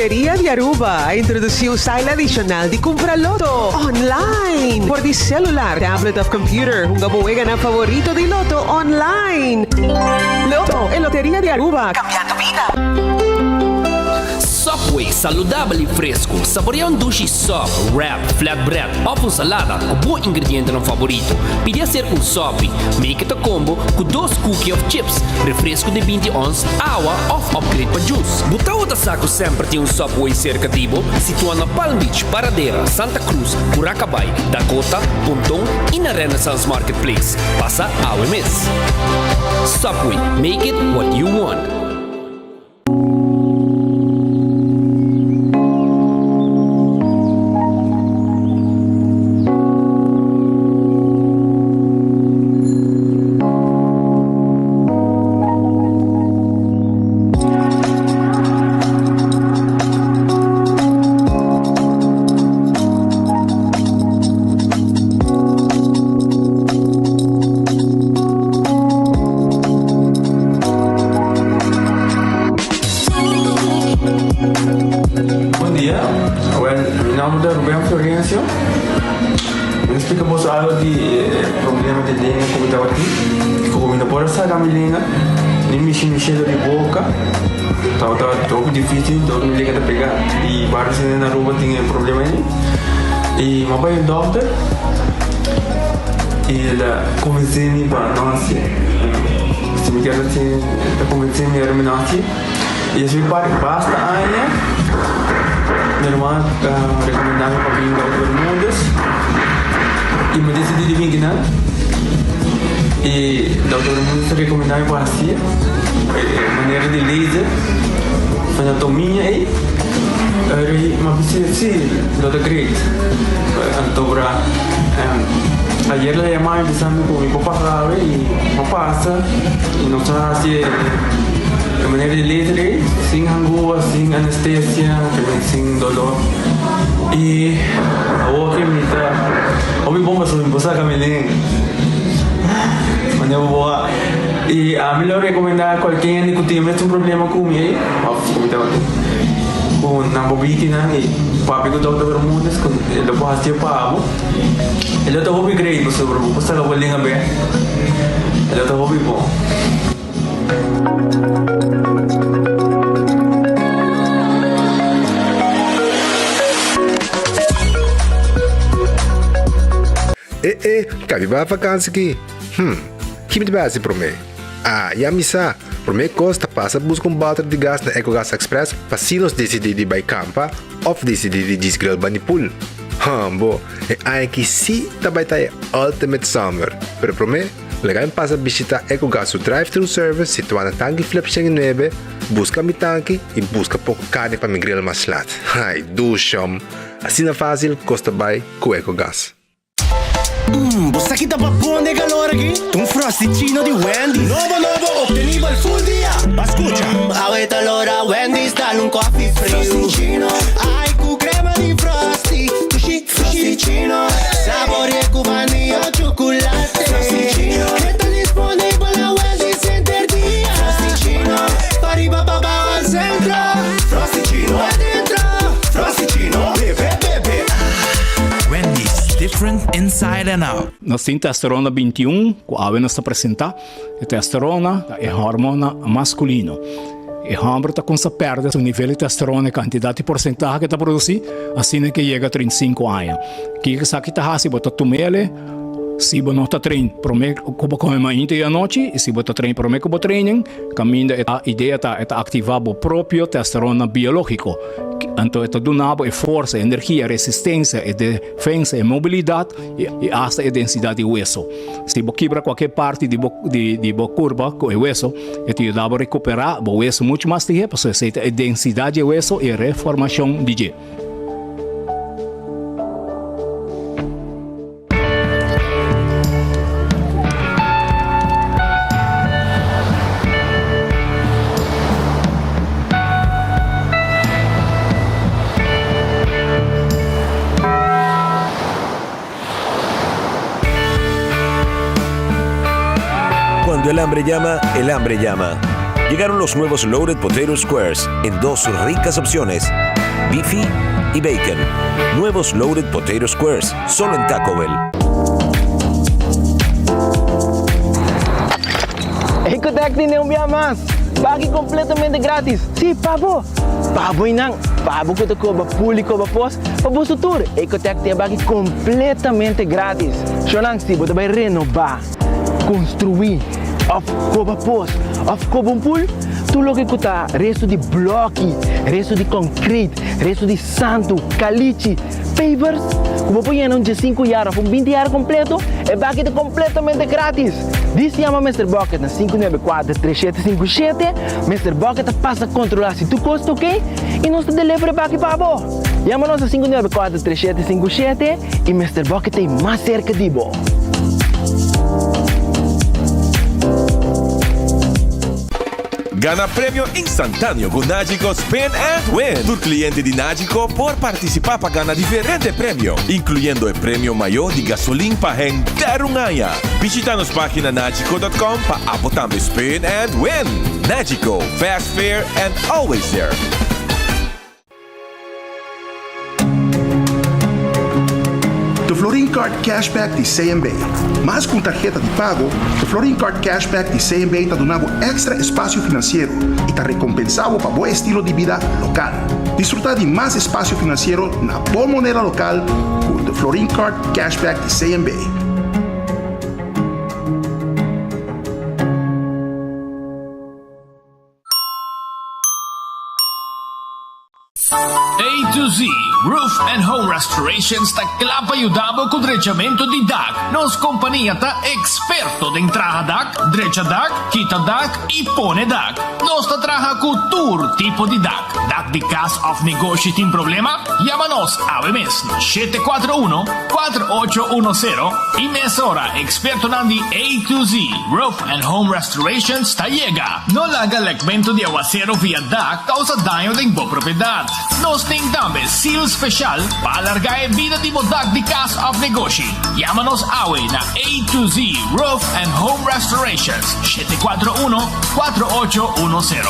Loteria di Aruba a introduci un style adicional di cumpra Lotto online for di celular, tablet of computer. Hunga bo weganan favorito di Lotto online. Lotto, e Loteria di Aruba, cambiando bida. Subway, saludabel y fresco. Saborea un dushi sub, wrap, flatbread of un salada cu bo ingredientenan favorito. Pidi hacer un sopi. Make it a combo cu dos cookie of chips, refresco di binti ons, awa of upgrade pa juice. Bo tabata sa cu semper tin un Subway cerca di bo? Situa na Palm Beach, Paradera, Santa Cruz, Curacabai, Dakota, Ponton y na Renaissance Marketplace. Pasa awe mes. Subway, make it what you want. Bon dia, well mi nomber ta Ruben Florencio. Mi ta splika boso algo di e problema di lenga ku mi tabatin. Ku mi no por a saka mi lenga, ni mishi mi shelo di boka. Tabata hopi dificil, dor mi lenga ta pega. I varios hende na Aruba tin e problema ei. I mi a bai un dokter i el a konvensé mi pa no hasié. Si mi kier hasié, el a konvensé mi ora mi no hasié. I esei parti basta aña mi ruman a rekomendá mi pa bin Dokter Bermudez i mi desidí di bin kinan. I Dokter Bermudez a rekomendá mi pa hasié e manera di laser anatomia ei. Mi a bisa si lo ta great. Anto bra ayer el a yama mi bisa mi ku mi por pasa awe i mi a pasa i nos a hasi e manera di laser ei sin hangua, sin anestesia, sin dolor i awor ke mi ta hopi bon pasobra mi por saka mi lenga manera bo a i ami lo rekomenda kualke hende ku tin e mesun problema ku mi ei òf ku mi tabatin ku nan por bini nan i papia ku dokter Bermudez ku e lo por hasié pa bo e lo ta hopi great pasobra bo por saka bo lenga bek e lo ta hopi bon. E e, ka mi bai vakansi ki? Hm, ki mi ta bai hasi promé? Ah, ya mi sa! Promé kos ta pasa buska un bòter di gas na Ecogas Express pa si nos disidí di bai kampa òf disidí di djis grill bani pool. Hambo, e aña aki sí ta bai ta e ultimate summer! Pero promé, Laga mi pasa bishita Ecogas su drive-thru service situá na Tanki Flip 109, buska mi tanki i buska poko karni pa mi grill mas lat. Ai, dushom! Asina fásil kos ta bai ku Ecogas. Mmm, bo sa ki ta pa bon den calor aki? Ta un Frosty-chino di Wendy's. Nobo nobo, obtenibel full dia! Ba scucha! Mmm, awe ta lora Wendy's dal un coffee friu. Frosty-chino. Ai, cu crema di Frosty. Dushi, Frosty-chino. Saborea cu vanilla o chocolate. Frosty-chino. E ta disponibel na Wendy's henter dia. Frosty-chino. Pa riba pa bao al centro. Frosty-chino. Adentro. Frosty-chino. Bebe, bebe. Wendy's, different inside and out. Nos tin testosterona 21 ku awe nos ta presentá. E testosterona ta e hormona maskulino. E hòmber ta kumsa pèrdè su nivel di testosterona, e kantidat di porsentahe ke ta produsí, asina ke yega 35 aña. Kiko esaki ta hasi? Bo ta tum'el si bo no ta train promé ku bo kome mainta i anochi, i si bo ta train promé ku bo training, kaminda e idea ta e ta aktivá bo propio testosterona biológiko. Anto e ta duna bo e forsa, e energia, e resistensia, e defensa, e mobilidat i asta e densidat di weso. Si bo kibra kualke parti di bo di bo kurpa ku e weso, e ta yuda bo rekuperá bo weso muchu mas lihé pasobra esei ta e densidat di e weso i e reformashon di dje. Cuando el hambre llama, el hambre llama. Llegaron los nuevos Loaded Potato Squares en dos ricas opciones. Beefy y Bacon. Nuevos Loaded Potato Squares, solo en Taco Bell. Ecotec tin un bia mas! Baki completamente gratis! Si, pa bo! Pa bo y nan! Pa bo cu ta coba pool y coba pos, pa boso tur! Ecotec tin e baki completamente gratis! Shonan, si bo ta bay renoba, construi, of coba pos, of coba un pool, tur loke cu ta resto di bloki, resto di concrete, resto di santo, calichi, pavers, cu bo por yena un diescinco yard of un binti yard completo, e baki ta completamente gratis! Dis yama Mister Bucket na 594 3757, Mister Bucket ta pasa controla si tur cos ta ok y nos ta deliver e baki pa bo. Yama nos na 594 3757 y Mister Bucket ta mas cerca di bo. Gana premio instantáneo ku Nagico Spin and Win! Tur kliente di Nagico por partisipá pa gana diferente premio, inkluyendo e premio mayó di gasolin pa henter un aña. Bishita nos página nagico.com pa abo tambe spin and win! Nagico, fast, fair and always there! The Florin Card Cashback di CMB. Mas ku un tarheta di pago, The Florin Card Cashback di CMB ta duna bo èkstra espasio finansiero i ta rekompensá bo pa bo estilo di bida lokal. Disfrutá di mas espasio finansiero na bo moneda lokal ku The Florin Card Cashback di CMB. A to Z Roof and Home Restorations ta kla pa yuda bo ku drechamentu di dak. Nos kompania ta eksperto den traha dak, drecha dak, kita dak i pone dak. Nos ta traha ku tur tipo di dak. Dak di kas òf negoshi tin problema? Yama nos awe mes na 741 4810 i mesora ekspertonan di A to Z Roof and Home Restorations ta yega. No laga lekmentu di awasero via dak causa daño den bo propiedad. Nos tin tambe seal special pa alarga e bida di bo dak di cas of negoshi. Yama nos awe na A to Z Roof and Home Restorations, 741 4810.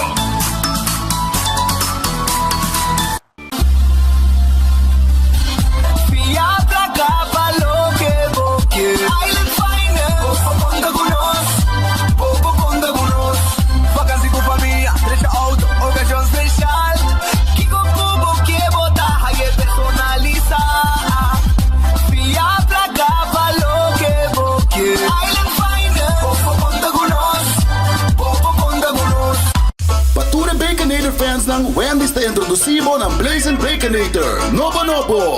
Fia placa pa loke bo ke. Island Finance. Bo por conta cu nos. Bo por conta cu nos. Vakantie cu famia, drecha auto, ocasion special. Kico cu bo ke bo ta haye personalisa. Fia placa pa loke bo ke. Island Finance. Bo por conta cu nos. Bo por conta cu nos. Pa tur e Baconator fansnan, Wendy's ta introdusí bo nan Blazin' Baconator nobo nobo!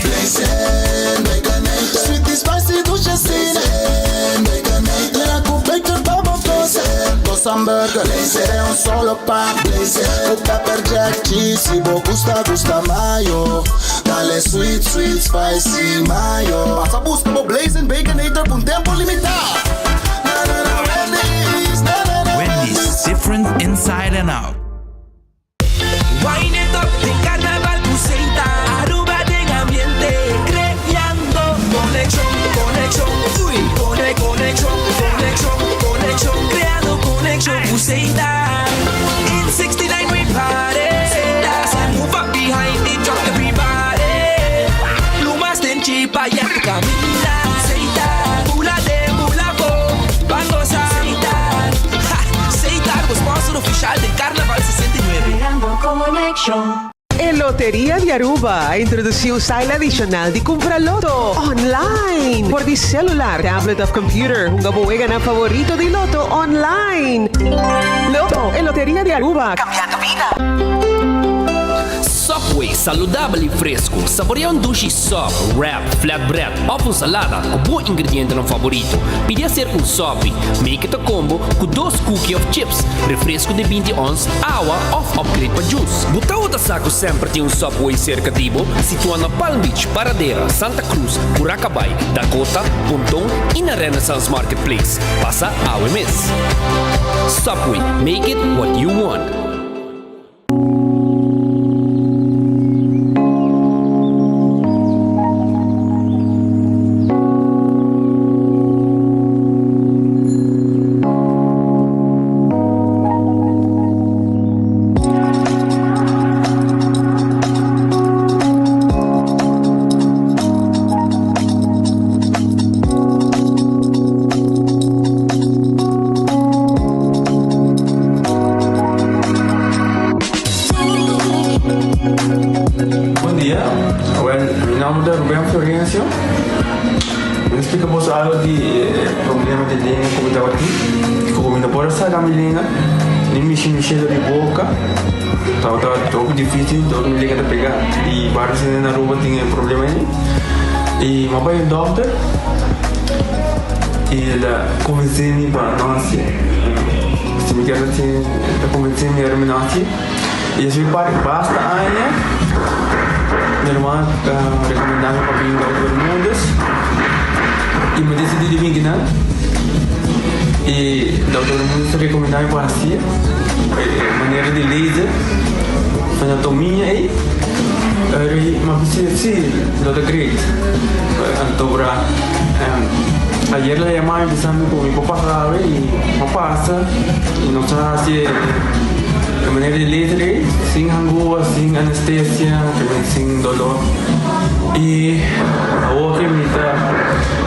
Blazin' Baconator, sweet y spicy dushi asina. Blazin' Baconator, yena ku bacon pa bo gosa. Dos hamburger, den un solo pan. Ku pepper jack cheese, si bo gusta gusta mayo. Dale sweet sweet spicy mayo. Pasa buska bo Blazin' Baconator p'un tempu limitá! Na na na Wendy's, na na na Wendy's, different inside and out. Wine it up den carnaval cu Seita Aruba den ambiente creando conexion, conexion, uy, cone, conexion, conexion, conexion, creando conexion cu Seita. In 69 we party, so move up behind the truck everybody. Plumas den chipa ya tu camina, Seita, bula den bula bo, ban goza, Seita, ha, Seita, bo sponsor oficial den Carnaval 69. Creando conexion. E Loteria di Aruba a introduci un style adicional di cumpra loto online for di celular, tablet of computer. Hunga bo weganan favorito di loto online. Loto, e Loteria di Aruba, cambiando bida. Subway, saludabel y fresco. Saborea un dushi sub, wrap, flatbread of un salada cu bo ingredientenan favorito. Pidi hacer un sopi. Make it a combo cu dos cookie of chips, refresco di 20 ons, awa of upgrade pa juice. Bo tabata sa cu semper tin un Subway cerca di bo? Situa na Palm Beach, Paradera, Santa Cruz, Curacabai, Dakota, Ponton y na Renaissance Marketplace. Pasa awe mes. Subway, make it what you want. boso algo di e problema di lenga ku mi tabatin, ku mi no por a saka mi lenga, ni mishi mishi dor di boka. Tabata hopi dificil, dor mi lenga ta pega. I varios hende na Aruba tin e problema ei. I mi a bai un dokter i el a konvensé mi pa no hasié. Si mi kier hasié, el a konvensé mi ora mi no hasié. I esei par basta aña mi hermano a rekomendá mi pa bin Dokter Bermudez i mi desidí di bin kinan. I Dokter Bermudez a rekomendá mi pa hasié e manera di laser anatomia ei. Eri mi a bisa si lo ta great. Anto bra ayer el a yama mi bisa mi ku mi por pasa awe i mi a pasa i nos a hasi e manera di laser ei sin hangua, sin anestesia, sin dolor. I awor ke mi ta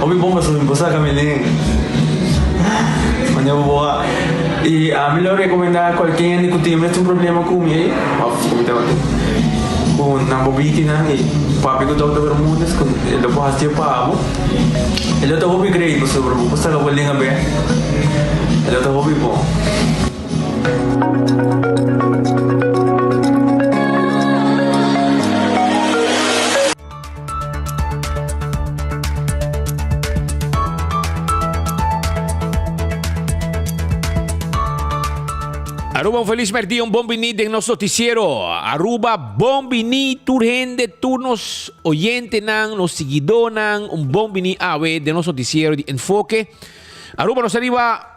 hopi bon pasobra mi por saka mi lenga manera bo por wak. I ami lo rekomendá kualke hende ku tin mes un problema ku mi ei òf ku mi tabatin ku nan por bini kinan i papia ku Dòkter Bermudez ku e lo por hasié pa bo. E lo ta hopi great pasobra bo por saka bo lenga bèk. E lo ta hopi bon. Aruba un feliz merdia, un bon bini den nos noticiero. Aruba bon bini tur hende, tur nos oyentenan, nos siguidónan, un bon bini awe den nos noticiero di Enfoke. Aruba nos ariba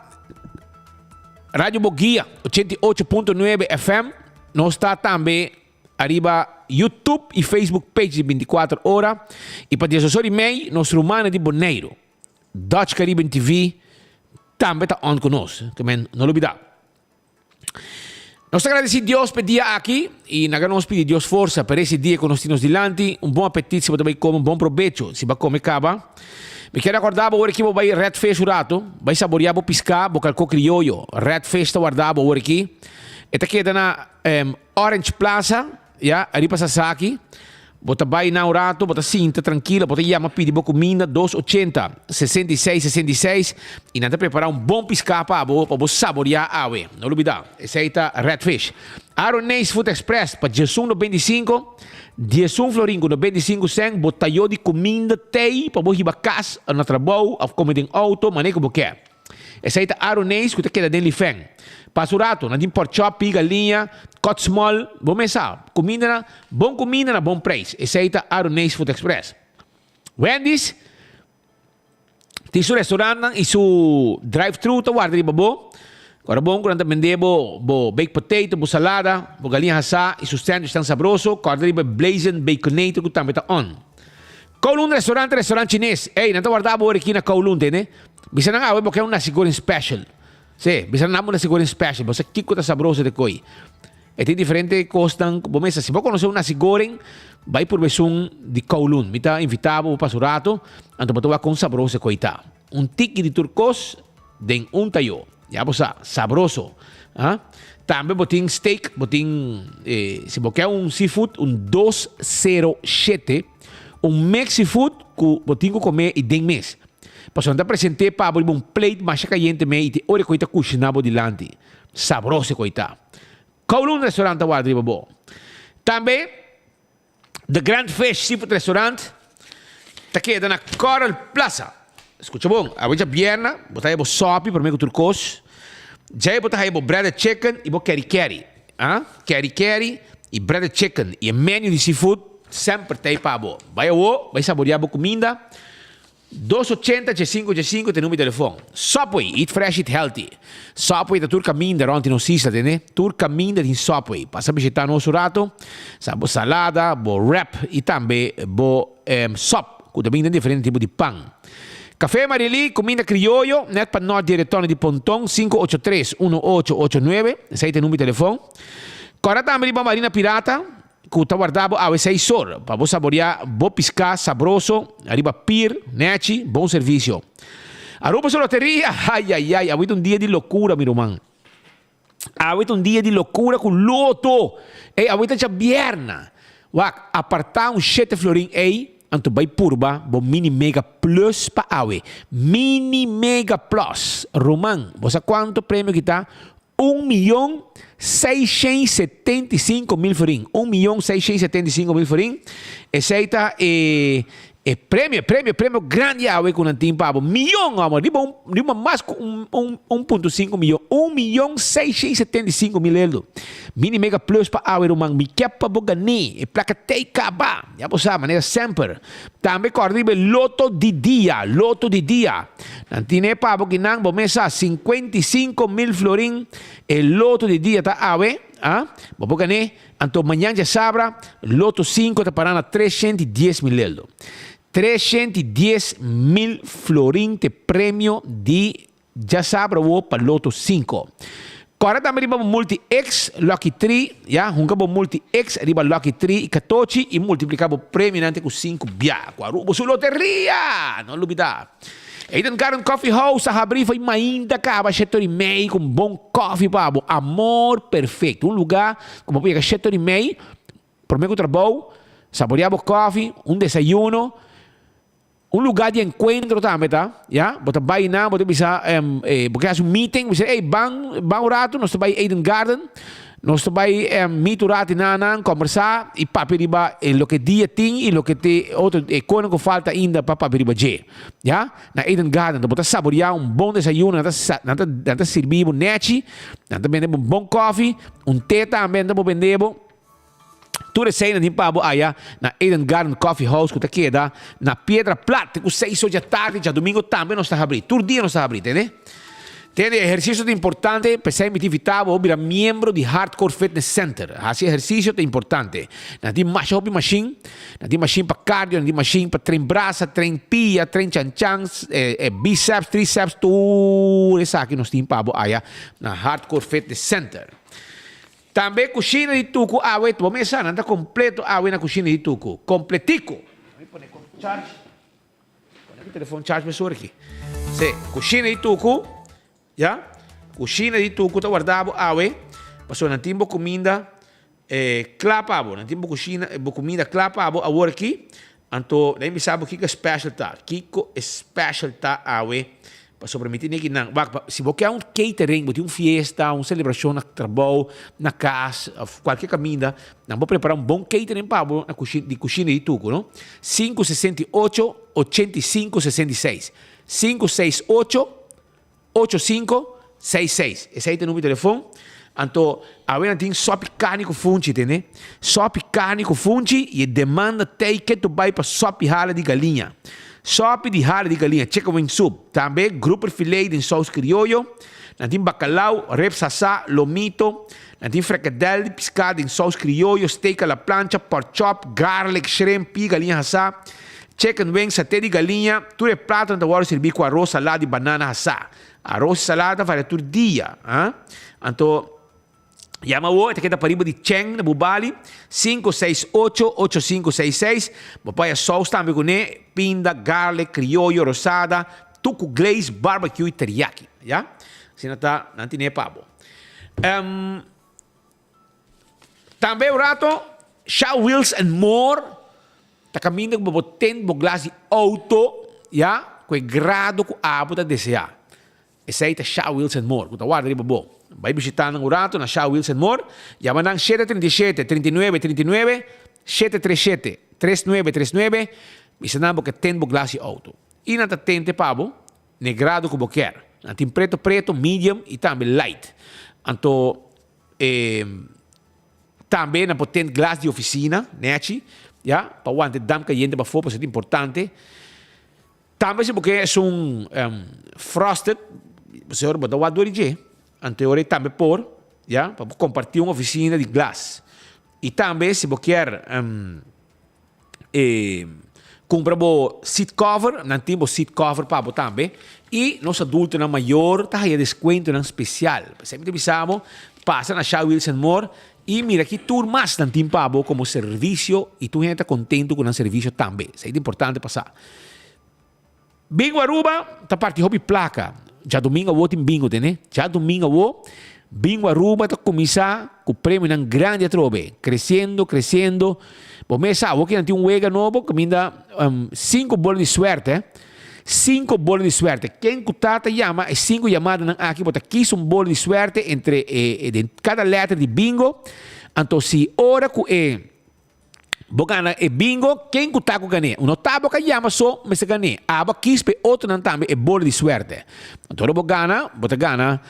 Radio Boguia 88.9 FM. Nos ta tambe Ariba YouTube y Facebook page di 24 ora y pa diesdos ora y mei nos rumannan di Boneiru, Dutch Caribbean TV tambe ta on cu nos. Ke men no lubida. Nos ta agradeci Dios p'e dia aki y naga nos pidi Dios forsa pa resi dia cu nos tin nos dilanti. Un bon apetit si bo ta bay come, un bon probecho si bo a come caba. Mi kier acorda bo ora ki bo bay Red Fish un rato, bay saborea bo pisca, bo calco crioyo. Red Fish ta warda bo ora ki. E ta keda na Orange Plaza, ya, ariba Sasaki. Bo ta bai na un rato, bo ta sinta trankilo, bo ta yama pidi bo kuminda dos ochenta, 66, 66, i nan ta prepará un bon piská pa bo, pa bo saboriá awe. No lubidá, esei ta Red Fish. Aroneis Food Express pa diesun 95, 11 florin ku 95 sèn, bo tayo di kuminda tei pa bo hiba kas, na trabou, òf kome den outo, manera ku bo ke. Esei ta aroneis ku ta keda den lifen. Pasa un ratu, nan tin porkchop, pi galiña, cut small, bo mes sa. Kuminda na, bon kuminda na bon preis. Esei ta Aroneis Food Express. Wendy's tin su restaurantnan i su drive-thru ta warda riba bo. Ora bon ku nan ta bende bo bo baked potato, bo salada, bo galiña hasá i su sandwich tan sabroso. Kòrda riba e Blazin' Baconator ku tambe ta on. Kowloon Restaurant ta restaurant chines. Ey, nan ta warda bo ora aki na Kowloon, tende? Bisa nan awe bo ke un nasi goreng special. Sí, bisa nan un nasi goreng special. Bo sa kiko ta sabroso de koi. E tin diferente kosnan ku bo mester. Si bo konosé un nasi goreng, bai purba esun di Kowloon. Mi ta invitá bo pa pasa un rato, anto bo ta wak kon sabroso e koi ta. Un tiki di tur kos den un tayó. Ya bo sa, sabroso. Ah? Tambe bo tin steak, bo tin, eh, si bo ke un seafood, un 207, un mix seafood ku bo tin ku kome i den mes. Pasobra nan ta present'é pa bo riba un plate masha kayente me i te ora ku e ta kushiná bo dilanti. Sabroso ku e ta. Kowloon Restaurant ta warda riba bo. Tambe The Grand Fish Seafood Restaurant ta keda na Coral Plaza. Skucha bon, awe djabièrna bo ta haya bo sòpi promé ku tur kos. Djei bo ta haya bo breaded chicken i bo keri keri. Ah, keri keri i breaded chicken i e menu di seafood semper ta ei pa bo. Bai awo, bai saboreá bo kuminda. Dos ochenta djesinku djesinku ta e number di telefon. Subway, eat fresh, eat healthy. Subway ta tur kaminda rònt di nos isla, tende? Tur kaminda tin Subway. Pasa bishitá nos un rato, sa bo salada, bo wrap i tambe bo sòp ku ta bin den diferente tipo di pan. Café Marilí, kuminda krioyo, nèt pa nòrt di e retorno di Ponton, 583 1889, esei ta e number di telefon. Kòrda tambe riba Marina Pirata. Ku ta warda bo awe seis or pa bo saboreá bo piská sabroso ariba pir, nèchi, bon servisio. Aruba su loteria, ayayay, awe ta un dia di lokura mi ruman. Awe ta un dia di lokura ku loto. Ey, awe ta djabièrna. Wak, apartá un shete florin ey. anto bai purba bo Mini Mega Plus pa awe. Mini Mega Plus! Ruman, bo sa cuanto premio ki ta? Un miyon 675 mil florin. 1 675 000 florin. Esey ta e e premio, premio, premio grandi awe cu nan tin pa bo. Miyon, amo, riba un, riba mas cu un, un, 1.5 miyon. 1 675 000 euro. Mini Mega Plus pa awe, ruman. Mi ke pa bo gane. E placa t'ey caba. Ya bo sa, manera semper. Tambe corda riba e Loto di dia. Loto di dia. Nan tin e pa bo kinan bo mesa 55 mil florin. E Loto di dia ta awe. Ah? Bo por gane. Anto mañan djasabra, Loto 5 ta para na 310 mil euro. 310 mil florin t'e premio di djasabra wo pa Loto 5. Corda tambe riba bo Multi X Lucky 3, ya, hunga bo Multi X riba Lucky 3 y 14 y multiplica bo premionan te cu 5 bia. Cu Aruba su loteria! No lubida. Eden Garden Coffee House a habri fo'i mainta caba shetor y mei cu un bon coffee pa bo. Amor perfecto. Un lugar cu bo por yega shetor y mei, prome cu trabou, saborea bo coffee, un desayuno. Un lugar di encuentro tambe ta, ya. Bo ta bay nan, bo ta bisa, bo ke haci un meeting, bo bisa, ey, ban, ban un rato, nos ta bay Eden Garden, nos ta bay meet un rato nan nan, combersa y papia riba e loke dia tin y loke te otro, e konan cu falta ainda pa papia riba dje, ya. Na Eden Garden, bo ta saborea un bon desayuno, nan ta sa, nan ta, nan ta sirbi bo nechi, nan ta bende bo un bon koffie, un te tambe nan ta por bende bo. Tur esei nan tin pa bo aya na Eden Garden Coffee House ku ta keda na Piedra Plat te ku seis or dja tardi. Djadumingo tambe nos ta habrí. Tur dia nos ta habrí, tende? Tende, ehersisio ta importante, p'esei mi ta invitá bo bira miembro di Hardcore Fitness Center. Hasi ehersisio ta importante. Nan tin masha hopi mashin. Nan tin mashin pa cardio, nan tin mashin pa train brasa, train pia, train chanchan, biceps, triceps, tur esaki nos tin pa bo aya na Hardcore Fitness Center. Tambe kushina di tuku awe bo mesa nan ta kompleto awe na kushina di tuku. Kompletiko. Mi pone kon charge. Pone ki telefon charge mesora aki. Se, kushina di tuku, ya. Kushina di tuku ta warda bo awe pasobra nan tin bo kuminda eh kla pa bo. Nan tin bo kushina bo kuminda kla pa bo awor aki. Anto nan bisa bo kiko special ta. Kiko special ta awe pasobra mi tene ki nan. Wak, si bo ke un catering, bo tin un fiesta, un celebracion na trabou, na cas of cualkier caminda, nan por prepara un bon catering pa bo na cushina, di cushina di Tucu, no? Sinku 68 85 66. Sinku seis ocho Ocho sinku seis seis. Esei ta numero di telefon. Anto awe nan tin sopi karni ku funchi, tende? Sopi karni ku funchi i e demanda tei ke tu bai pa sopi hala di galiña. Sopi di hala di galiña, chicken wing soup. Tambe grouper filet den sous krioyo. Nan tin bakalau, ribs hasá, lomito. Nan tin frikadel di piská den sous krioyo, steak a la plancha, pork chop, garlic shrimp, pia galiña hasá. Chicken wings, saté di galiña, tur e platonan ta wòrdu sirbí ku aros, salada i banana hasá. Aros i salada ta varia tur dia. Anto, yama awor, e ta keda pariba di Cheng na Bubali, 568 8566. Bo por haya sous tambe kuné, pinda, garlic, krioyo, rosada, tuku glaze, barbecue i teriyaki. Ya? Asina ta, nan tine pa bo. Tambe un rato, Shell Wheels and More ta caminda cu bo por tint bo glas di auto, ya, cu e grado cu abo ta desea. Esey ta Shell Wheels and More cu ta warda riba bo. Bay bishita nan un rato na Shell Wheels and More. Yama nan 737 39 39, 737 39 39, bisa nan bo ke tint bo glas di auto. Y nan ta tinte pa bo n'e grado cu bo kier. Nan tin preto preto, medium y tambe light. Anto. E tambe nan por tint glas di oficina, nechi, ya, pa wanta e damp cayente pafó, pasobra ta importante. Tambe si bo ke esun frosted, pasobra bo ta wak dor di dje, anto e ora ei tambe por, ya, pa bo comparti un oficina di glas. Y tambe si bo kier E cumpra bo seat cover, nan tin bo seat cover pa bo tambe. Y nos adultonan mayor ta haya descuentonan special. P'esei mi ta bisa bo, pasa na Shell Wheels and More y mira ki tur mas nan tin pa bo como servicio y tur hende ta contento cu nan servicio tambe. Esei ta importante pa sa. Bingo Aruba ta parti hopi placa. Djadomingo awo tin bingo tene. Djadomingo awo. Bingo Aruba ta kuminsá ku premionan grandi atrobe, kresiendo, kresiendo. Bo mes sa, awoki nan tin un wega nobo kaminda sinku bola di suerte, sinku bola di suerte. Ken ku ta ta yama e sinku yamadanan aki bo ta kis un bola di suerte entre e den kada lèter di bingo. Anto si ora ku e Bo gana e bingo, ken ku ta ku gan'é? No ta bo ka yama so mester gan'é. Abo a kis pa e otronan tambe e bola di suerte. Anto ora bo gana, bo ta gana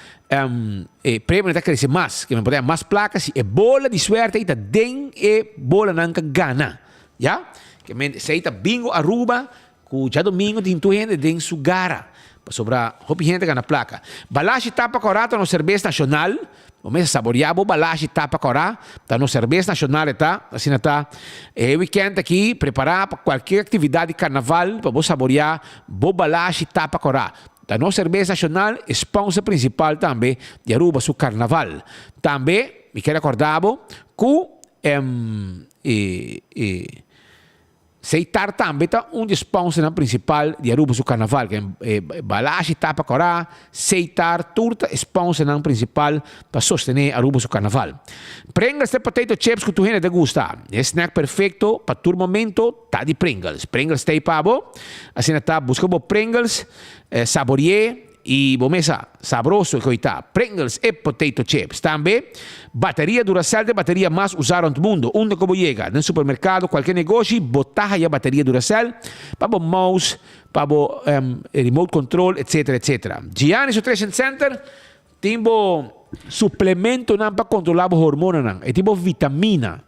e premionan ta krese mas. Ke men por haña mas plaka si e bola di suerte ei ta den e bolanan ka gana. Ya? Ke men esei ta bingo Aruba ku djadomingo tin tur hende den su gara. Pasobra hopi hende ta gana plaka. Balashi tapa kòrá ta nos serbes nashonal. Bo mester saboreá bo balashi tapa kòrá. Ta nos serbes nashonal e ta. Asina ta. E wikènt aki prepará pa kualkier aktividat di karnaval pa bo saboreá bo balashi tapa kòrá. Ta nos serbes nashonal e sponsor prinsipal tambe di Aruba su karnaval. Tambe mi kier rekòrdá bo ku e e. Seitar tambe ta un di e sponsornan principal di Aruba su carnaval. Ken Balashi, Tapa Cora, Seitar tur ta e sponsornan principal pa sostene Aruba su carnaval. Pringles ta e potato chips cu tur hende ta gusta. E snack perfecto pa tur momento ta di Pringles. Pringles ta ei pa bo. Asina ta, busca bo Pringles, saborie. Y bo mesa sabroso e koita. Pringles e potato chips. Tambe, bateria Duracell ta e bateria mas usa rond mundo. Unda ku bo yega, den supermerkado, kualke negoshi, bo ta haya bateria Duracell pa bo mouse, pa bo remote control, etcetera, etcetera. Gianni's Nutrition Center tin bo suplementonan pa kontrola bo hormonanan. E tin bo vitamina.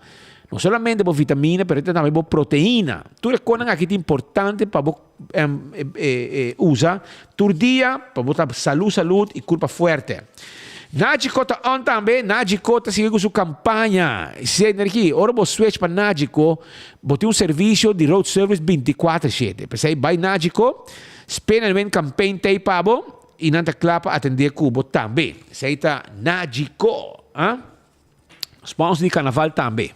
No solamente bo vitamina, pero e tin tambe bo proteina. Tur e konan aki ta importante pa bo usa tur dia pa bo ta salú salud i kurpa fuerte. Nagico ta on tambe, Nagico ta sigui ku su kampaña. Si energi, ora bo switch pa Nagico, bo tin un servisio di road service bintikuater shete. P'esei bai Nagico, spin and win campaign t'ei pa bo i nan ta kla pa atendé ku bo tambe. Esei ta Nagico, ah. Sponsor di carnaval tambe.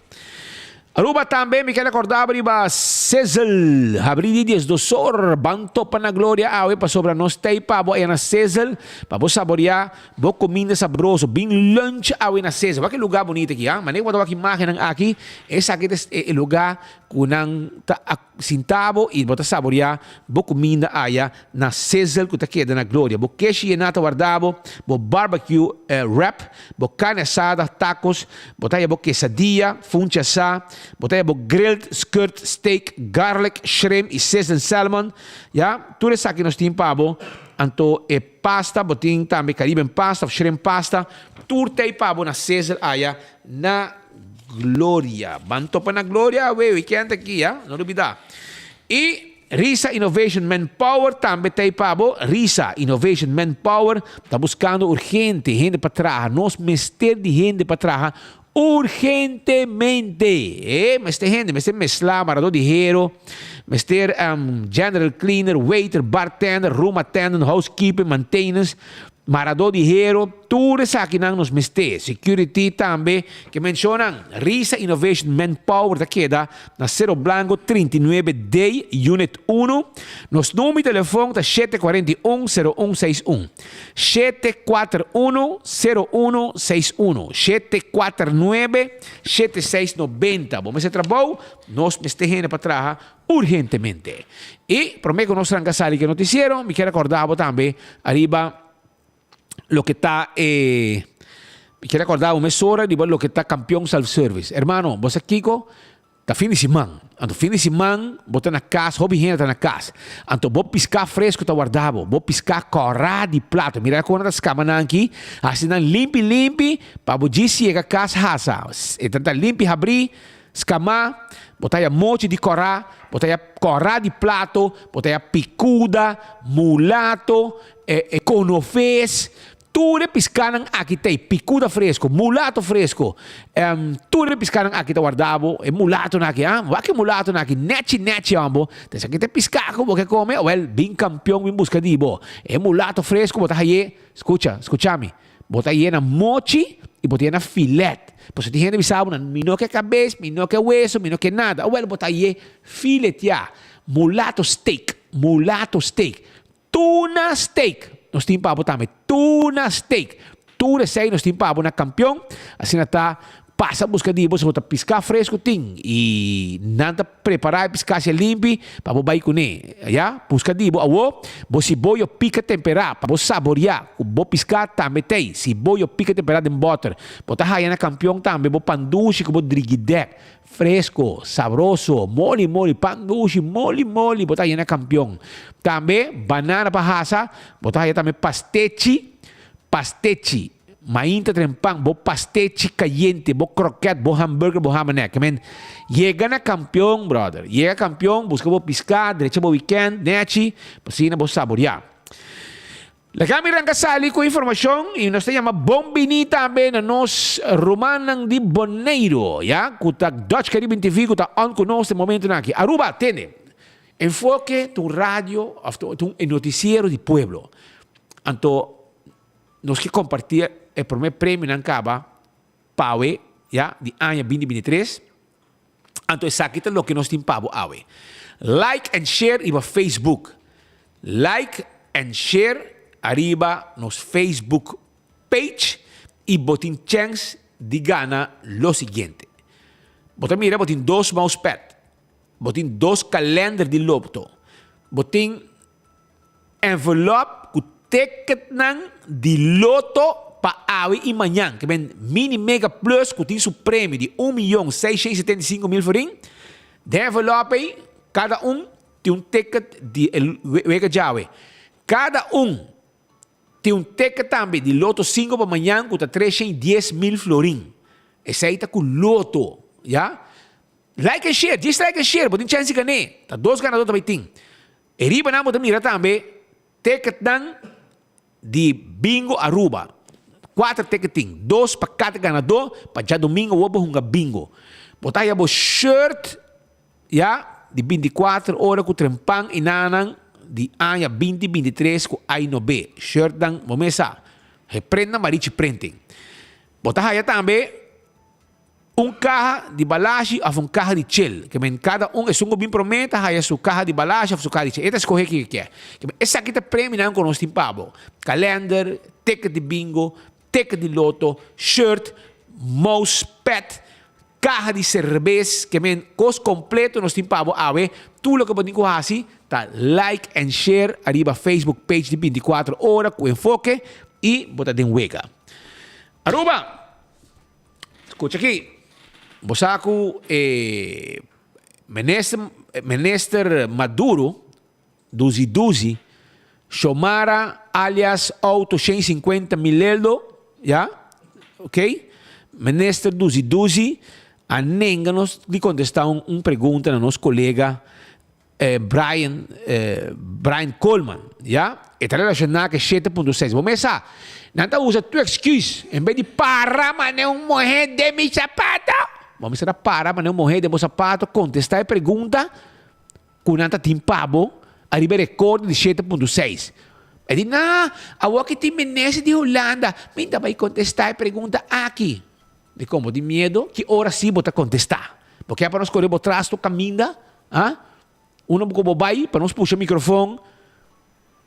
Aruba tambe mi ker recorda riba Sizzle. Habri di 12 or. Ban topa na Gloria awe pasobra nos tei pa bo aya na Sizzle pa bo saborea bo comida sabroso. Bin lunch awe na Sizzle. Wak e lugar bonito aki ha. Manera ku bo ta wak imagennan aki esaki ta e lugar ku nan ta Sinta bo i bo ta saboreá bo kuminda aya na Sizzle ku ta keda na Gloria. Bo keshi yená ta warda bo, bo barbecue wrap, bo carne asada, tacos, bo ta haya bo quesadilla, funchi asá, bo ta haya bo grilled skirt steak, garlic shrimp i sizzling salmon. Ya, tur esaki nos tin pa bo. Anto e pasta, bo tin tambe Caribbean pasta of shrimp pasta, tur ta ei pa bo na Sizzle aya na Gloria. Ban topa na Gloria awe weekend aki ya, no lubida. Y Risa Innovation Manpower tambe ta ei pa bo. Risa Innovation Manpower ta buscando urgente hende pa traha. Nos mester di hende pa traha urgentemente. E mester hende, mester mesla, marador di hero, mester general cleaner, waiter, bartender, room attendant, housekeeping, maintenance. Maradó di hero, tur esakinan nos mester. Security tambe ke menshonan. Risa Innovation Manpower ta keda na Cerro Blanco 39 D, Unit uno. Nos number di telefon ta shete kuarenta i un, sero un seis un. Shete kuater uno, sero uno seis uno. Shete kuater nuebe, shete seis nobenta. Bo mester trabou? Nos mester hende pa traha urgentemente. Y prome cu nos ranca sali cu e noticiero, mi kier recorda bo tambe ariba loke ta e, mi kier recorda bo mesora riba loke ta Campeon Self Service. Hermano, bo sa kico? Ta fin di siman. Anto fin di siman bo ta na cas, hopi hende ta na cas. Anto bo pisca fresco ta warda bo, bo pisca cora di plato. Mira con nan ta scama nan aki, haci nan limpi limpi pa bo djis yega cas hasa. E ta limpi habri. Skamá, bo ta haya mochi di kòrá, bo ta haya kòrá di plato, bo ta haya pikuda, mulato, e konofes, tur e piskánan aki ta ei, pikuda fresko, mulato fresko, tur e piskánan aki ta warda bo, e mulatonan aki, ah, wak e mulatonan aki, nèchi nèchi hòmbo, ta esaki ta e piská ku bo ke kome, awèl, bin kampion bin buska di bo, e mulato fresko bo ta hay'é, skucha, skucha mi. Bo ta yena mochi i bo ta yena filet. Pasobra tin hende bisa bo nan, mi no ke kabes, mi no ke weso, mi no ke nada. Awel bo ta ye fileteá. Mulato steak, mulato steak, tuna steak. Nos tin pa bo tambe, tuna steak. Tur esei nos tin pa bo na Kampion. Asina ta pasa buska di bo si bo ta piská fresku tin i nan ta prepará e piská asina limpi pa bo bai kuné. Ya, buska di bo awo bo siboyo pika temperá pa bo saboriá ku bo piská tambe t'ei. Siboyo pika temperá den bòter. Bo ta haya na Kampion tambe bo pan dushi ku bo drigidèk fresco, sabroso, moli moli, pan dushi, moli moli, bo ta haya na Kampion. Tambe banana pa hasa, bo ta haya tambe pastechi, pastechi, mainta tren pan, bo pastechi kayente, bo kroket, bo hamburger, bo hamanek. I mean, yega na Kampion, brother. Yega Kampion, buska bo piská, drecha bo weekend, nechi, pa asina bo saboreá. Laga mi ranka sali ku informashon i nos ta yama bon bini tambe na nos rumannan di Boneiru, ya, ku ta Dutch Caribbean TV ku ta on ku nos den momentunan aki. Aruba, tende, Enfoke ta un radio òf ta un notisiero di pueblo. Anto nos ke kompartí e promé premionan kaba pawe, ya, di aña binti 23. Anto esaki ta loke nos tin pa bo awe. Like and share riba Facebook. Like and share ariba nos Facebook page y bo tin chens di gana lo siguiente. Bo ta mira bo tin dos mousepad, bo tin dos kalender di lopto, bo tin Envelop ku ticketnan di loto pa awe i mañan, ke men Mini Mega Plus ku tin su premio di un miyon 675.000 florin. Den envelop ei, kada un tin un ticket di e wega djawe. Kada un tin un ticket tambe di loto sinku pa mañan ku ta 310.000 florin. Esei ta ku loto, ya. Like en share, djis like en share, bo tin chèns di gané. Ta dos ganadó ta bai tin. E riba nan bo ta mira tambe ticketnan di Bingo Aruba. Kuater ticket tin, dos pa kada ganadó pa djadomingo awor bo hunga bingo. Bo ta haya bo shirt ya di 24 ora ku trempan i nanan di aña 2023 ku ai no be. Shirtnan bo mes sa. He prent na Marichi Printing. Bo ta haya tambe Un kaha di balashi òf un kaha di chel. Ke men kada un esun ku bin promé ta haya su kaha di balashi òf su kaha di chel. E ta skohe kiko e kier. Ke men esaki ta premionan ku nos tin pa bo. Kalender, ticket di bingo, ticket di loto, shirt, mouse pad, kaha di serbes. Ke men kos kompleto nos tin pa bo awe. Tur loke bo tin ku hasi ta like and share ariba Facebook page di 24 ora ku Enfoke i bo ta den wega. Aruba! Scucha aki, bo sa cu e minister, minister Maduro, duzi duzi, Xiomara alias Auto 150 Mileldo, ya, ok, minister duzi duzi a nenga nos di contesta un, un pregunta na nos colega Brian, Brian Coleman, ya, e ta relaciona cu e 7.6. Bo mes sa, nan ta usa tur excuse, en bes di para mane un muher den mi zapato, bo mester a para mane un muher den bo zapato, contesta e pregunta cu nan ta tin pa bo ariba e record di 7.6. E di, nah, awor ki tin minister di Hulanda, mi ta bay contesta e pregunta aki. Dikon bo tin miedu? Ki ora si bo ta kontestá? Bo ke pa nos kore bo tras tur kaminda? Ha? Unda ku bo bai pa nos pusha mikrofon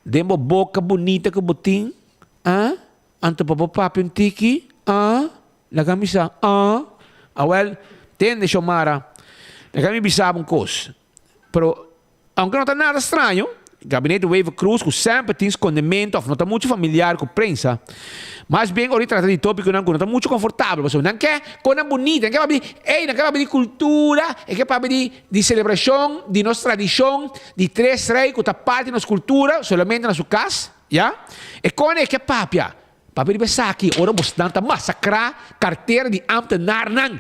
den bo boka bunita ku bo tin? Ha? Anto pa bo papia un tiki? Ha? Laga mi sa. Ha? Awèl, tende Xiomara, laga mi bisa bo un kos. Pero, aunke no ta nada straño, Gabinete Wever-Croes cu semper tin scondemento of no ta mucho familiar cu prensa, mas bien ora di trata di topiconan cu no ta mucho confortabel, pasobra nan ke conan bunita, nan ke papia di, ey, nan ke papia di cultura, e ke papia di di celebracion di nos tradicion di tres rey cu ta parti di nos cultura solamente na su cas, ya? E con e ke papia? Papia riba esaki ora bosnan ta masacra cartera di ambtenaarnan.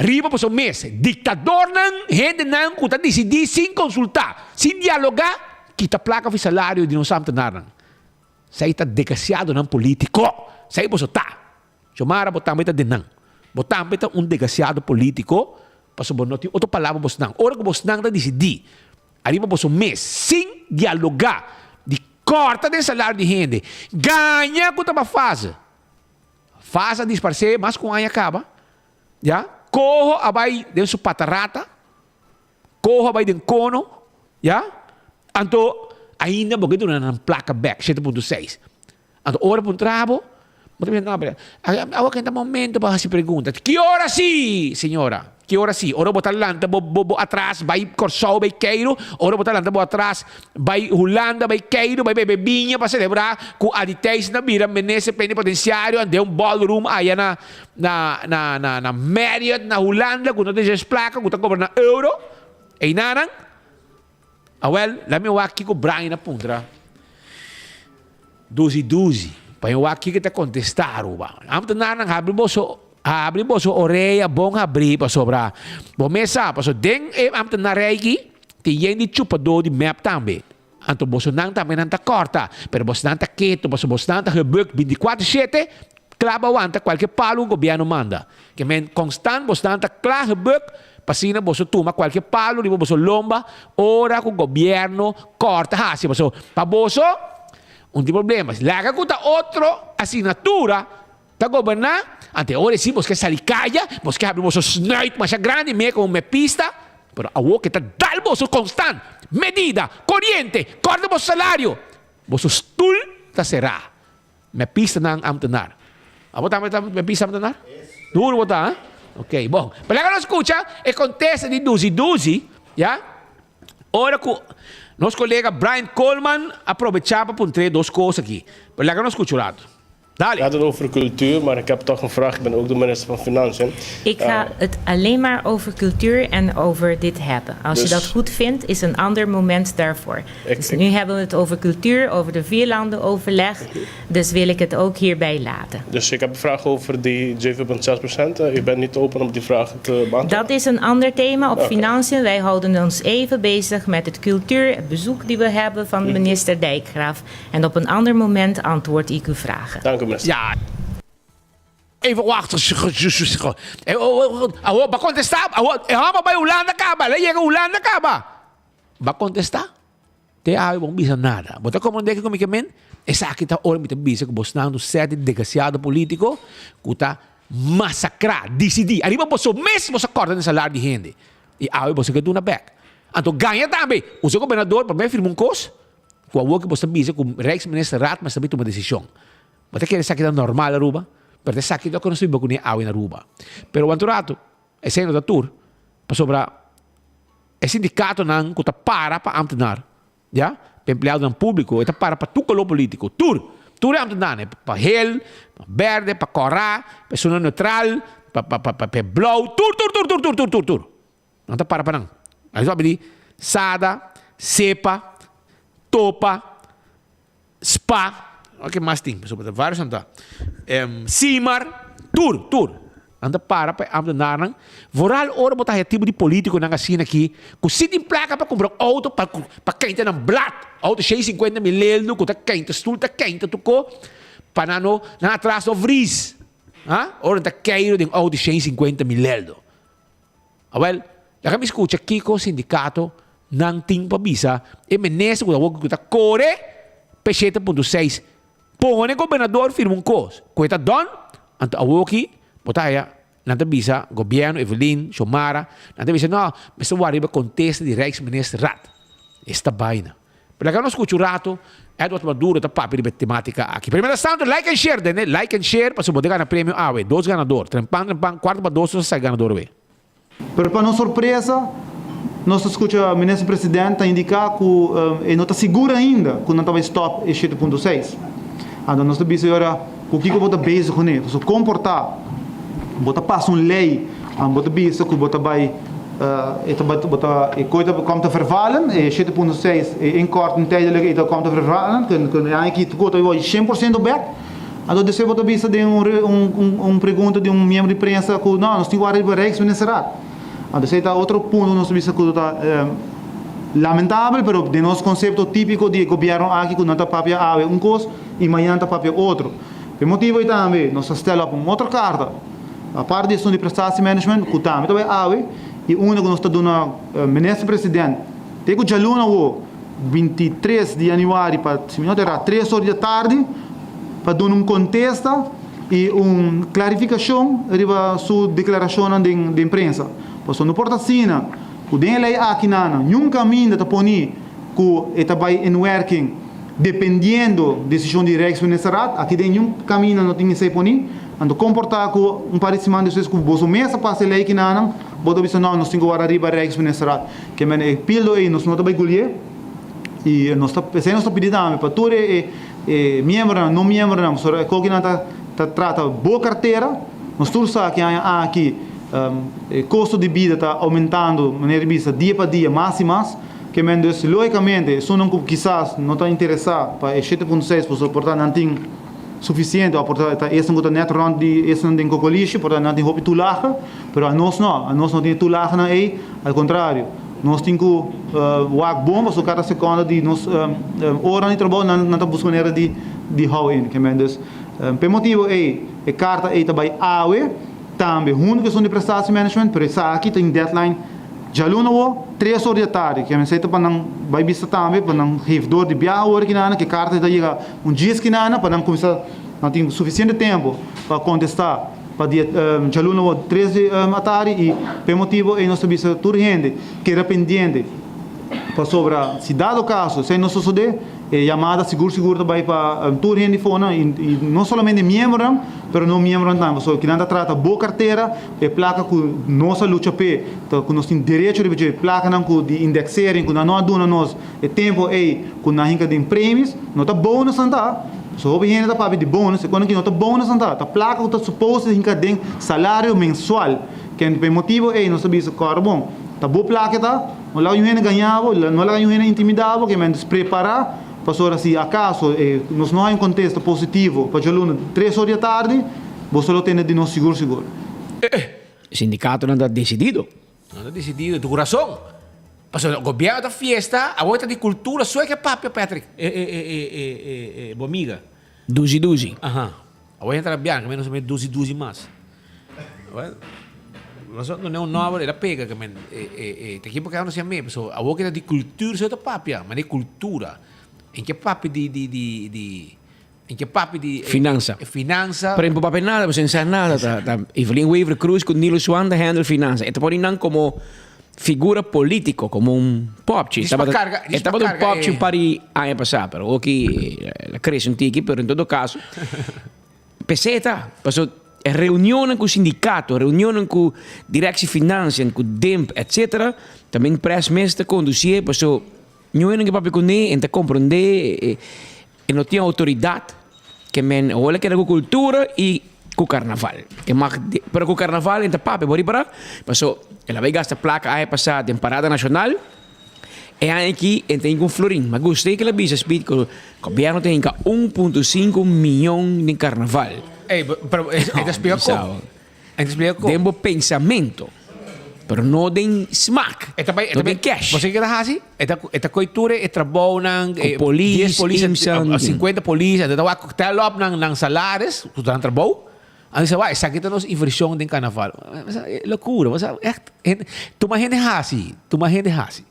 Riba boso mes, diktadornan, hendenan ku ta disidí sin konsultá, sin dialogá, kita plaka fi salario di nos ámtenarnan. Esei ta degasiadonan polítiko. Esei boso ta. Xiomara, bo tambe ta den nan. Bo tambe ta un degasiado polítiko, pasobra bo no tin otro palabra bosnan. Ora ku bosnan ta disidí ariba boso mes, sin dialogá, di kòrta den salario di hende, gaña ku ta bafase. Fase a disparsé mas ku un aña kaba. Ya, koho a bai den su patarata, koho a bai den kono, ya, anto ainda bo ke duna nan plaka bek, 7.6. Anto ora puntra bo, Bo ta bisa, no, pero awor ke ta momento pa hasi pregunta. Ki ora si, señora? Ki ora si? Ora bo ta lanta bo bo bo atras bai Kòrsou, bai Keiro, ora bo ta lanta bo atras bai Hulanda, bai Keiro, bai bebe biña pa selebrá ku Adi Thijs na bira minister plenipotenciario den un ballroom aya na na na na na Marriott na Hulanda ku no ta djes plaka ku ta kobra na euro. Einanan? Awel, laat mi wak kiko Brian a puntra Duzi Duzi, pa mi wak kiko e ta kontestá Aruba. Ambtenarnan, habri boso, habri boso orea bon habrí pasobra bo mes sa, pasobra den e ambtenarij aki tin yen di chupadó di mep tambe. Anto bosonan tambe nan ta kòrta, pero bosonan ta ketu pasobra bosonan ta gebukt bintikuater shete, kla pa wanta kualke palu ku gobièrnu manda. Ke men konstant bosonan ta kla gebukt pa asina boso tuma kualke palu riba boso lomba ora ku gobièrnu kòrta hasi pasobra pa boso un tin problema. Laga ku ta otro asignatura ta goberná, anto e ora esei boso ke sali kaya, boso ke habri boso snuit masha grandi mea komo mepista, pero awor ke ta dal boso konstant medida, koriente, kòrta boso salario, boso stul ta será. Mepistanan ambtenar. Abo tambe ta mepista ambtenar? Duro bo ta, ha? Ok, bon. Pero laga nos skucha e kontesta di Duzi Duzi, ya? Ora ku nos kolega Brian Coleman a probechá pa puntr'é dos kos aki. Pero laga nos skucha un ratu. Dale. Gaat het over cultuur, maar ik heb toch een vraag. Ik ben ook de minister van Financiën. Ik ga het alleen maar over cultuur en over dit hebben. Als je dat goed vindt, is een ander moment daarvoor. Dus nu hebben we het over cultuur, over de vierlandenoverleg. Dus wil ik het ook hierbij laten. Dus ik heb een vraag over die 7,6%. U bent niet open om die vraag te beantwoorden? Dat is een ander thema op Financiën. Wij houden ons even bezig met het cultuur, het bezoek die we hebben van minister Dijkgraaf. En op een ander moment antwoord ik uw vragen. Dank u, minister. Ja. Even wacht. Awor ba contesta? Awor e homber bai Hulanda caba. El a yega Hulanda caba. Ba contesta? Te awe bo no bisa nada. Bo ta comprende kico mi ke men? Esaki ta ora mi ta bisa cu bosnan un set di desgraciado politico cu ta masacra, dicidi. Ariba boso mes boso a corta den salario di hende. Y awe boso ke duna bek. Anto gaña tambe. Usa gobernador pa mi a firma un cos. Cu awor cu bo ta bisa cu Rijksministerraad mester bay tuma decision. Bo ta kere esaki ta normal Aruba? Pero ta esaki loke nos ta biba cune awe na Aruba. Pero wanta un rato, esey no ta tur, pasobra e sindicatonan cu ta para pa ambtenaar, ya, pa empleadonan publico, e ta para pa tur color politico, tur, tur e ambtenaarnan, pa geel, pa berde, pa cora, pa esunnan neutral, pa pa pa pa blauw, tur tur tur tur tur tur tur. Nan ta para pa nan. Nan a di Sada, Sepa, Topa, Spa, ke mas tin? Pasobra ta varios nan ta. Simar, tur, tur. Nan ta para pa e ambtenarnan. Vooral ora bo ta haya tipo di politiconan asina aki ku si tin plaka pa kumpra un auto pa pa keinta nan blad. Auto shei sinkuenta mil leldo ku ta keinta stul ta keinta tur ko pa nan no nan atras no vries. Ha? Ora nan ta keiro den auto shei sinkuenta mil leldo. Awel, laga mi skucha kiko sindikato nan tin pa bisa e minister ku ta wou ku ta kore pa e shete punto seis. Pone gobernador firma un kos ku e ta done, anto awoki bo ta haya nan ta bisa gobierno, Evelyn, Xiomara, nan ta bisa no, mester wak riba kontesta di Rijksministerraad. Esta baina. Pero laga nos skucha un rato Edward Maduro ta papia riba e tematica aki. Pero mientras tanto like and share dene, like and share pasobra bo ta gana premio awe, dos ganador, trempan trempan cuarto pa dos nos a saca ganador awe. Pero pa nos sorpresa, nos ta skucha Minister President ta indiká ku e no ta sigur ainda ku nan ta bai stòp e shete punto seis. Anto nos ta bisa e ora ku kiko bo ta bezig kuné. Pasobra kon por ta bo ta pasa un lei, bo ta bisa ku bo ta bai e ta bo ta e koi ta kom ta vervallen, e shete punto seis e inkorting tijdelijk e ta kom ta vervallen, ku e aña aki ku ta bai 100% bèk. Anto despues bo ta bisa den un un pregunta di un miembro di prensa ku no, nos tin ku wak riba Rijksministerraad. Anto esei ta otro punto ku nos ta bisa ku ta lamentabel, pero den nos konsepto típiko di e gobièrnu aki ku nan ta papia awe un kos i mañan ta papia otro. P'e motibu ei tambe nos ta stel op un otro karta, apart di esun di prestatiemanagement, ku tambe ta bai awe i unda ku nos ta duna Minister President te ku djaluna awo, 23 di januari pa, si mi no ta erá, tres or di atardi pa duna un kontesta i un klarifikashon riba su deklarashonnan den den prensa. Pasobra no por ta asina ku den e lei aki nan niun kaminda ta poni ku e ta bai in werking. Dependiendo desishon di Rijksministerraad, aki den niun kaminda no tin esei poni. Anto komportá ku un par di siman despues ku boso mes a pasa e lei kinanan, bo ta bisa no, nos tin ku wara riba Rijksministerraad. Ke men e pildo ei nos no ta bai gulié i nos ta esei nos ta pidi tambe pa tur e e miembronan, no miembronan, pasobra e kokinan ta ta trata bo kartera. Nos tur sa ki aña aki e kosto di bida ta oumentando manera di bisa dia pa dia mas i mas. Ke men dus logicamente esunnan ku kisas no ta interesá pa e 7.6 pasobra por ta nan tin sufisiente òf por ta ta esun ku ta nèt rònt di esunnan den kokolishi por ta nan tin hopi tulahe pero anos no, anos no tin e tulahenan ei al kontrario nos tin ku wak bon pasobra kada sekonda di nos oranan di trabou nan nan ta buska manera di di hou in ke men dus p'e motibu ei e karta ei ta bai awe tambe huntu ku esun di prestatiemanagement pero esaki tin deadline. Djaluna awo, tres or di atardi, ke mester ta pa nan bai bista tambe, pa nan geef door di biaha ora kinana, ke karta ta yega un djies kinana, pa nan kuminsá, nan tin sufisiente tempu pa kontestá pa dia djaluna awo tres di atardi i p'e motibu ei nos ta bisa tur hende keda pendiente pasobra si dado kaso esei no sosodé e yamada sigur sigur ta bai pa tur hende fona i no solamente miembronan pero no miembronan tambe pasobra kinan ta trata bo kartera E plaka ku nos a lucha p'e, ta ku nos tin derecho riba dje. Plakanan ku di indexering ku nan no a duna nos e tempu ei ku nan hinka den premies, no ta bonus nan ta. Pasobra hopi hende ta papia di bonus, e konan ki no ta bonus nan ta. Ta plaka ku ta supose di hinka den salario mensual. Kende pa e motibu ei nos ta bisa kòrda bon, ta bo plaka e ta, no laga niun hende gaña bo, no laga niun hende intimidá bo, ke men prepará pasobra si akaso nos no haña un kontesta positivo pa djaluna tres or di atardi, Boso lo tende di nos sigur sigur. Sindikatonan ta desidido. Nan ta desidido di kurason. Pasobra gobièrnu ta fiesta, awor ta di kultura so e ke papia Patrick, e e e e e e bo amiga. Duzi duzi. Aha. Awor e ta rabiá, ke men no sa duzi duzi mas. Awor nos a duna un nòmber, el a pega ke men e e e ta kiba ke no siña me, pasobra awor ke ta di kultura so e ta papia, manera kultura. En ke papia di di di di. En ke papia di Finansa. finansa. Pero en por papia nada, bo sensa nada. Ta, ta Evelyn Wever Croes ku Nilo Swan ta handle finansa. E ta pone nan komo figura politico, komo un popchi. Dis pa Tabata, karga, e dis pa tabata un karga popchi e. un par di aña pasá, pero oki el a krese un tiki, pero en todo kaso, p'esei ta. Paso e reunionnan ku sindikato, reunionnan ku Directie Financiën, ku DIMP, etcetera, ta men pres mes ta kondusié, paso ñoe nan ke papia kuné, en ta komprondé e. E no tin autoridad ke men hola keda ku kultura i ku karnaval. E mag di, pero ku karnaval e ta papia bo ripará, paso el a bai gasta plaka aña pasá den parada nashonal, e aña aki e ta hinka un florin. Ma gusta ke el a bisa Speed ku gobièrnu ta hinka 1.5 miyon den karnaval. Ey, pero e ta splika kon. E ta splika kon. Den bo pensamento, pero no den smak, E ta bai, e no ta bai, den cash. Bo sa kiko ta hasi? E ta, e ta koi tur e trabounan, Ku polis, 10 polis, imsan. 50 polis, e ta wak tel op nan, nan salaris, ku nan trabou. Anto bisa, wak, esaki ta nos invershon den karnaval. Lokura, bo sa, ègt, hende, tuma hende hasi, tuma hende hasi.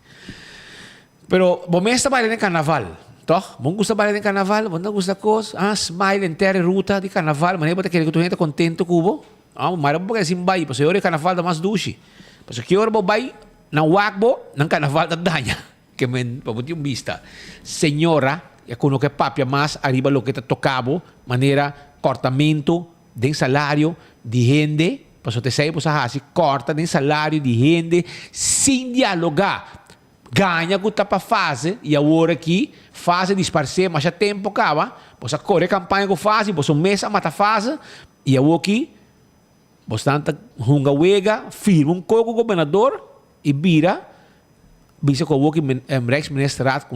Pero bo mes ta baila den karnaval, tòg? Bo gusta baila den karnaval? Bo no gusta kos? Ah, smile henter e ruta di karnaval, manera bo ta kere ku tur hende ta kontento ku bo. Ah, mara bo por keda sin bai, pasobra e ora e karnaval ta mas dushi. Pasobra ki ora bo bai, nan wak bo, nan karnaval ta daña. Ke men, pa bo tin un bista. Señora, ya ku no ke papia mas ariba loke ta toka bo, manera kòrtamentu den salario di hende, pasobra ta esei bo sa hasi, kòrta den salario di hende sin dialogá. Gaña ku ta pa fase y awor aki fase disparse masha tempo kaba, boso a kore kampaña ku fase y boso mes a mata fase y awor aki bosnan ta hunga wega, firma un koko gobernador y bira bisa ku awor aki Rijksministerraad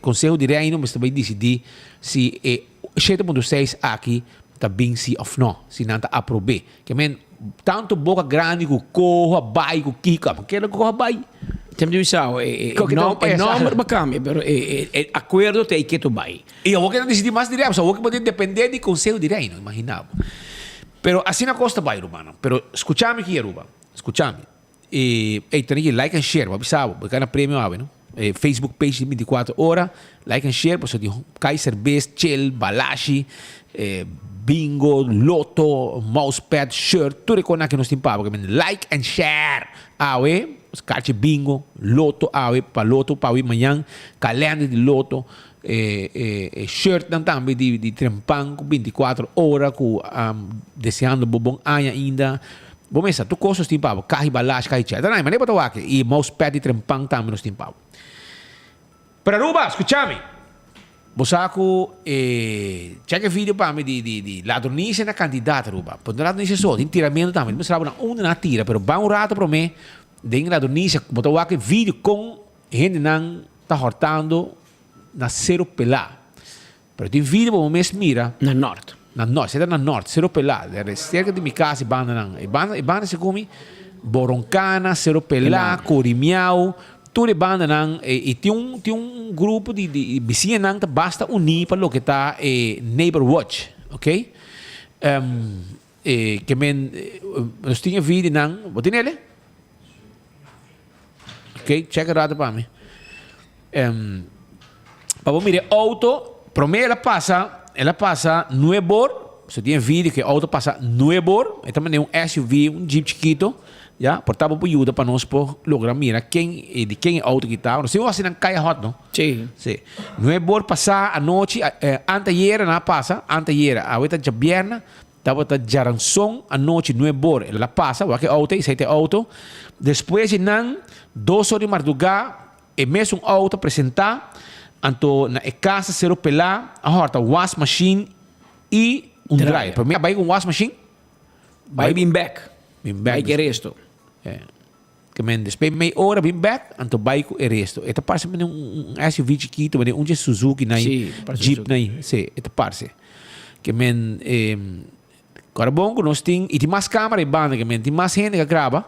Conseho di Reino mester bai disidi si e 7.6 aki ta bin si of no, si nan ta aprobe. Ke men, tanto boka grandi ku koho a bai ku kiko, a keda koho a bai. Tem di bisa, e, e, Koke nom, ta e pesa. nomber ba cambia, pero e, e, e acuerdo te ke to bai. I awor ke ta disidi mas direct, so awor ke bo tin depende di Conseho di Reino, imagina bo. Pero asina kos ta bai, rumannan. Pero skuchami aki, Aruba, skuchami. E, ey, tene ki like and share, bo a bisa bo, bo gana premio awe, no? E Facebook page di 24 ora, like and share, pasobra di Kaiser Best, Chill, Balashi, e bingo, loto, mousepad, shirt, tur e konan aki nos tin pa bo. Like and share! Awe, kachi bingo, loto awe, pa loto pa awe mañan, kalender di loto. E e e shirtnan tambe di di Trempan ku bintikuater ora ku deseando bo bon aña ainda. Bo mesa tur kos nos tin pa bo. Kahi balash, kahi chèt. Anai, manera bo ta wak e mousepad di Trempan tambe nos tin pa bo. Pero Aruba, skucha mi! Bo sa ku e check e video pa mi di di di ladronisia na kandidat Aruba. Pero no ladronisia so, tin tiramentu tambe. Mi mustra bo na unda nan a tira, pero ban un rato promé den ladronisia bo ta wak e video kon hendenan ta hòrtando na Sero Pelá. Pero tin video bo mes mira. Na Nort. Na Nort, esei ta na Nort, Sero Pelá. Serka di mi kas e bandanan. E banda e banda segun mi, Boroncana, Sero Pelá, Corimiao, tur e bandanan i tin un tin un grupo di di bisiñanan ta basta uní pa loke ta e neighbor watch, ok. E ke men nos tin e videonan, bo tin ele? Ok, check e rato pa mi. Um, pa bo mira e auto, prome el a pasa, el a pasa nuebor, so tin e video ke auto pasa nuebor, e ta mane un SUV, un jeep chikito, ya, por ta bo por yuda pa nos por logra mira ken, eh, di ken e auto ki ta. Nos tin asina nan kaya hot, no? Sí. Sí. Nuebor pasa anochi, eh, anteayera nan a pasa, anteayera, awe ta djabierna, Tabata djaranson anochi nuebor el a pasa, wak e auto ei, esei ta e auto. Despues di nan, dos or di mardugá, e mesun auto a presentá, anto na e kas a sero pelá, a hòrta was machine i un dryer. Promé a bai ku un was machine? Bai bin bèk. Bin bèk. Bai ku e resto. Ke men despues mei ora bin bek, anto bai ku e resto. E ta parse mane un SUV chikito, mane un dje Suzuki nai, Sí, parse Jeep Suzuki. nai. Sí, e ta parse. Ke men, kora bon ku nos tin, i tin mas kamera e banda ke men, tin mas hende ka graba,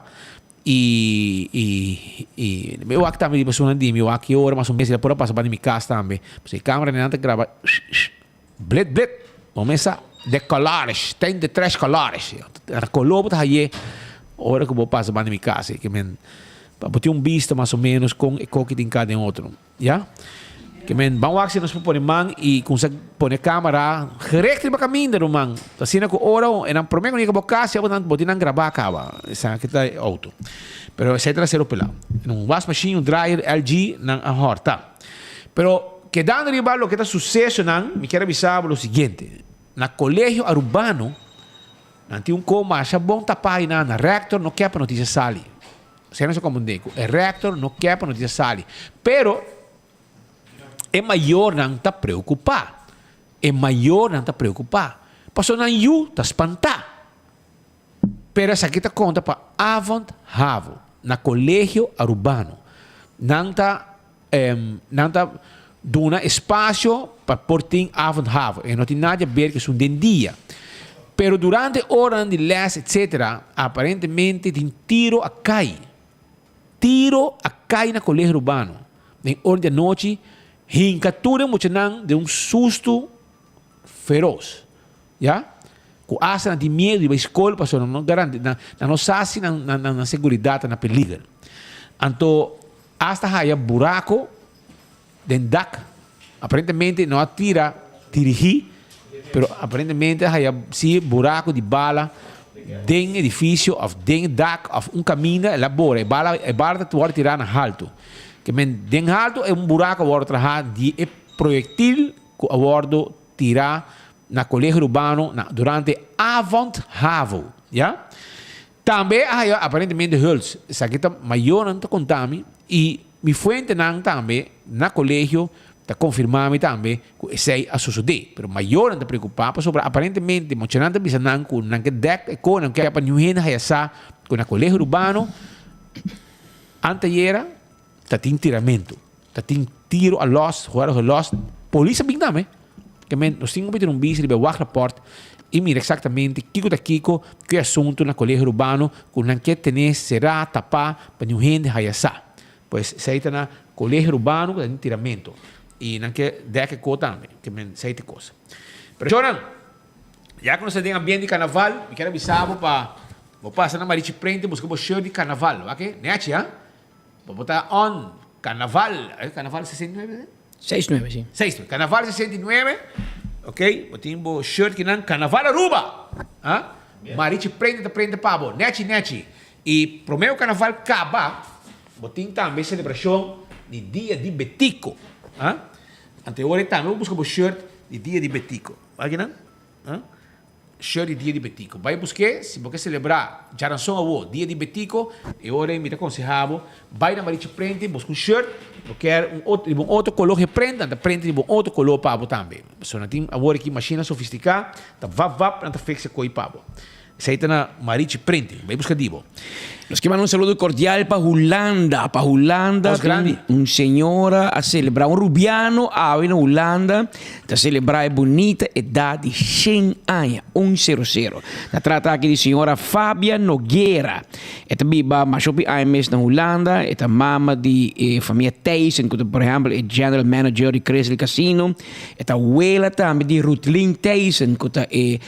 i, i, i mi wak tambe di persona di mi wak ki ora mas o mes el a por a pasa banda di mi kas tambe. Pasobra e kamera nan ta graba blit blit, bo mes sa de colores, ten de tres colores. Ta color bo ta haye ora ku bo pasa banda mi kas ke men pa bo tin un bista mas o menos kon e koki tin ka den otro, ya. Ke men ban wak si nos por pone man i kumsa pone kamera gericht riba kaminda ruman. Asina ku ora e nan prome ku yega bo kas ya bo nan bo tin nan graba kaba esaki ta e outo. Pero esei ta sero pela. Un wasmachine, un dryer LG nan a hòrta. Pero kedando riba loke ta susesonan, mi kier a bisa bo lo siguiente. Na Colegio Arubano, nan tin un ko masha bon tapá einan. Na rector no ke pa noticia sali. Esei nos a comprende ku e rector no ke pa noticia sali. Pero e mayornan ta preokupá. E mayornan ta preokupá. Pasobra nan yu ta spantá. Pero esaki ta konta pa avond havo na Colegio Arubano. Nan ta nan ta duna espasio pa por tin avond havo. E no tin nada di haber ku esun den dia. Pero durante oranan di les etcetera aparentemente tin tiro a kai. Tiro a kai na Colegio Arubano. Den ora di anochi hinka tur e muchanan den un susto feroz. Ya? Ku asta nan tin miedu di bai skol pasobra nan no garanti, nan no sa si nan nan seguridat ta na peliger. Anto asta haya buraco den dak. Aparentemente no a tira dirigi, pero aparentemente a haya si buraco di bala den edificio of den dak of un caminda el a bora. E bala e bala ta wòrdu tirá na haltu. Ke men den haltu e un buraco a wòrdu traha di e proyectil ku a wòrdu tirá na Colegio Urbano na durante avond havo, ya. Tambe a haya aparentemente huls. Esaki ta mayornan ta konta mi i mi fuentenan tambe na colegio ta konfirma mi tambe ku esei a sosodé. Pero mayornan ta preokupá pasobra aparentemente muchanan ta bisa nan ku nan ke dèk e ko, nan ke pa niun hende haya sa ku na Colegio Urbano antayera ta tin tiramentu, ta tin tiro a lòs, horas a lòs. Polis a bin tambe. Ke men, nos tin ku mete un bista riba e wagrapport i mira eksaktamente kiko ta kiko ku e asuntu na Kolegio Urbano ku nan ke tene será, tapá, pa niun hende haya sa. Pues esei ta na Kolegio Urbano ku ta tin tiramentu. I nan ke dèk e ko tambe. Ke men, esei ta e kos. Pero shornan, ya ku nos ta den ambiente di karnaval, mi kier a bisa bo pa bo pasa na Marichi Print i buska bo shirt di karnaval. Wak-e? Nechi, ha? Bo bo ta on Carnaval, eh, Carnaval 69? 69, si. 69, Carnaval 69, ok, bo tin bo shirt kinan Carnaval Aruba, ah, Marichi prende ta prende pa bo, nechi nechi. I prome ku Carnaval kaba, bo tin tambe celebracion di Dia di Betico, ah. Anto e ora ei tambe bo buska bo shirt di dia di Betico. Wak nan? Huh? Shirt di dia di Betico. Bai busk'é si bo ke selebrá djaranson awo dia di Betico, e ora ei mi ta konsehá bo bai na Marichi Printing buska un shirt, bo kier un otro riba un otro koló ke print, nan ta print riba un otro koló pa bo tambe. Pasobra nan tin awor aki mashina sofistiká, ta vap vap nan ta fix e koi pa bo. Esei ta na Marichi Printing. Bai buska di bo. Nos ke manda un saludo cordial pa Hulanda, pa Hulanda. Os grandi. Un señora a celebra, un rubiano awe na Hulanda ta celebra e bunita edad di shen aña, un sero sero. Ta trata aki di señora Fabia Noguera. E ta biba masha hopi aña mes na Hulanda, e ta mama di e famia Thijssen, cu ta por ehempel e general manager di Crystal Casino. E ta wela tambe di Rutlin Thijssen, cu ta e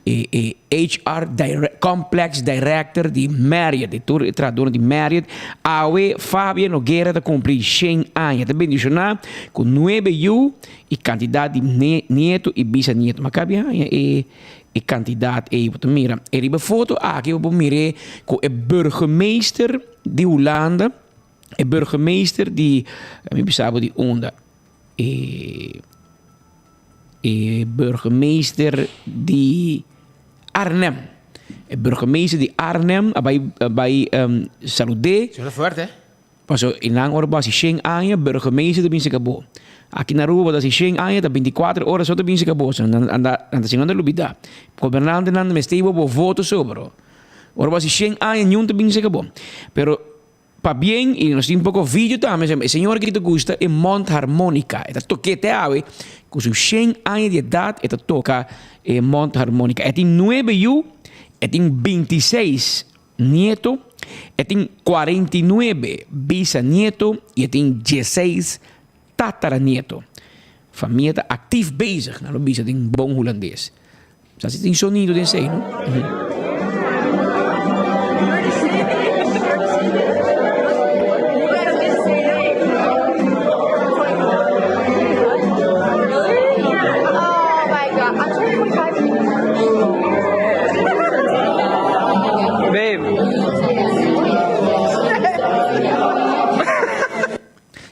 E e HR Complex Director di Marriott, di tur e trahadornan di Marriott, awe Fabia Noguera ta cumpli shen aña. Ta bendiciona cu nuebe yu y cantidad di nieto y bisanieto. Ma cabe haña e e cantidad ey. Bo ta mira e riba e foto aki bo por mir'e cu e burgemeester di Hulanda, e burgemeester di, mi bisa bo di unda. E e burgemeester di Arnhem. E burgemeester di Arnhem a bai a bai salud'é. Suena fuerte. Paso e nan ora bo hasi shen aña burgemeester ta bin seka bo. Aki na Aruba bo ta hasi shen aña ta binticuatro ora so ta bin seka bo. So nan anda nan ta haci nan ta lubida. Gobernantenan mester bo bo voto sobro. Ora bo hasi shen aña niun ta bin seka bo. Pero Pabien y nos tin poco video tambe, e señor aki ta gusta e mondharmonica, e ta toke te awe cu su shen aña di edad e ta toca e mondharmonica. E tin nuebe yu, e tin bintiseis nieto, e tin cuarentinuebe bisanieto y e tin dieseis tataranieto. Famia ta actief bezig, nan lo bisa den bon Hulandes. Sa si tin sonido den esei, no?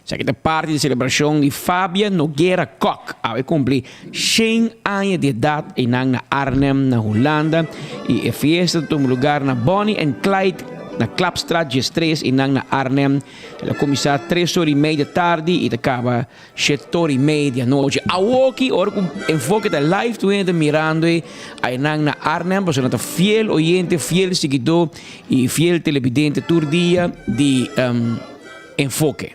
Esaki ta parti di selebrashon di Fabia Noguera Kok. Awe kumpli shen aña di edat einan na Arnhem na Hulanda i e fiesta ta tuma lugar na Bonnie and Clyde na Klapstraat diestres einan na Arnhem. El a kuminsá tres ora i mei di tardi i ta kaba shet ora i mei di anochi. Awoki ora ku Enfoke ta live tur hende ta mirando e einan na Arnhem pasobra nan ta fiel oyente, fiel siguidó i fiel telebidente tur dia di Enfoke.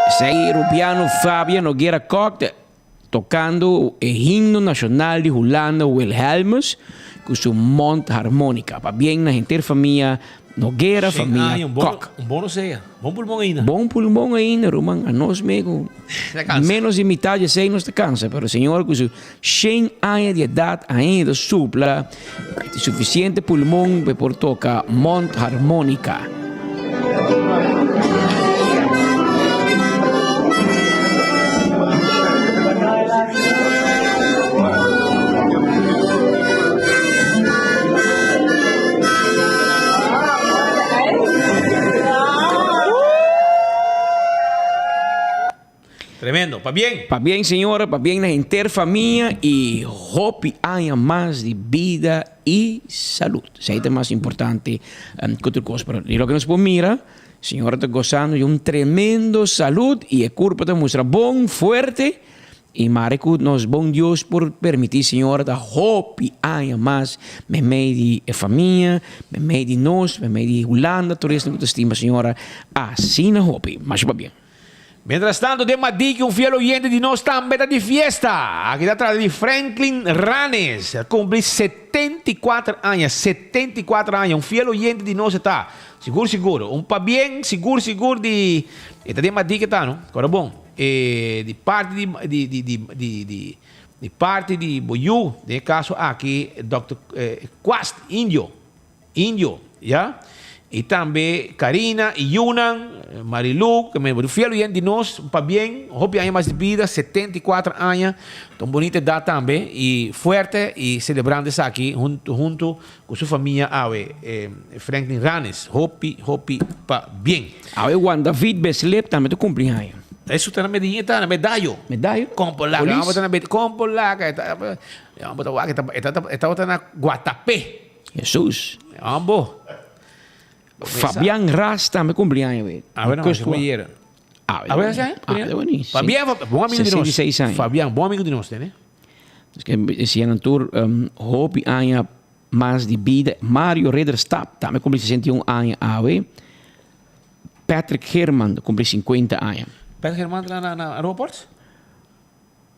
Esei Rubiano Fabia Noguera Kok Tocando e himno nacional di Hulanda Wilhelmus cu su mondharmonica. Pabien na henter famia Noguera, famia Aña, un bon, Kok. un bon rosea. Bon pulmon ainda. Bon pulmon ainda, ruman. Anos me cu menos di mitad di esey nos ta cansa. Pero señor cu su shen aña di edad ainda ta supla suficiente pulmon pa e por toca mondharmonica. Tremendo. Pabien. Pabien señora, pabien na henter famia y hopi aña mas di bida y salud. Esey ta mas importante cu otro cos. Pero di loke nos por mira, señora ta gozando di un tremendo salud y e curpa ta mustra bon, fuerte. Y mare cu nos bon Dios por permiti señora ta hopi aña mas memey di e famia, memey di nos, memey di Hulanda, tur esnan cu ta stima señora asina hopi. Masha pabien. Mientras tanto den Madiki un fiel oyente di nos tambe ta di fiesta. Aki ta trata di Franklin Ranes. El cumpli 74 aña, 74 aña. Un fiel oyente di nos e ta. Sigur sigur. Un pabien sigur sigur di e ta den Madiki ta no. Cora bon. E di parti di di di di di di di parti di bo yu, den e caso aki Dòkter Kwast Indio. Indio, ya. I tambe Karina i yunan, Marilu, ke men fiel oyente di nos, un pabien, hopi aña mas di bida, 74 aña, ta un bonita edat tambe, i fuerte i selebrando esaki huntu huntu ku su famia awe, Franklin Ranes, hopi hopi pabien. Awe Juan David Beslep tambe ta kumpli aña. Esu ta na Medellin, e ta na Medallo. Medallo? Kompolaga, Polis? abo ta na Medellin, Kompolaga, e ta, abo ta wak, e ta, e tabata na Guatapé. Jesus. Ambo. Fabian Ras tambe cumpli año we. A ver, no, se A A ver, ¿sí? Fabian, bon amigo di nos. 66 años. Fabian, bon amigo di nos, tene. Dus que si en tour um, hopi aña mas di vida. Mario Ridderstap tambe cumpli 61 aña awe. Patrick Herman cumpli 50 aña. Patrick Herman na na na aeroport?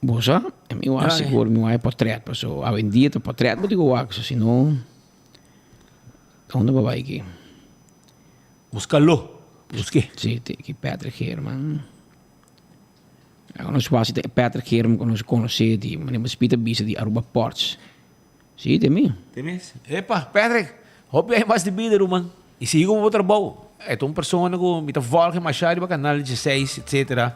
Bo sa? E mi wak sigur mi wak e portret paso awendia ta portret bo tin ku wak so si no unda bo bai aki? Buskalo, buske. Si tin aki Patrick Herman. Awo nos wak si ta e Patrick Herman ku nos konosé di manera bo spita bisa di Aruba Ports. Si ta mi. Ta mes. Epa Patrick, hopi aña mas di bida ruman y sigui ku bo trabou. E ta un persona ku mi ta volg masha riba kanal dieseis etcetera.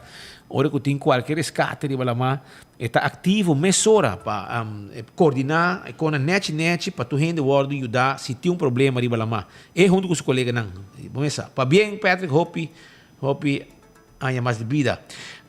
Ora ku tin kualke reskate riba lama e ta aktivo mesora pa koordiná e kona nechi nechi pa tur hende wòrdu yuda si tin un problema riba lama. E huntu ku su koleganan. Bo mesa. Pabien Patrick hopi hopi aña mas di bida.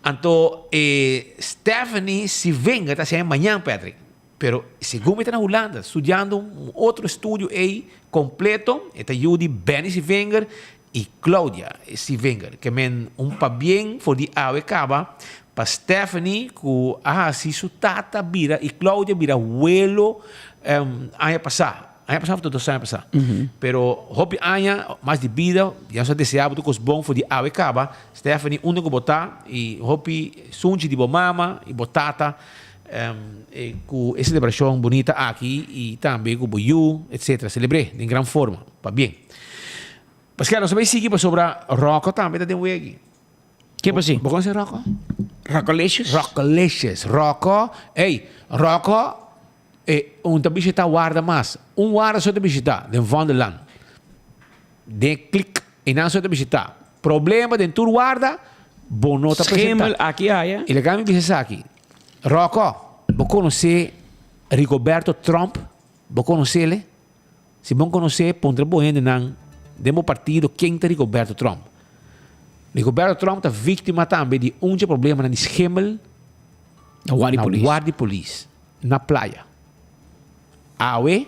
Anto e Stephanie Sivenga ta hasi mañan Patrick. Pero segun mi ta na Hulanda studiando un otro estudio ey completo, e ta yu di Benny Sivenger y Claudia Sivenger. Ke men un pabien for di awe caba pa Stephanie cu a haci su tata bira y Claudia bira welo aña pasa. Aña pasa of dos aña pasa. Pero hopi aña mas di bida, ya nos a desea bo tur cos bon for di awe caba. Stephanie unda cu bo ta y hopi sunchi di bo mama y bo tata. Ku e selebrashon bunita aki i tambe ku bo yu etsetera selebr'é den gran forma pabien. Paskera nos ta bai sigui pasobra Rocco tambe ta den wegi. Ke pa si? Bo konosé Rocco? Rockolicious? Rockolicious. Rocco, ey, Rocco e un ta bishitá warda mas. Un warda so ta bishitá den Vondelland. Den e klik e nan so ta bishitá. Problema den tur warda, bo no ta presentá. Schemel aki aya. I laga mi bisa esaki. Rocco, bo konosé Rigoberto Tromp? Bo konosé-le? Si bon konosé, puntra bo hendenan den bo partido ken ta Rigoberto Tromp. Rigoberto Tromp ta víktima tambe di un dje problemanan di schimmel Na Wardi na Polis. Wardi Polis, na playa. Awe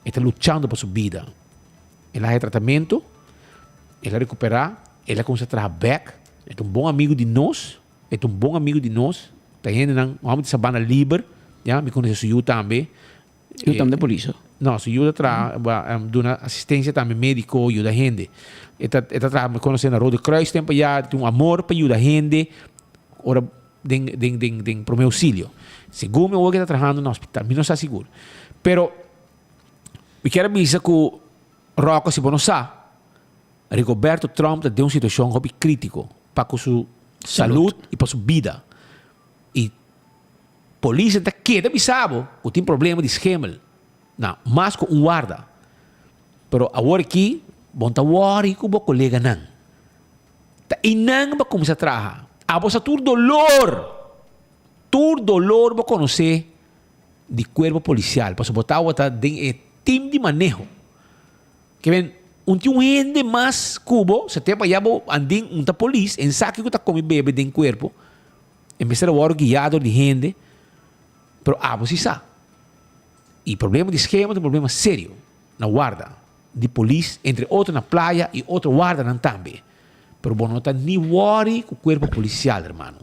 e ta luchando pa su bida. El a haña tratamentu, el a rekuperá, el a kuminsá traha bèk. E ta un bon amigu di nos. E ta un bon amigu di nos, ta hendenan, un homber di Sabana Liber, ya, mi conoce su yu tambe. Yu tambe ta polis ho? No, su yu ta traha, duna asistencia tambe medico, yuda hende. E ta, e ta traha, mi conoce na Rode Kruis tempo ya, tin un amor pa yuda hende ora den, den, den, den primer auxilio. Segun mi awor ke ta trahando na hospital, mi no sa sigur. Pero, mi kier a bisa cu Rocco, si bo no sa, Rigoberto Trump ta den un situacion hopi critico pa cu su salud y pa su bida. Y polisnan ta keda bisa bo cu tin problema di schemel na mas cu un warda. Pero awor aki bo no ta worry cu bo coleganan. Ta eynan bo a cuminsa traha. Abo sa tur dolor, tur dolor bo conoce di cuerpo policial pasobra bo tabata den e team di maneho. Ke men, un tin un hende mas ku bo, sa tempu aya bo andin un ta polis, en saki ku ta kome bebe den kuerpo, e mester a wòrdu guiá dor di hende, pero abo si sa. I problema di skema ta un problema serio na warda di polis, entre otro na playa i otro wardanan tambe. Pero bo no ta ni wòri ku kuerpo polisial, hermano.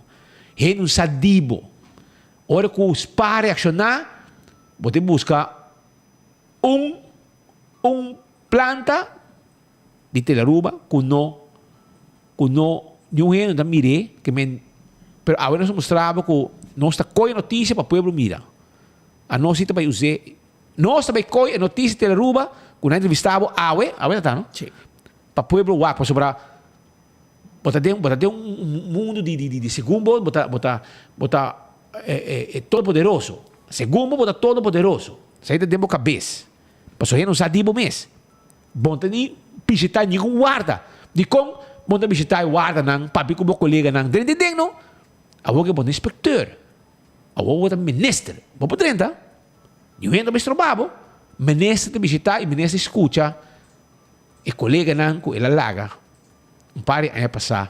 Hende un sa di bo. Ora ku spa reakshoná, bo ta buska un un planta di Telaruba ku no ku no niun hende no ta mir'é ke men pero awe nos a mustra bo ku nos ta kohe notisia pa pueblo mira anos si ta bai us'é nos ta bai kohe e notisia di Telaruba ku nan entrevista bo awe awe ta ta no pa pueblo wak pasobra bo ta den bo ta den un mundu di di di segun bo bo ta bo ta bo ta e todopoderoso segun bo bo ta todopoderoso. Esei ta den bo kabes. Pasobra hende no sa di bo mes. Bon ta ni bishita ningun warda. Dikon bon ta bishita e wardanan, papia ku bo koleganan? Drenta den no. Awor ke bo ta inspekteur, awor bo ta minister, bo por drenta. Niun hende ta bai stroba bo. Minister ta bishita i minister skucha e koleganan ku el a laga un par di aña pasá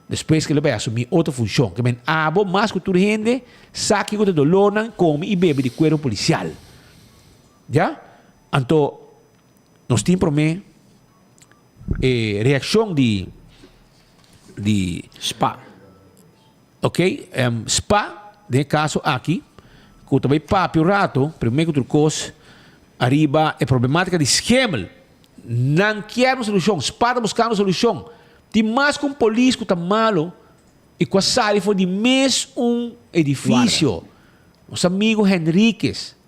despues ku el a bai asumí otro funshon. Ke men abo mas ku tur hende sa kiko ta dolornan komi i bebe di kuerpo polisial. Ya? Anto nos tin promé e reakshon di di Spa. Ok, Spa den e kaso aki ku ta bai papia un rato promé ku tur kos ariba e problematika di schemel. Nan kier un solushon, Spa ta buskando solushon. Tin mas ku un polis ku ta malo i ku a sali for di mes un edifisio. Nos amigo Henriquez.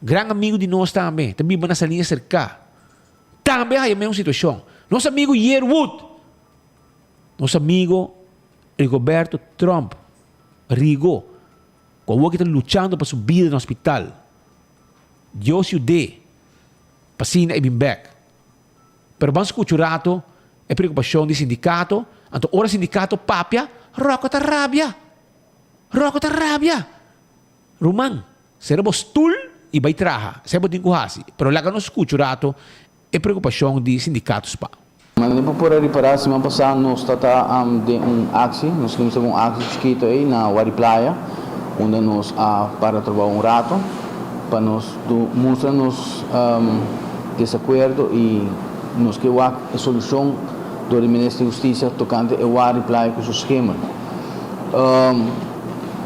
Gran amigu di nos tambe ta biba na Salinas Serká. Tambe a haya mesun situashon. Nos amigu Yearwood, nos amigu Rigoberto Tromp, Rigo, ku awor ki ta luchando pa su bida na hospital. Dios yud'é pa asina e bin bèk. Pero ban skucha un rato e preokupashon di sindikato. Anto ora sindikato papia, Rocco ta rabia. Rocco ta rabia. Ruman, sera bo stul i bai traha, esei bo tin ku hasi, pero laga nos skucha un rato e preokupashon di sindikato spa. Manera bo por a ripará siman pasá nos ta ta den un aksi, nos kuminsá ku un aksi chikito ei na Wadi Playa unda nos a para trabou un rato pa nos mustra nos desakuerdo i nos ke wak e solushon dor di Minister di Hustisia tokante e Wadi Playa ku su skema.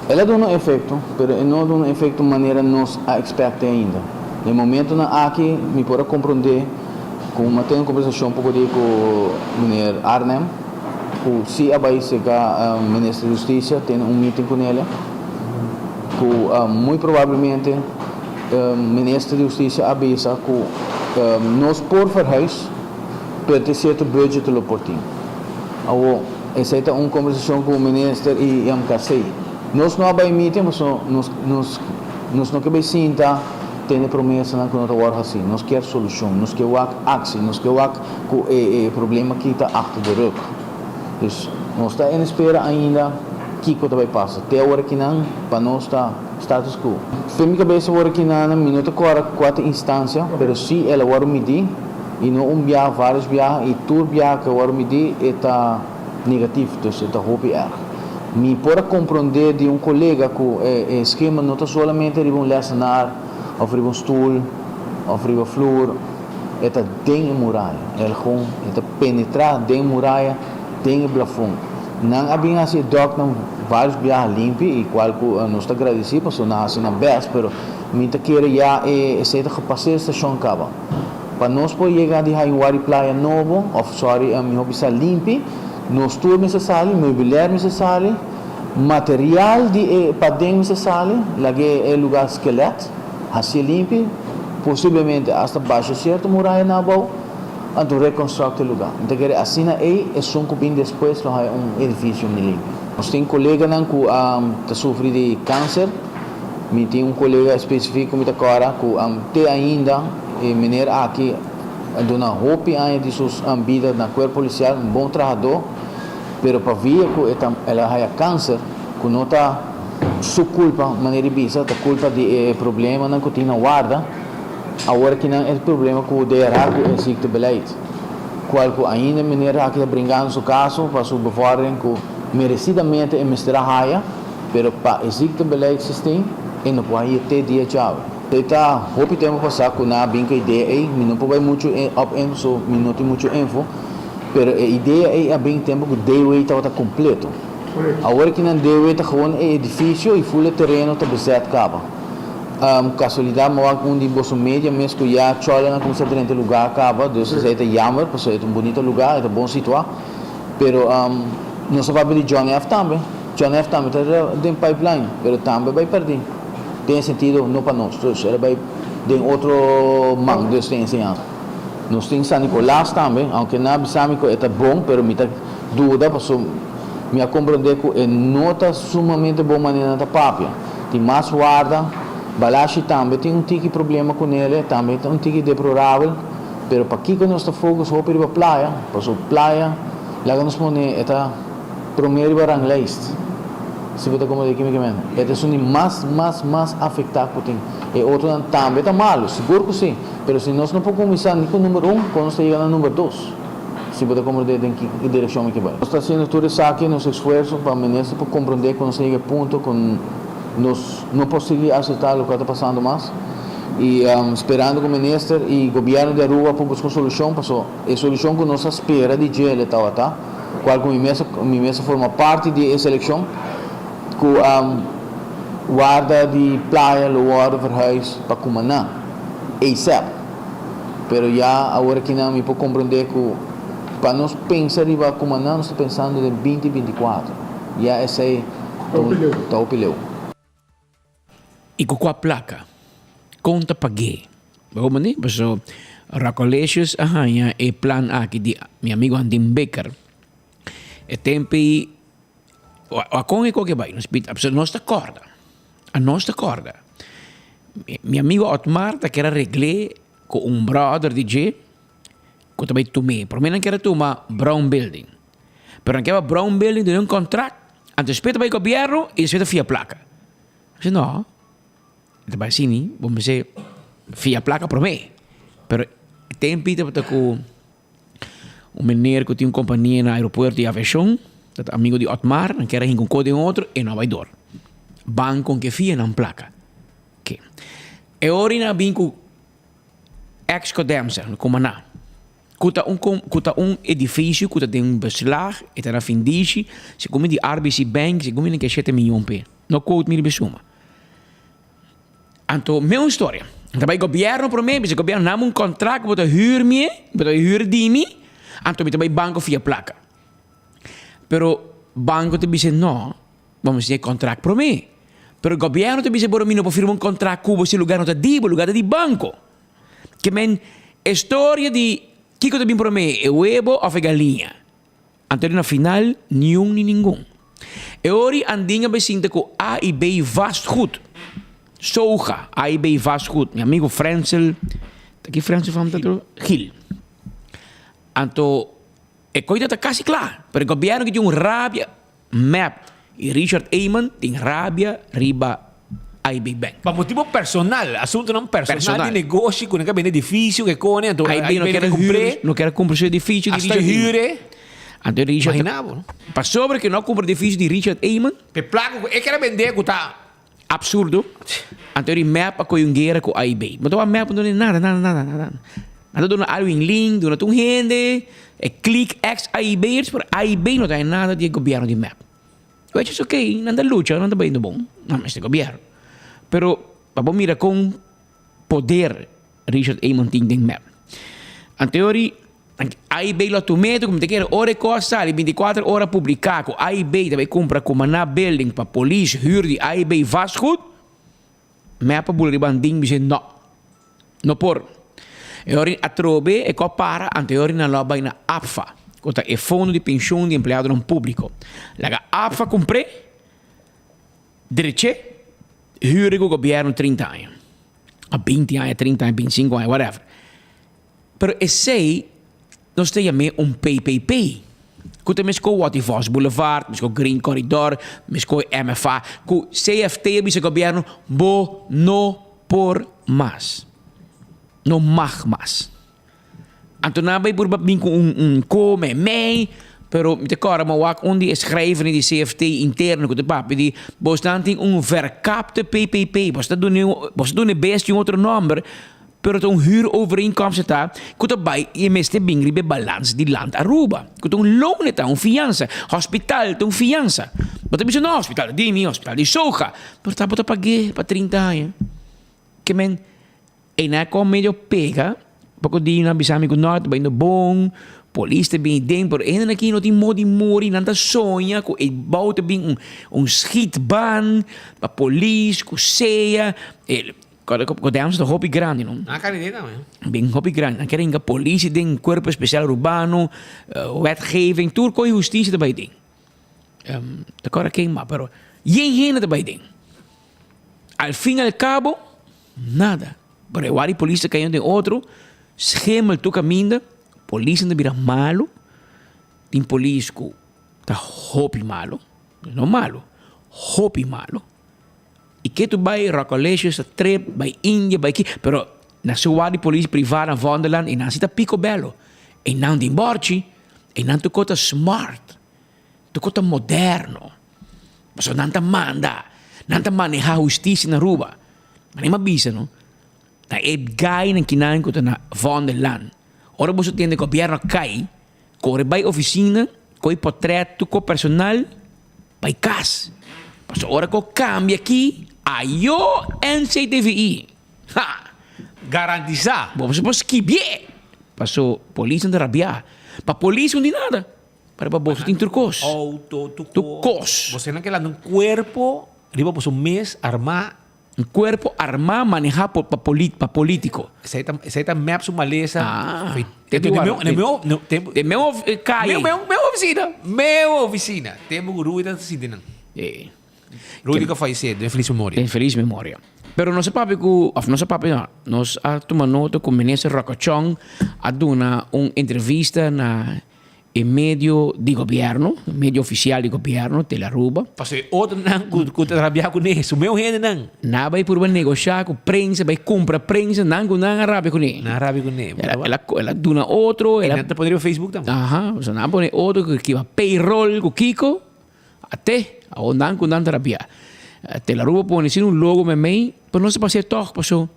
El a duna un efecto, pero e no a duna un efecto manera nos a expecte ainda. Den momentonan aki mi por a comprende cu mi a tene un conversacion poco di cu meneer Arnhem, cu si a bay cerca Minister di Husticia tene un meeting cu nele, cu muy probablemente Minister di Husticia a bisa cu nos por verhuis, pero tin cierto budget lo por tin. Awo. Esei ta un kombersashon ku minister i MKC. Nos no a bai meeting pasobra nos nos nos no ke bai sinta tene promesanan ku no ta wòrdu hasí. Nos kier solushon, nos ke wak aksi, nos ke wak ku e e problema aki ta achter de rug. Dus nos ta en espera ainda kiko ta bai pasa. Te awor akinan pa nos ta status quo. Fen mi kabes awor akinan mi no ta kòrda kua ta instansia pero si el a wòrdu midí. I no un biaha, varios biaha, i tur biaha ku e wòrdu midí e ta negatif, dus e ta hopi erg. Mi por a komprondé di un kolega ku e skema no ta solamente riba un lèsenar òf riba un stul òf riba flur, e ta den e muraya, el gewoon e ta penetrá den e muraya, den e blafon. Nan a bin hasi e dòknan varios biaha limpi i kual ku nos ta gradisí pasobra nan a hasi nan bèst, pero mi ta kere ya e esei ta gepasé stashon kaba. Pa nos por yega di haña un wari playa nobo, of sorry, mihó bisa limpi, nos tur mester sali, meubilair mester sali, material di e paden mester sali, laga e lugar skelet, hacié limpi, posiblemente hasta basha cierto muraya na abou, anto reconstruct e lugar. Mi ta kere asina ey esun cu bin despues lo haña un edificio mi limpi. Nos tin coleganan cu ta sufri di cancer. Mi tin un colega especifico mi ta cora cu te ainda e meneer aki a duna hopi aña di su bida na cuerpo policial, un bon trahador, pero pa via cu e ta el a haya cancer cu no ta su culpa manera di bisa, ta culpa di e problemanan cu tin na warda, awor aki nan e problema cu DRH cu e ziektebeleid, cual cu ainda e meneer aki ta bringando su caso pa su bevordering cu merecidamente e mester a haya. Pero pa e ziektebeleidssysteem e no por haña te dia djawe. E ta hopi tempu pasá ku nan a bin ku e idea ei, mi no por bai muchu op in so mi no tin muchu info, pero e idea ei a bin tempu ku DW tabata kompleto. Awor ki nan DW ta gewoon e edifisio i ful e tereno ta bezet kaba. Kasualidat mi a wak un di boso media mes ku ya chòlernan kuminsá drenta e lugá kaba, dus esei ta jammer pasobra e ta un bunita lugá, e ta bon situá. Pero nos a papia di John F. Tambe. John F. Tambe ta den pipeline, pero tambe bai perdí. Den e sentido, no pa nos. Dus el a bai den otro man, dus den enseñansa. Nos tin San Nicolas tambe, aunke nan a bisa mi ku e ta bon, pero mi ta duda pasobra mi a komprondé ku e no ta sumamente bon manera nan ta papia. Tin mas warda. Balashi tambe tin un tiki problema ku nele, tambe ta un tiki deplorabel. Pero pakiko nos ta focus hopi riba playa? Paso playa, laga nos pone e ta prome riba ranglijst. Si bo ta komprende ki mi ke men. E ta esun di mas, mas, mas afektá ku tin. E otronan tambe ta malu, sigur ku si. Pero si nos no por kuminsá ni ku number un, kon nos ta yega na number dos? Si bo ta komprende den ki direkshon mi ke bai. Nos ta hasiendo tur esaki, nos esfuerso pa minister por komprende ku nos a yega e punto ku nos no por sigui aseptá loke ta pasando mas. I sperando ku minister i gobièrnu di Aruba por buska un solushon, paso e solushon ku nos a spera di dje el e tabata, cual cu mi mes mi mes a forma parti di e seleccion cu warda di playa lo wordo verhuis pa Cumaná asap. Pero ya awor akinan mi por comprende cu pa nos pensa riba Cumaná nos ta pensando den binti 24. Ya esey ta hopi leu. I ku kua plaka? Kon ta pag'é? Bo mandi? Paso Racolesius a haña e plan aki di mi amigo Andin Bikker. E tempu ei, a kon e koke bai? Nos pidi, pasobra nos ta kòrda, anos ta kòrda. Mi amigo Otmar ta kier a regl'é ku un bròder di dje ku ta bai tum'é. Promé nan kier a tuma Brown Building. Pero nan kier a Brown Building duna un kontrakt, anto despues ta bai gobièrnu i despues ta fia plaka. Mi si no, e ta bai asina, bo mester fia plaka promé. Pero e tempu tabata ku un meneer ku tin un kompania na aeropuerto di aviashon, ta ta amigo di Otmar, nan kier a hinka un kos den otro, e no a bai dor. Banko ke fia nan plaka. Ke. E ora nan a bin ku ex Codemsa, Cumaná. Ku ta un ku ta un edifisio ku ta den beslag, e ta na findishi, segun mi di RBC Bank, segun mi nan ke shete miyon p'e. No quote mi riba e suma. Anto mi un storia. Nan ta bai gobièrnu promé, bisa gobièrnu nan un kontrakt ku bo ta hür mi e, bo ta hür di mi, anto mi ta bai banko fia plaka. Pero banko ta bisa no, bo mester tin e kontrakt promé. Pero gobièrnu ta bisa bo mi no por firma un kontrakt ku bo si lugar no ta di bo, lugar ta di banko. Ke men e storia di kiko ta bin promé, e webo òf e galiña? Anto na final niun ni ningun. E ora Andin a bai sinta ku A i B vastgoed. Soga, A i B vastgoed. Mi amigo Frensel, ta ki Frensel fam ta tro? Gil. Anto e koita ta kasi kla, pero e gobièrnu ki tin un rabia. Mep y Richard Eamon tin rabia riba AIB Bank. Pa motibo personal, asuntonan personal di negoshi cu nan ka bende edificio ke cone, anto AIB no kier huur, no kier cumpra su edificio di Richard Eamon. Hasta huur. Anto Richard, Imagina bo, no? Pasobra cu no a cumpra edificio di Richard Eamon. Pe placa cu e kier a bende cu ta. Absurdo. Anto di mep a coge un guera cu AIB. Bo ta wak mep no duna nada, nada, nada, nada. Nan ta duna Alwin Lin, duna tur hende, e clique ex AIB'ers, pero AIB no ta haña nada di e gobierno di mep. Which is okay, nan ta lucha, nan ta bayendo bon, nan mester gobierno. Pero pa bo mira con poder Richard Eamon tin den mep. Anteori AIB lo tuma ku mi ta kere ora e kos sali 24 ora publiká ku AIB ta bai kumpra Cumaná building pa polis hür di AIB vastgoed, mep a bula riba andin bis'é no, no por. E ora atrobe e kos para anto e ora nan lo a bai na APFA ku ta e fondo di penshun di empleadonan públiko. Laga APFA kumpr'é, drech'é, hür ku gobièrnu 30 aña, a 20 aña, 30 aña, 25 aña, whatever. Pero esey nos ta yam'é un PPP, ku ta meskó Watty Vos Boulevard, meskó Green Corridor, meskó e MFA, ku CFT a bisa gobièrnu, bo no por mas. No mag mas. Anto nan a bai purba bin ku un un kome mei, pero mi ta kòrda mi a wak un di e schrijvernan di CFT interno ku ta papia di bosnan tin un verkapte PPP, bos ta duna bos ta duna e bestia un otro nòmber, Pero ta un huurovereenkomst e ta ku ta bai i e mester bin riba e balans di Land Aruba. Ku ta un loan e ta, un fiansa. Hospital ta un fiansa. Bo ta bisa no, hospital ta di mi, hospital di Soga. Pero ta bo ta pag'é pa 30 aña. Ke men einan a kon medio pega, poko di nan a bisa mi ku no, ta bayendo bon, polis ta bini den, pero e hendenan aki no tin modo di muri, nan ta soña ku e bou ta bin un un schietbaan pa polis ku sea. Kodemsa ta hopi grandi no. Nan kandidé tambe. Bin hopi grandi. Nan kier hinka polisie den, cuerpo especial urbano, wetgeving, tur koe husticia ta bai den. Ta kora ken mas, pero yen hende ta bai den. Al fin al cabo, nada. Pero e wak di polis ta kayendo den otro. Schemel tur kaminda, polisnan ta bira malu, tin polis ku ta hopi malu, no malu, hopi malu. I ke tur bai Rockalicious ta trip, bai India, bai ki, pero na su wak di polis priva na Vondelland einan si ta picobello, einan tin borchi, einan tur kos ta smart, tur kos ta moderno, pasobra nan ta manda, nan ta maneha hustisia na Aruba. Mane mi a bisa no. Ta e gainan kinan ku ta na Vondelland. Ora boso tende gobierno kai, kore bai ofisina, koi potret tur ko personal, bai kas. Pasobra ora ku kambia aki, ayo NCTVI. Ha! Garantisa. Boso por skibié. Paso polisnan ta rabiá. Pa polis no tin nada. Pero pa boso tin tur kos. Auto, tur kos. Tur kos. Boso nan ke lanta un kuerpo riba boso mes armá. Un cuerpo armá manehá por pa polit pa político. Esei ta esei ta mep su malesa. Ah. Te Te meu ne meu ne tempo Te meu of calle. Meu meu meu oficina. Meu oficina. Tempo ku Rui ta sinti nan. Eh. Rui ku a fallecé den feliz memoria. Den feliz memoria. Pero nos a papia ku of nos a papia no nos a tuma nota ku minister Rocochon a duna un entrevista na E medio di gobierno, medio oficial di gobierno, Telearuba. Paso e otronan cu cu ta rabia cu ne, su meu hendenan. Nan bay purba negosha cu prensa, bay cumpra prensa, nan cu nan a rabia cu ne. Nan a rabia cu ne. El a, el a, el a duna otro. El a, e nan ta pone riba Facebook tambe. Aha, so nan a pone otro cu kiba payroll cu kico, ate, awor nan cu nan ta rabia. Telearuba pone sin un logo memey, pero no sa pasia toch, paso.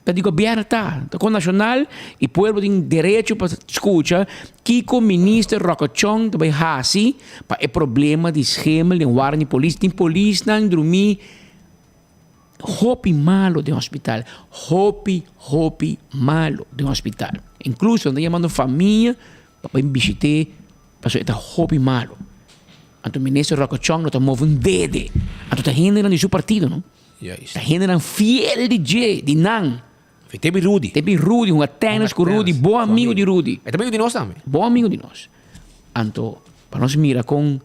Ta di gobierno ta, ta con nacional y pueblo tin derecho pa scucha kico minister Rocco Chong ta bay haci pa e problema di schemel den warda di polis. Tin polisnan drumi hopi malo den hospital, hopi hopi malo den hospital. Incluso nan ta yamando famia pa bay bishite pasobra e ta hopi malo. Anto minister Rocco Chong no ta move un dede, anto ta hendenan di su partido no. Juist. Ta hendenan fiel di dje, di nan. Fe te bi Rudy. Te bi Rudy, hunga tennis ku Rudy, bon amigo di Rudy. E ta amigo di nos tambe. Bon amigo di nos. Anto, pa nos mira kon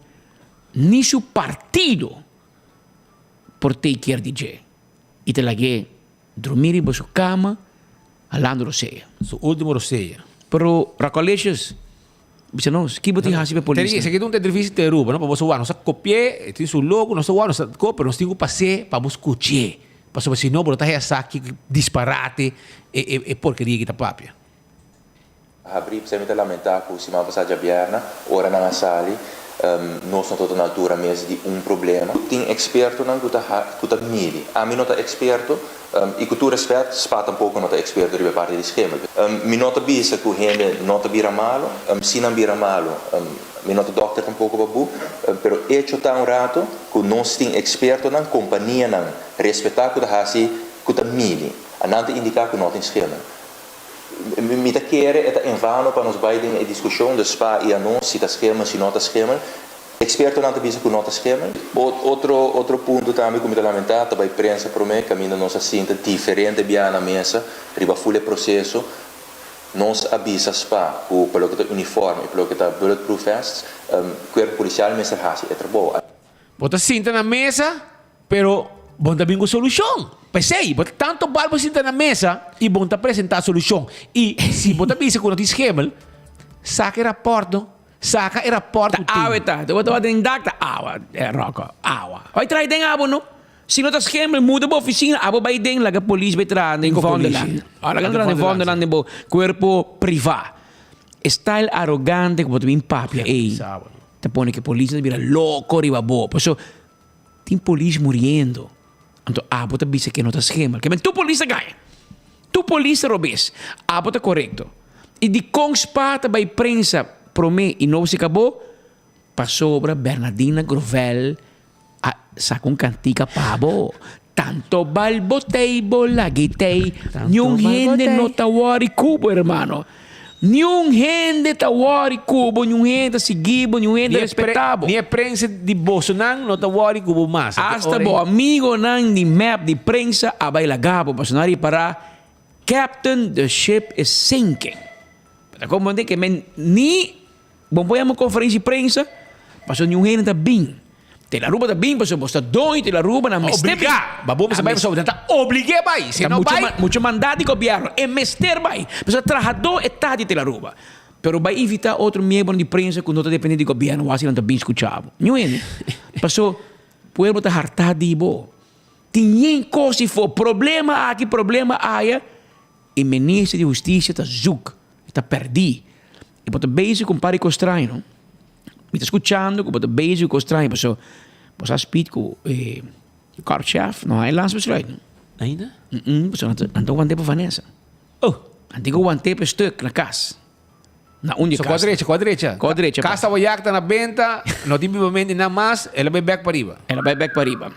ni su partido por take care di dje. I ta lag'é drumi riba su kama halando rosea. Su ultimo rosea. Pero Racolicious, Bisa nos, ki bo tin hasi pa e polisnan? Esaki ta un entrevista te Aruba, no? Pa bo sa wak, nos a kopi'é, e tin su logo, nos ta wak, nos ta kopi, pero nos tin ku pas'é pa bo skuch'é. Pasobra si no, bo no ta haya sa ki disparate e e e porkeria ki ta papia. Habrí, p'esei mi ta lamentá ku siman pasá djabièrnè, ora nan a sali, nos no ta na altura mes di un problema. Tin ekspertonan ku ta ku ta midi. Ami no ta eksperto, I ku tur respèt, spa tampoko no ta eksperto riba e parti di schemel. Mi no ta bisa ku hende no ta bira malu. Si nan bira malu, mi no ta dòkter tampoko pa bu, pero echo ta un rato ku nos tin ekspertonan, kompanianan respetá ku ta hasi ku ta midi. Nan ta indiká ku no tin schemel. Mi ta kere e ta envano pa nos bai den e diskushon de spa i anos si ta schemel, si no ta schemel. Ekspertonan ta bisa ku no ta schemel. Otro otro punto tambe ku mi ta lamentá ta bai prensa promé kaminda nos a sinta diferente biaha na mesa riba ful e proseso. Nos a bisa spa ku pa loke ta uniform i pa loke ta bulletproof vests, kuerpo polisial mester hasi e trabou. Bo ta sinta na mesa, pero bo no ta bin ku solushon. P'esei, bo ta tantu bal bo sinta na mesa i bo no ta presentá solushon. I si bo ta bisa ku no tin schemel, saka e rapòrt no. Saka e rapòrt ku Ta tin. awe ta. Bo tabata den dak ta awa, Rocco. Awa. Bai traha den abo no. Si no ta schemel, muda bo oficina. Abo bai den laga polis bai traha den Kiko polis? Vondelland. Ah, laga nan traha den Vondelland den bo cuerpo priva. E style arogante ku bo ta bin papia ei ta pone ku e polisnan ta bira loko riba bo. Paso tin polis muriendo. Anto abo ta bisa ke no ta schemel. Ke men tur polis ta gaña. Tur polis ta robes. Abo ta korekto. I dikon spa ta bai prensa promé i no si kabó? Pasobra Bernadina Grovel a saka un kantika pa bo. Tanto bal bo tei bo lagi tei. Niun hende no ta wòri ku bo, hermano. Niun hende ta wòri ku bo, niun hende ta sigui bo, niun hende ta respetá bo. Ni e prensa di bosonan no ta wòri ku bo mas. Asta bo amigonan di mep di prensa a bai laga bo pasobra nan a ripará Captain the ship is sinking. Bo ta komprendé ke men ni bo por yama konferensia di prensa pasobra niun hende ta bin. Telaruba ta bin pasobra bo ta doño di Telaruba nan mester bin. Obligá! Ba bo mester bai pasobra nan ta oblig'é bai. Si e no bai. Mucho mandat di gobièrnu. E mester bai. Pasobra trahadó e ta di Telaruba. Pero bai invitá otro miembronan di prensa ku no ta dependé di gobièrnu wak si nan ta bin skuchá bo. Niun hende. Paso pueblo ta hartá di bo. Tin yen kos di for. Problema aki, problema aya. E minister di hustisia ta zoek. E ta pèrdí. E bo ta bezig ku un par di kos straño no. Mi ta skuchando ku bo ta bezig ku kos straño paso bo sa speed ku e korpschef no hay landsbesluit no. Ainda? Paso nan ta want'é pa Vanessa. Oh! Nan tin ku want'é pa e stuk na kas. Na un di e So kua kas. drecha, kua drecha? Kua drecha. Kas ta wayakta na benta, no tin bibamento nan mas, el a bai bek pariba. El a bai bek pariba.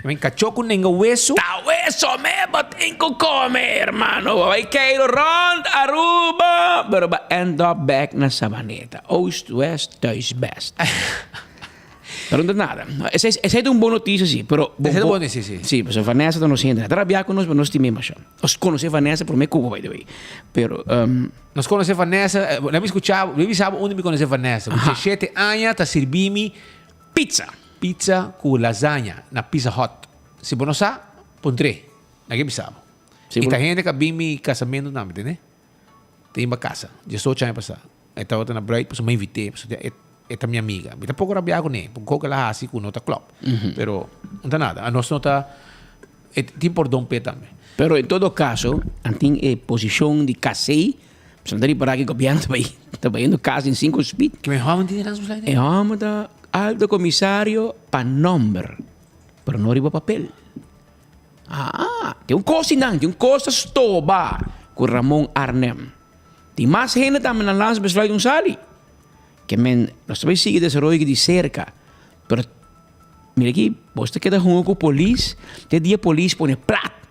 Men kachó ku nenga wesu. Ta weso me bo tin ku kome, hermano. Bo bai keiro rond Aruba, pero bo end up back na Sabaneta. Oost, west, thuis best. Pero no ta nada. Esei, esei ta un bon notisia, si. Pero Esei ta un bon notisia, si. Si, pasobra Vanessa ta nos hende. Ta rabia ku nos, pero nos stim'é masha. Nos konosé Vanessa promé ku bo, by the way. Pero, Nos konosé Vanessa, laat mi skucha bo, mi bisa bo unda mi konosé Vanessa. Ku diesshete aña ta sirbi mi Pizza. Pizza ku lasaña na Pizza Hut. Si bo no sa, puntr'é. Na ke bisa bo. I ta hende ku a bin mi kasamentu tambe, tende? Ta yimba kasa, diesocho aña pasá. E tabata na bruid, pasobra mi a invit'é, pasobra e ta mi amiga. Mi ta poko rabiá kuné, poko ku el a hasi ku no ta klòp. Pero no ta nada. Anos no ta, e tin pordon p'e tambe. Pero en todo kaso, nan tin e posishon di kasei Pasobra nan ta ripará ku gobièrnu ta bai ta bayendo kas den sinku speed. Ke men hòmber tin responsabilidat? E hòmber ta alto komisario pa nòmber, pero no riba papel. Ah, tin un kos einan, tin un kos ta stoba ku Ramon Arnhem. Tin mas hende tambe na landsbesluit un sali. Ke men nos ta bai sigui desaroyo aki di serka, pero mira aki, bos ta keda hunga ku polis te dia polis pone plat.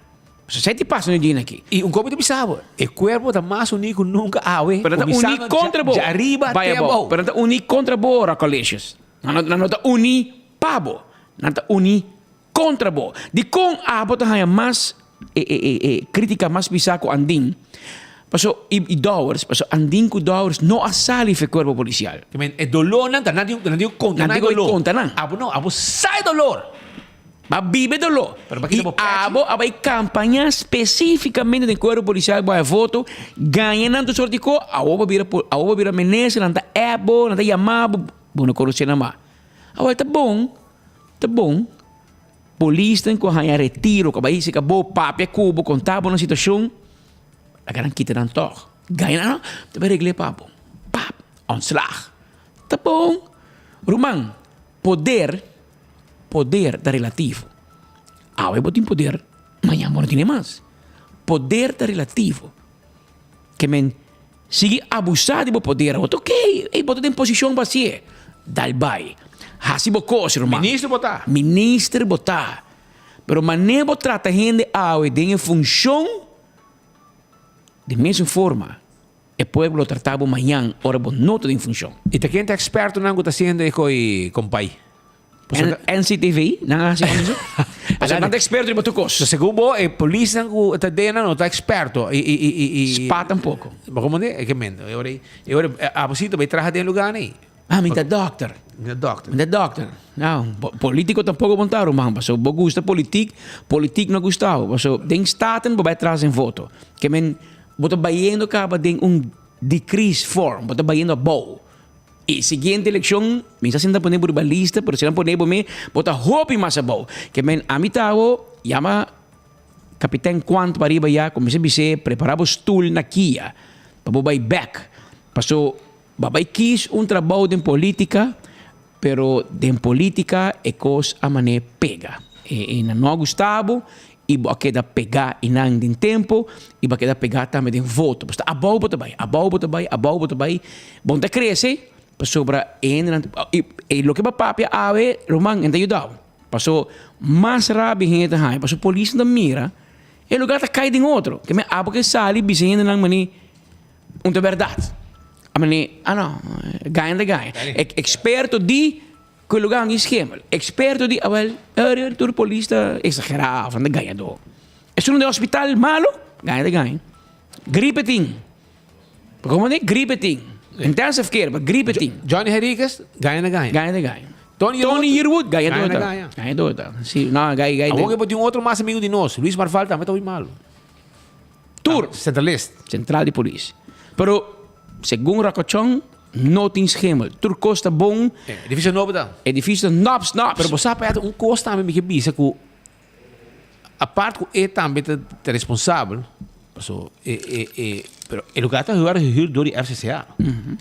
Esei ta pasa nu dina aki. I un kopi ta bisa bo, e kuerpo ta mas uní ku nunka awe. Pero nan ta uní kontra bo. Djariba te abou. Pero nan ta uní kontra bo, Racolicious. Nan no ta uní pa bo. Nan ta uní kontra bo. Dikon abo ta haña mas e kritika mas pisá ku Andin? Paso i Dowers, paso Andin ku Dowers no a sali for e kuerpo polisial. E dolónan ta nan tin ku konta nan e doló. Nan tin ku konta nan. Abo no, abo sa e dolor. Ba biba e doló. I abo a bai kampañá spesífikamente den kuerpo polisial bo haya voto, gaña nan tur sort di ko, awor bo bira awor bo bira minister, nan ta app bo, nan ta yama bo, bo no konosé nan mas. Awor ta bon, ta bon polisnan ku a haña retiro, ku a bai hisi ka bo, papia ku bo, konta bo nan situashon, laga nan kita nan tòg. Gaña nan, ta bai regl'é pa bo. Pap! Ontslag. Ta bon. Ruman, poder. Poder ta relativo. Awe bo tin poder, mañan bo no tine mas. Poder ta relativo. Ke men sigui abusá di bo poder awor ta ok, ey bo ta den posishon pa hasié. Dal bai. Hasi bo kos, ruman. Minister bo ta. Minister bo ta. Pero manera bo trata hende awe den e funshon, di mesun forma. E pueblo lo trata bo mañan ora bo no ta den funshon. I ta ken ta ekspertonan ku ta hasiendo e koi kompay? NCTV, nan a hasi onderzoek. Pasobra nan ta eksperto riba tur kos. So segun bo e polisnan ku ta den nan no ta eksperto i i i i. Spa tampoko. Bo komo e ke mendo. E ora e ora abo si ta bai traha den lugar nei. Ah mi ta dòkter. Mi ta dòkter. Mi ta dòkter. No, politico tampoco bon ta ruman, paso bo gusta politik, politik no gusta bo, paso den Staten bo bai tras den voto. Ke men Bo ta bayendo kaba den un decrease form, bo ta bayendo abou. E siguiente elekshon, mi sa si nan ta pone bo riba lista, pero si nan pone bo me, bo ta hopi mas abou. Ke men ami ta awo yama Kapiten Quant pariba ya, kuminsá bis'é prepara bo stul na kia pa bo bai bek. Paso bo a bai kis un trabou den politika, Pero den politica e cos a mane pega. E nan no a gusta bo y bo a keda pega y nan den tempo y bo a keda pega tambe den voto. Pasobra ta abou bo ta bay, abou bo ta bay, abou bo ta bay. Bo no ta crece pasobra e hendenan y loke bo a papia awe ruman e no ta yuda bo. Paso mas rabia hende ta haña pasobra polis no ta mira e lugar ta cay den otro. Ke men abo ke sali bisa hendenan mane Un ta bèrdat. A mane, ah no, gaña ta gaña. Eksperto di ku e lugá no tin skemel. Eksperto di, awel, tur polis ta eksagerá òf nan ta gañadó. Esun den hospital malu, gaña ta gaña. Gripe tin. Komo di? Gripe tin. Intensive care, but gripe tin. Johnny Henriquez, gaña ta gaña. Gaña ta gaña. Tony Yearwood. Tony Yearwood, gaya Gaya na dota. gaya. Gaya dota. Si, no, gaya, gaya. Awor ke tin otro mas amigo di nos, Luis Marval tambe ta hopi malo. Tur. Centralist. Central di polis. Pero, segun Rakochon, no tin schimmel. Tur kos ta bon. Edificio nobo ta. Edificio ta nops, nops. Pero bo sa pa un kos tambe mi ke bisa ku apart ku e tambe ta ta responsabel, paso e e e pero e lugar ta huur gehuurd door di FCCA.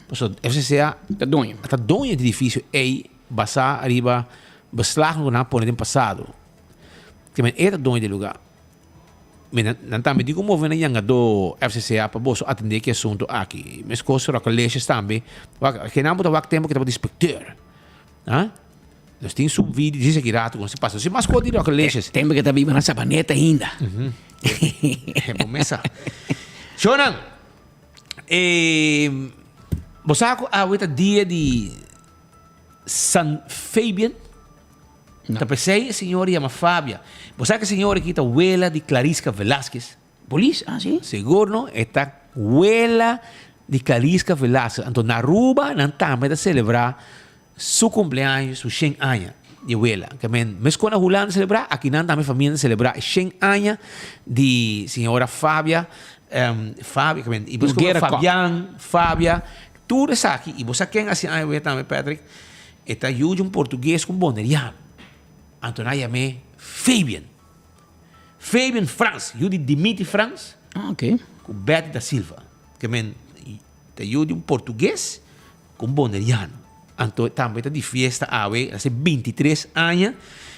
Paso FCCA ta doño. Ta doño di edificio ei basá ariba beslag ku nan a pone den pasado. Ke men e ta doño di e lugar. Mi nan nan tambe tin ku move nan yangadó FCCA pa boso atendé ki asunto aki. Meskos Rockalicious tambe. Wak, ke nan bo ta wak tempu ke tabata inspecteur. Ha? Nos tin su video djis aki rato kon se pasa. Si mas kos di Rockalicious. Tempu ke ta biba na Sabaneta ainda. Bo mesa. Shownan, eh, bo sa ku awe ta dia di San Fabian? Ta p'esei e señora yama Fabia. Bo sa ku e señora aki ta wela di Clarisca Velasquez? Polis? Ah, si? Sigur no, e ta wela di Clarisca Velasquez. Anto na Aruba nan tambe ta selebrá su kumpleaños, su shen aña di wela. Ke men, meskos na Hulanda selebrá, aki nan tambe famia ta selebrá e shen aña di señora Fabia, Fabia, ke men, i bo Noguera Kok. Fabian, Fabia, tur esaki. I bo sa ken hasi aña wea tambe, Patrick? E ta yu di un portugues ku un boneriano. Anto nan a yam'é Fabian. Fabian Frans, yu di Dimitri Frans ku Betty da Silva. Ke men ta yu di un portugues ku un boneriano. Anto tambe ta di fiesta awe, el a hasi bintitres aña.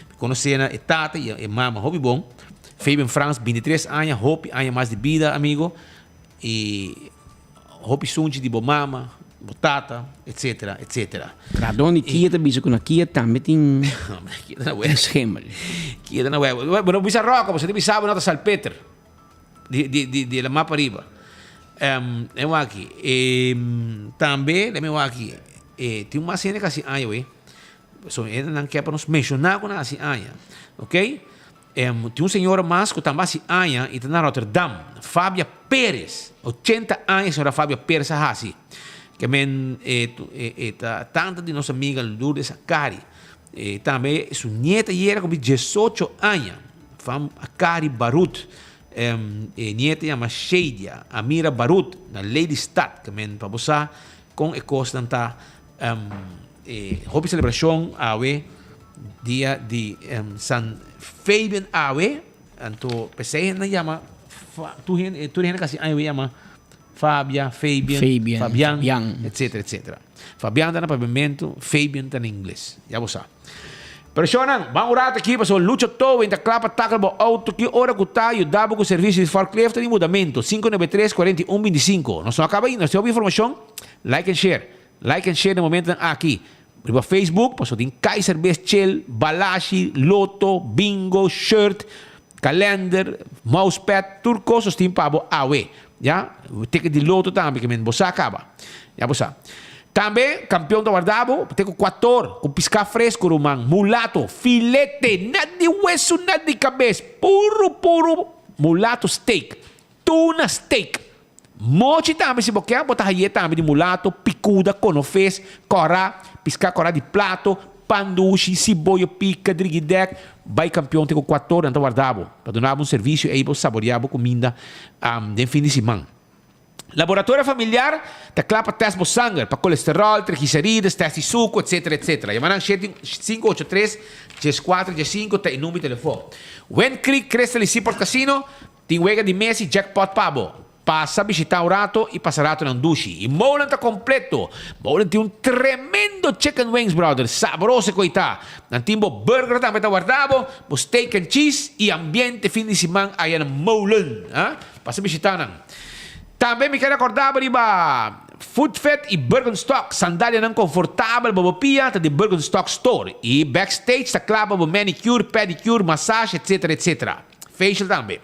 Mi konosé na e tata i e mama hopi bon. Fabian Frans, bintitres aña, hopi aña mas di bida, amigo. I hopi sunchi di bo mama, bo tata, etcetera, etcetera. Radon di Kia ta bisa ku na Kia tambe tin schimmel. Kia ta na web. Bo no bisa roka, bo sa ta bisa bo no ta salpeter. Di di di di la mapa riba. Um, e waki. E, tambe, lemme waki. E, tin un mas hende kasi aña we. So, e nan ke pa nos menshoná ku nan hasi aña. Ok? Tin un señora mas cu tamba haci aña y ta na Rotterdam, Fabia Perez, ochenta aña señora Fabia Perez a haci. Ke men e ta tanta di nos amiga Lourdes Acari. E tambe su nieta yera cumpli diesocho aña, fam Acari Barut. E nieta yama Shadia Amira Barut na Lelystad. Ke men pa bo sa con e cosnan ta. E hopi celebracion awe dia di San Fabian awe anto pesey hende nan yama tur hende tur hende casi awe yama Fabia, Fabian, Fabian, Fabian, Fabian. etcetera etcetera. Fabian ta na papiamento, Fabian ta na ingles. Ya bo sa. Pero shownan, ban un rato aki pasobra Lucho Towing ta kla pa tackle bo auto ki ora ku ta yuda bo ku servicio di forklift di mudamento, 593 41 25. Nos no a kaba ainda, nos tin hopi informacion, like and share. Like and share na momentonan aki riba Facebook pasobra tin Kaiser Bes Chill, Balashi, Loto, Bingo, Shirt, Kalender, Mousepad, tur kos nos tin pa bo awe. Ya, ticket di loto tambe ke men bo sa kaba. Ya bo sa. Tambe kampeon ta warda bo te ku kuator ku piská fresco ruman, mulato, filete, nada di wesu, nada di kabes, puru puru mulato steak, tuna steak. Mochi tambe si bo ke bo ta haye tambe di mulato, picuda, konofes, kòrá, piská kòrá di plato, pan dushi, siboyo pika, drigidèk, bai kampion te ku kuator nan ta warda bo pa duna bo un servisio ei bo saboreá bo kuminda den fin di siman. Laboratorio familiar ta kla pa tèst bo sanger pa kolesteròl, triglicerides, tèst di suku, etsetera, etsetera. Yama nan shete 583 14 15 ta e number di telefòn. Wind Creek Crystal i Seaport Casino Tin wega di mes y jackpot pa bo. Pasa bishita un rato y pasa ratonan dushi. Y Molen ta completo. Molen tin un tremendo chicken wings brother. Sabroso e coita. Nan tin bo burger tambe ta warda bo, bo steak and cheese y ambiente fin di siman aya na Molen. Ha? Pasa bishita nan. Tambe mi ker acorda bo riba Footfit y Birkenstock. Sandalianan confortabel pa bo pia ta di Birkenstock Store. Y backstage ta cla pa bo manicure, pedicure, massage etc. Etc. Facial tambe.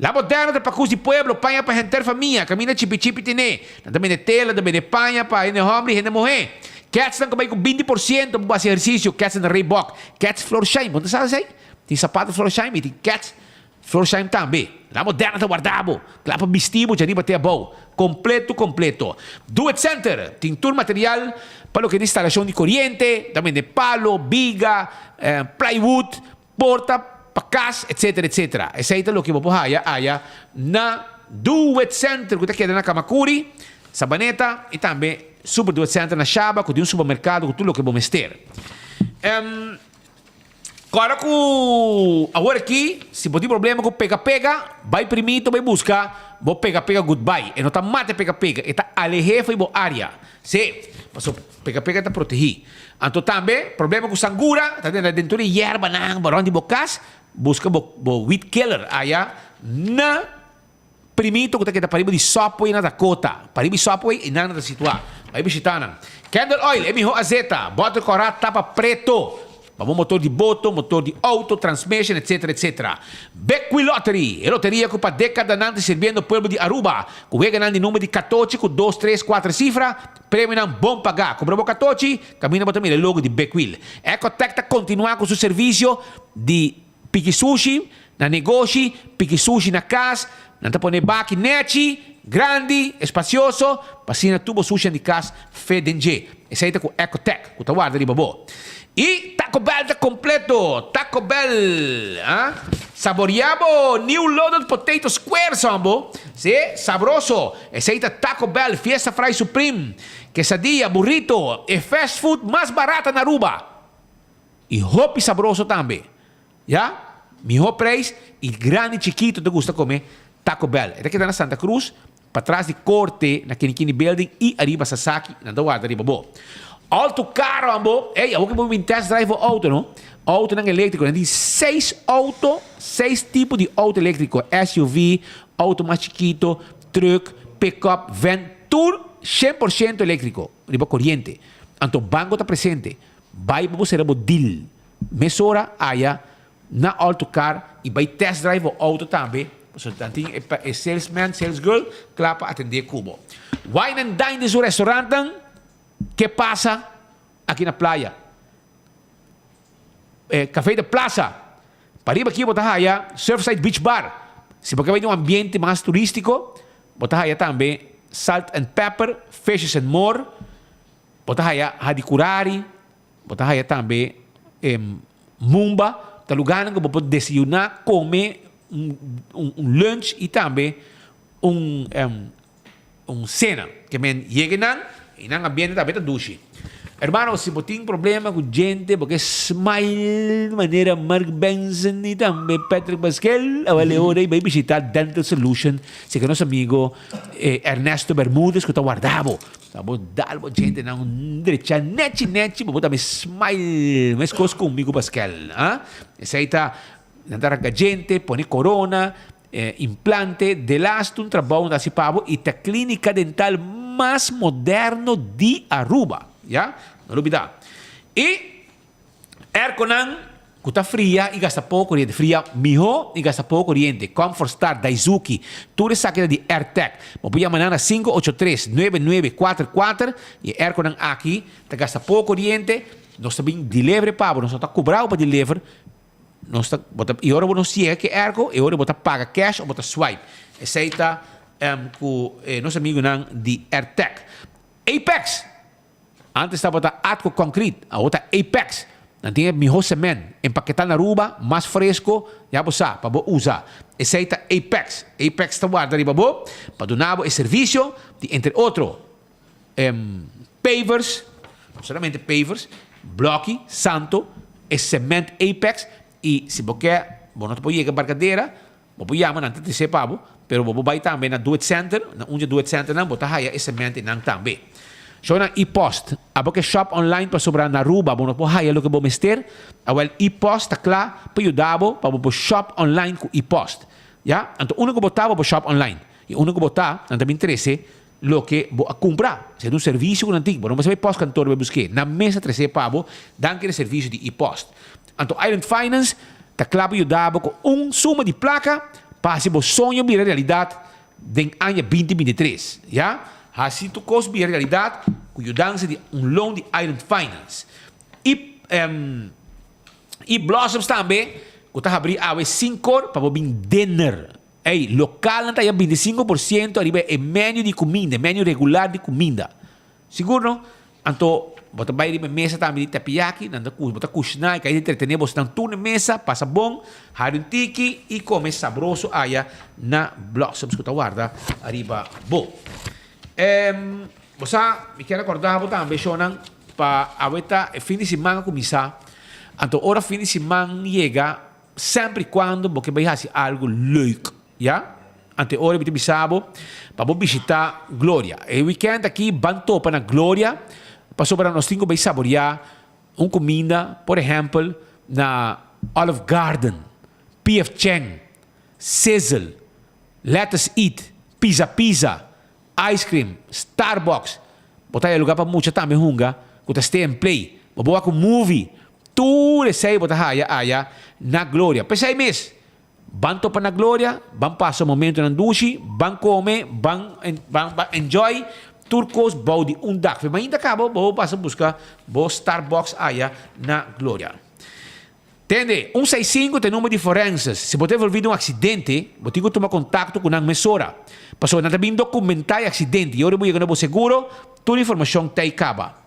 La moderna ta pakus di pueblo, paña pa henter famia, kaminda chipi chipi tene. Nan ta bende tela, ta bende paña pa hende homber i hende muhé. Kets nan ku bai ku 20% pa bo hasi ehersisio, kets nan Reebok, kets Florsheim, bo no ta sa esei? Tin sapato Florsheim i tin kets Florsheim tambe. La Moderna ta warda bo, kla pa bisti bo djariba te abou. Kompleto kompleto. Do It Center tin tur material pa loke ta instalashon di koriente, ta bende palo, biga, plywood, porta pa kas, etcetera etcetera. Esei ta loke bo por haya aya na Do It Center ku ta keda na Kamakuri, Sabaneta i tambe Super Do It Center na Shaba ku tin un supermerkado ku tur loke bo mester. Kòrda ku awor aki si bo tin problema ku pega pega, bai primito bai buska bo pega pega goodbye. E no ta mata e pega pega, e ta aleh'é fo'i bo área. Sí, pasobra pega pega ta protegí. Anto tambe problema ku sangura ta den tur e yerbanan rònt di bo kas, buska bo bo weed killer aya na Primito ku ta keda pariba di Subway na Dakota. Pariba di Subway i nan ta situá. Bai bishitá nan. Candle oil, e mihó azeta. Bòter kòrá, tapa preto. Pa bo motor di boto, motor di outo, transmission, etc. Etc. Bequi Lottery, e loteria ku pa dékadanan ta sirbiendo pueblo di Aruba. Ku weganan di number di katochi ku dos, tres, kuater sifra, premionan bon pagá. Kumpra bo katochi, kaminda bo ta mira e logo di Bequil. Ecotec ta kontinuá ku su servisio di. Piki sushi na negoshi, piki sushi na kas, nan ta pone baki nechi, grandi, espacioso, pa asina tur bo sushinan di kas fe den dje. Esei ta ku Ecotec, ku ta warda riba bo. I Taco Bell ta completo! Taco Bell, ah? Saboria bo new loaded potato squares, hombo! Si, sabroso! Esei ta Taco Bell, Fiesta Fry Supreme, Quesadilla, Burrito, e fast food mas barata na Aruba! Y hopi sabroso tambe. Ya, miho prijs y grandi chikito ta gusta come Taco Bell. E ta keda na Santa Cruz, patras di Corte na Kinikini Building y ariba Sasaki, nan ta warda riba bo. Alto caro ambo, ey, awor ke bo bin test drive bo auto no, autonan electrico, nan tin seis auto, seis tipo di auto electrico, SUV, auto mas chikito, truck, pick-up, van, tur 100% electrico, riba coriente. Anto banco ta presente. Bai pa bo sera bo deal mesora aya na Alto Car y bai test drive bo auto tambe pasobra nan tin e salesman, salesgirl kla pa atende ku bo. Wine and dine den su restaurantnan ke pasa aki na playa. Café de Plaza pariba aki bo ta haya Surfside Beach Bar si bo ke bai den un ambiente mas turistico bo ta haya tambe Salt and Pepper, Fishes and More. Bo ta haya Hadicurari, bo ta haya tambe Mumba, ta lugarnan ku bo por desayuná, kome un un lunch i tambe un un sena. Ke men yega einan, einan ambiente tambe ta dushi. Hermano, si bo tin problema ku djente, bo ke smile manera Mark Benson i tambe Patrick Pasquel, awel e ora ei bai bishitá Dental Solution, serka nos amigo Ernesto Bermudez ku ta warda bo. Ta bo dal bo djentenan un drecha nechi nechi pa bo tambe smile meskos ku mi ku Paskel ah. Esei ta nan ta ranka djente, pone korona, implante, delaste un trabou nan ta hasi pa bo i ta klinika dental mas moderno di Aruba ya, no lubida. I Airconan cu ta fria y gasta poco coriente, fria miho y gasta poco coriente, Comfort Star, Daizuki, tur esaki ta di Airtec. Bo por yama nan na 583 9944 y e airconan aki ta gasta poco coriente, nos ta bin deliver pa bo, nos no ta cobra bo pa deliver, nos ta, bo ta, y ora bo nos yega ki airco, e ora bo ta paga cash o bo ta swipe. Esey ta cu nos amigunan di Airtec. Apex! Antes tabata Atco Concrete, awor ta Apex. Nan tin e miho cement, empaketá na Aruba, mas fresco, ya bo sa, pa bo usa. Esei ta Apex. Apex ta warda riba bo pa duna bo e servicio di entre otro pavers, no solamente pavers, bloki, santo, e cement Apex y si bo ke bo no ta por yega Barcadera, Bo por yama nan ta trese pa bo, pero bo por bai tambe na Do It Center, na un dje Do It Centernan bo ta haya e sementenan tambe. Shownan e-post, Abo ke shop online pasobra na Aruba bo no por haya loke bo mester? Awel e-post ta kla pa yuda bo pa bo por shop online ku e-post. Ya, anto unda ku bo ta bo por shop online i unda ku bo ta nan ta bin trese loke bo a kumpra. Esei ta un servisio ku nan tin. Bo no mester bai postkantoor bai busk'é. Nan mes ta trese pa bo danki na e servisio di e-post. Anto Island Finance ta kla pa yuda bo ku un suma di plaka pa hasi bo soño bira realidat den aña 2023. Ya, hasi tur kos bira realidat ku yudansa di un loan di Island Finance. I i Blossoms tambe ku ta habrí awe sinkor pa bo bin dinner. Ey, lokalnan ta haya 25% ariba e menu di kuminda, e menu regular di kuminda. Sigur no? Anto, bo ta bai riba e mesa tambe di teppanyaki, nan ta ku, bo ta kushiná, e kai ta entretené bosnan tur na e mesa, pasa bon, hari un tiki i kome sabroso aya na Blossoms ku ta warda ariba bo. Em, bo sa, mi kier rekordá bo tambe, shownan, pa awe ta e fin di siman a kuminsá. Anto ora fin di siman yega, semper i kuando bo ke bai hasi algu leuk, ya? Ante ora mi ta bisa bo pa bo bishita Gloria. E weekend aki ban topa na Gloria pasobra nos tin ku bai saboria un kuminda, por ehèmpel na Olive Garden, PF Chang, Sizzle, Let Us Eat, Pizza Pizza, Ice Cream, Starbucks. Bo ta haya lugar pa mucha tambe hunga ku ta stay and play. Bo por wak un movie. Tur esei bo ta haya aya na Gloria. P'esei mes Ban topa na gloria, ban pasa momentonan dushi, ban come, ban ban ban enjoy tur cos bou di un dak. Fe mainta caba bo pasa busca bo Starbucks aya na Gloria. Tende, un seis sinku ta e number di forenses. Si bo ta envolvi den un accidente, bo tin cu tuma contacto cu nan mesora. Pasobra nan ta bin documenta e accidente y ora bo yega na bo seguro, Tur informashon ta ei kaba.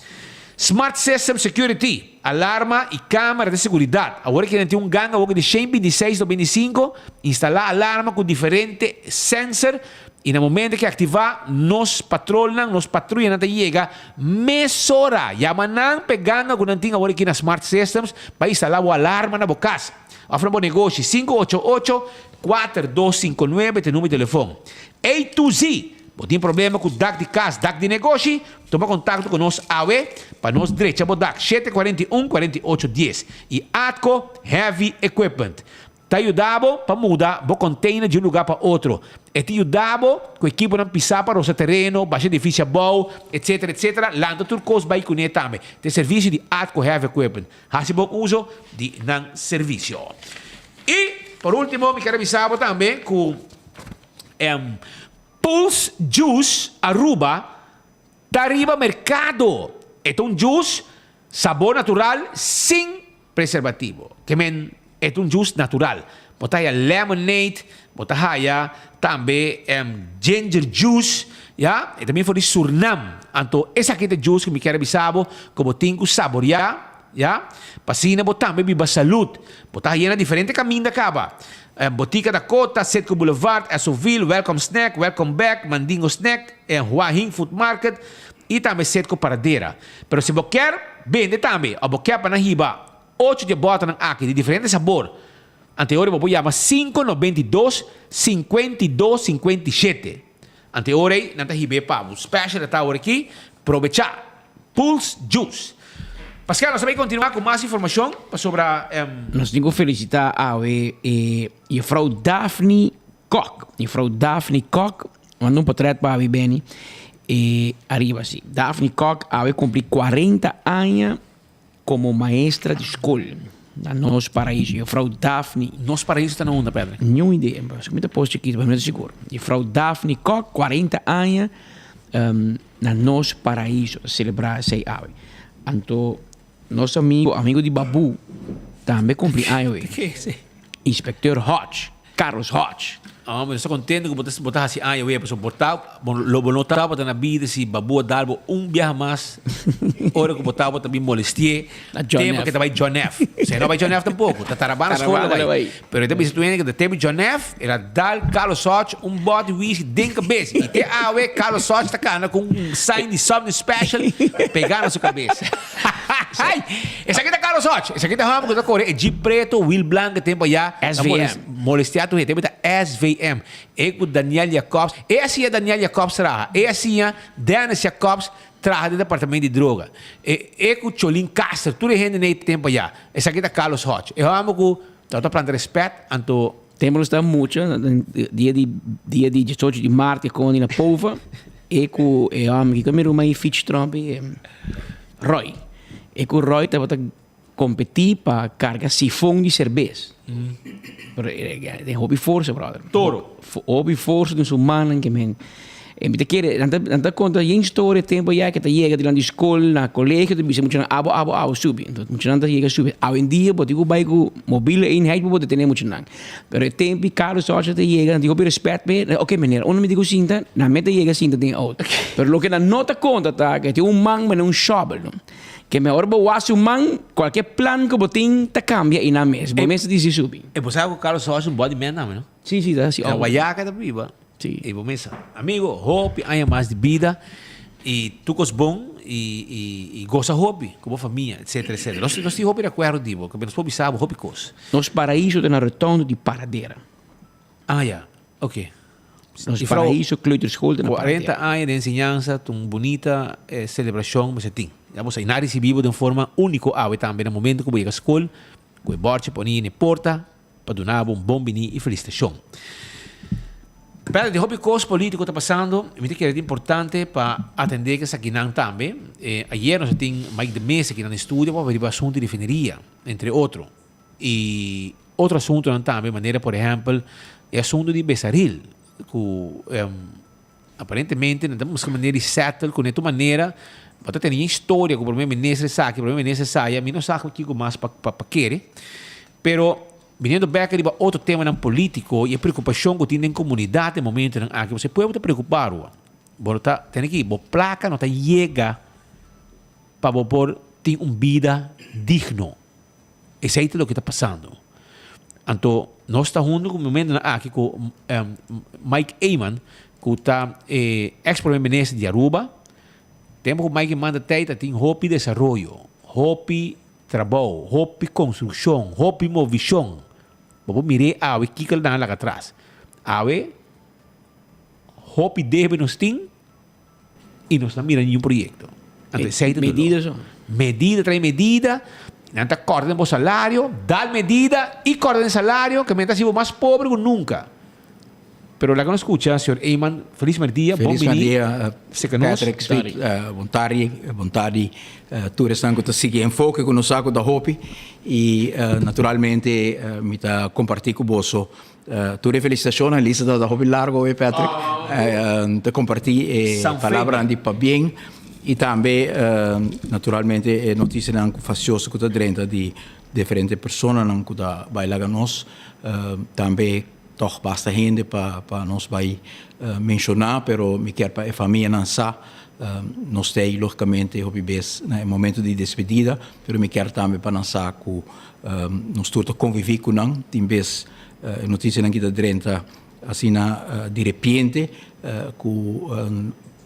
Smart System Security, alarma i kamera di seguridat. Awor ki nan tin un ganga awor di shen binti seis lo binti sinku, instalá alarma ku diferente sensor i na momento ki aktivá nos patrolnan, nos patruyanan ta yega mesora. Yama nan pa e ganga ku nan tin awor aki na Smart Systems pa instalá bo alarma na bo kas òf na bo negoshi. 588 4259 ta e number di telefon. A to Z. Bo tin problema ku dak di kas, dak di negoshi? Tuma kontakto ku nos awe pa nos drecha bo dak, 741 48 dies. I Atco Heavy Equipment ta yuda bo pa muda bo container di un luga pa otro. E ta yuda bo ku ekiponan pisá pa rosa tereno, basha edifisio abou, etcetera, etcetera. Lanta tur kos bai kuné tambe. Ta e servisio di Atco Heavy Equipment. Hasi bon uso di nan servisio. I por ultimo mi ker a bisa bo tambe ku. Pulse Juice Aruba ta riba mercado. E ta un juice sabor natural sin preservativo. Ke men e ta un juice natural. Bo ta haya lemonade, bo ta haya tambe ginger juice, ya. E ta bin for di Surnam. Anto esaki ta e juice ku mi kier a bisa bo ku bo tin ku saboria, ya. Pa asina bo tambe biba salud. Bo ta haya na diferente kaminda kaba. Botica Dakota, Citgo Boulevard, Essoville, Welcome Snack, Welcome Back, Mandingo Snack, Hua Hin Food Market y tambe Citgo Paradera. Pero si bo kier bende tambe of bo kier pa nan hiba ocho di e botanan aki di diferente sabor, anteori bo por yama 592 52 57. Anteori nan ta hib'e pa bo. Special e ta awor aki. Probecha! Pulse Juice. Pascal, nos ta bay continua cu mas informacion pasobra. Nos tin cu felicita awe e juffrouw Daphne Kok. Juffrouw Daphne Kok, manda un potret pa awe Benny. E ariba si. Daphne Kok awe cumpli 40 aña como maestra di school na Nos Paraíso. Juffrouw Daphne. Nos Paraíso ta na unda, Pedro? Niun idea. Mi ta post chikito, pero mi no ta sigur. Juffrouw Daphne Kok, 40 aña. Na nos paraiso ta selebrá esei awe. Anto nos amigo, amigo di Babu, tambe kumpli aña awe. Inspecteur Hodge, Carlos Hodge. Oh, mi ta kontento ku bo ta bo ta hasi aña awe, pasobra bo ta bo lo bo no tabata na bida si Babu a dal bo un biaha mas ora ku bo tabata bin molesti'é Na John tempo F. ke ta bai John F. Osea, no bai John F tampoko, ta Tarabana skol Tarabana lo lo bai. bai. Pero e ta bisa tu hende ku ta tempo John F. El a dal Carlos Soch un bòt di whisky den kabes. I te awe Carlos Soch ta kana ku un sign di something special pegá na su kabes. Ai! Esaki ta Carlos Soch. Esaki ta hòmber ku ta kore e jeep preto, wiel blank e tempu ayá. Ta SVM. molestiá tur hende. Tempu ta SVM. E ku Daniel Jacobs. E a siña Daniel Jacobs traha. E a siña Dennis Jacobs traha den departamento di droga. E e ku Cholin Caster. Tur e hende nei tempu ayá. Esaki ta Carlos Hodge. E hòmber ku ta planta respèt anto. Tempo nos ta mucha, dia di dia di 18 di maart e kondi na Pova, e ku e hòmber ki mi ruman e Fitch Tromp e Roy. E ku Roy tabata kompetí pa karga sifon di serbes. Pero e den hopi forsa brother. Toro. Hopi forsa den su mannan ke men. E mi ta kere, nan ta, nan ta konta yen storia tempo ya ke ta yega dilanti skol, na kolegio, ta bisa muchanan abo, abo, abo subi. Entonces muchanan ta yega subi. Awendia bo tin ku bai ku mobiele eenheid pa bo detene muchanan. Pero e tempo Carlos George ta yega, nan tin hopi respet p'e. Ok meneer, unda mi tin ku sinta? Nan mester yega sinta den e auto. Pero loke nan no ta konta ta ke tin un man mene un shòbel. Ke me ora bo wak su man, kualke plan ku bo tin ta kambia i nan mes. Bo mester disi subi. E bo sa ku Carlos George un body man tambe, no? Si, si, ta hasi Na Guayaca ta biba. Si. E bo mesa. Amigo, hopi aña mas di bida y tur cos bon y y y goza hopi cu bo famia, etcetera, etcetera. Nos nos tin hopi recuerdo di bo, nos por bisa bo hopi cos. Nos paraiso ta na rotonde di Paradera. Ah ya, ok. Nos paraiso kleuterschool ta na Paradera. 40 aña di enseñansa ta un bunita celebracion mester tin. Ya bo sa, y nan a ricibi bo den forma unico awe tambe na momento cu bo yega scol, cu e borchi poni na e porta, pa duna bo un bon bini i felisitashon. Pero di hopi kos politiko ta pasando, mi ta kere ta importante pa atende ku esakinan tambe. Ayer nos a tin Mike de Meza aki nan den studio pa papia riba asuntu di refineria, entre otro. I otro asuntunan tambe, manera por ehèmpel e asuntu di Besaril, ku aparentemente nan ta buska manera di settle ku neto manera, bo ta tene historia ku prome minister esaki, prome minister esaya, mi no sa kiko mas pa pa kere. Pero biniendo bek riba otro temanan politico y e preocupacion cu tin den comunidad e momentonan aki, pasobra e pueblo ta preocupa Aruba. Bo no ta tene ki, bo placa no ta yega pa bo por tin un bida digno. Esey ta loke ta pasando. Anto nos ta hunto cu momentonan aki cu Mike Eman cu ta e ex prome minister di Aruba. Tempo cu Mike Eman ta tey ta tin hopi desaroyo, hopi Trabou, hopi konstrukshon, hopi movishon. Bo por mir'é awe kiko nan a laga atras. Awe hopi debe nos tin i nos no a mira niun proyekto. Anto esei ta doló. Medida so. Medida trae medida, nan ta kòrta den bo salario, dal medida i kòrta den salario ke men ta hasi bo mas pobre ku nunka. Pero laga nos scucha señor Eman, feliz merdia, bon Feliz bini merdia, seca nos. Patrick Smit, bon tardi, bon tardi tur esnan cu ta sigui Enfoke cu nos sa cu ta hopi y naturalmente mi ta comparti cu boso tur e felicitacionnan, lista ta hopi largo hoy Patrick, ta comparti e palabranan di pabien y tambe naturalmente e noticianan facioso cu ta drenta di diferente personanan cu ta bay laga nos, tambe. Tòg basta hende pa pa nos bai menshoná, pero mi kier pa e famianan sa. Nos ta ei lógikamente hopi bes na e momento di despedida, pero mi kier tambe pa nan sa ku nos tur ta konviví ku nan. Tin bes e notisianan ki ta drenta asina di repente ku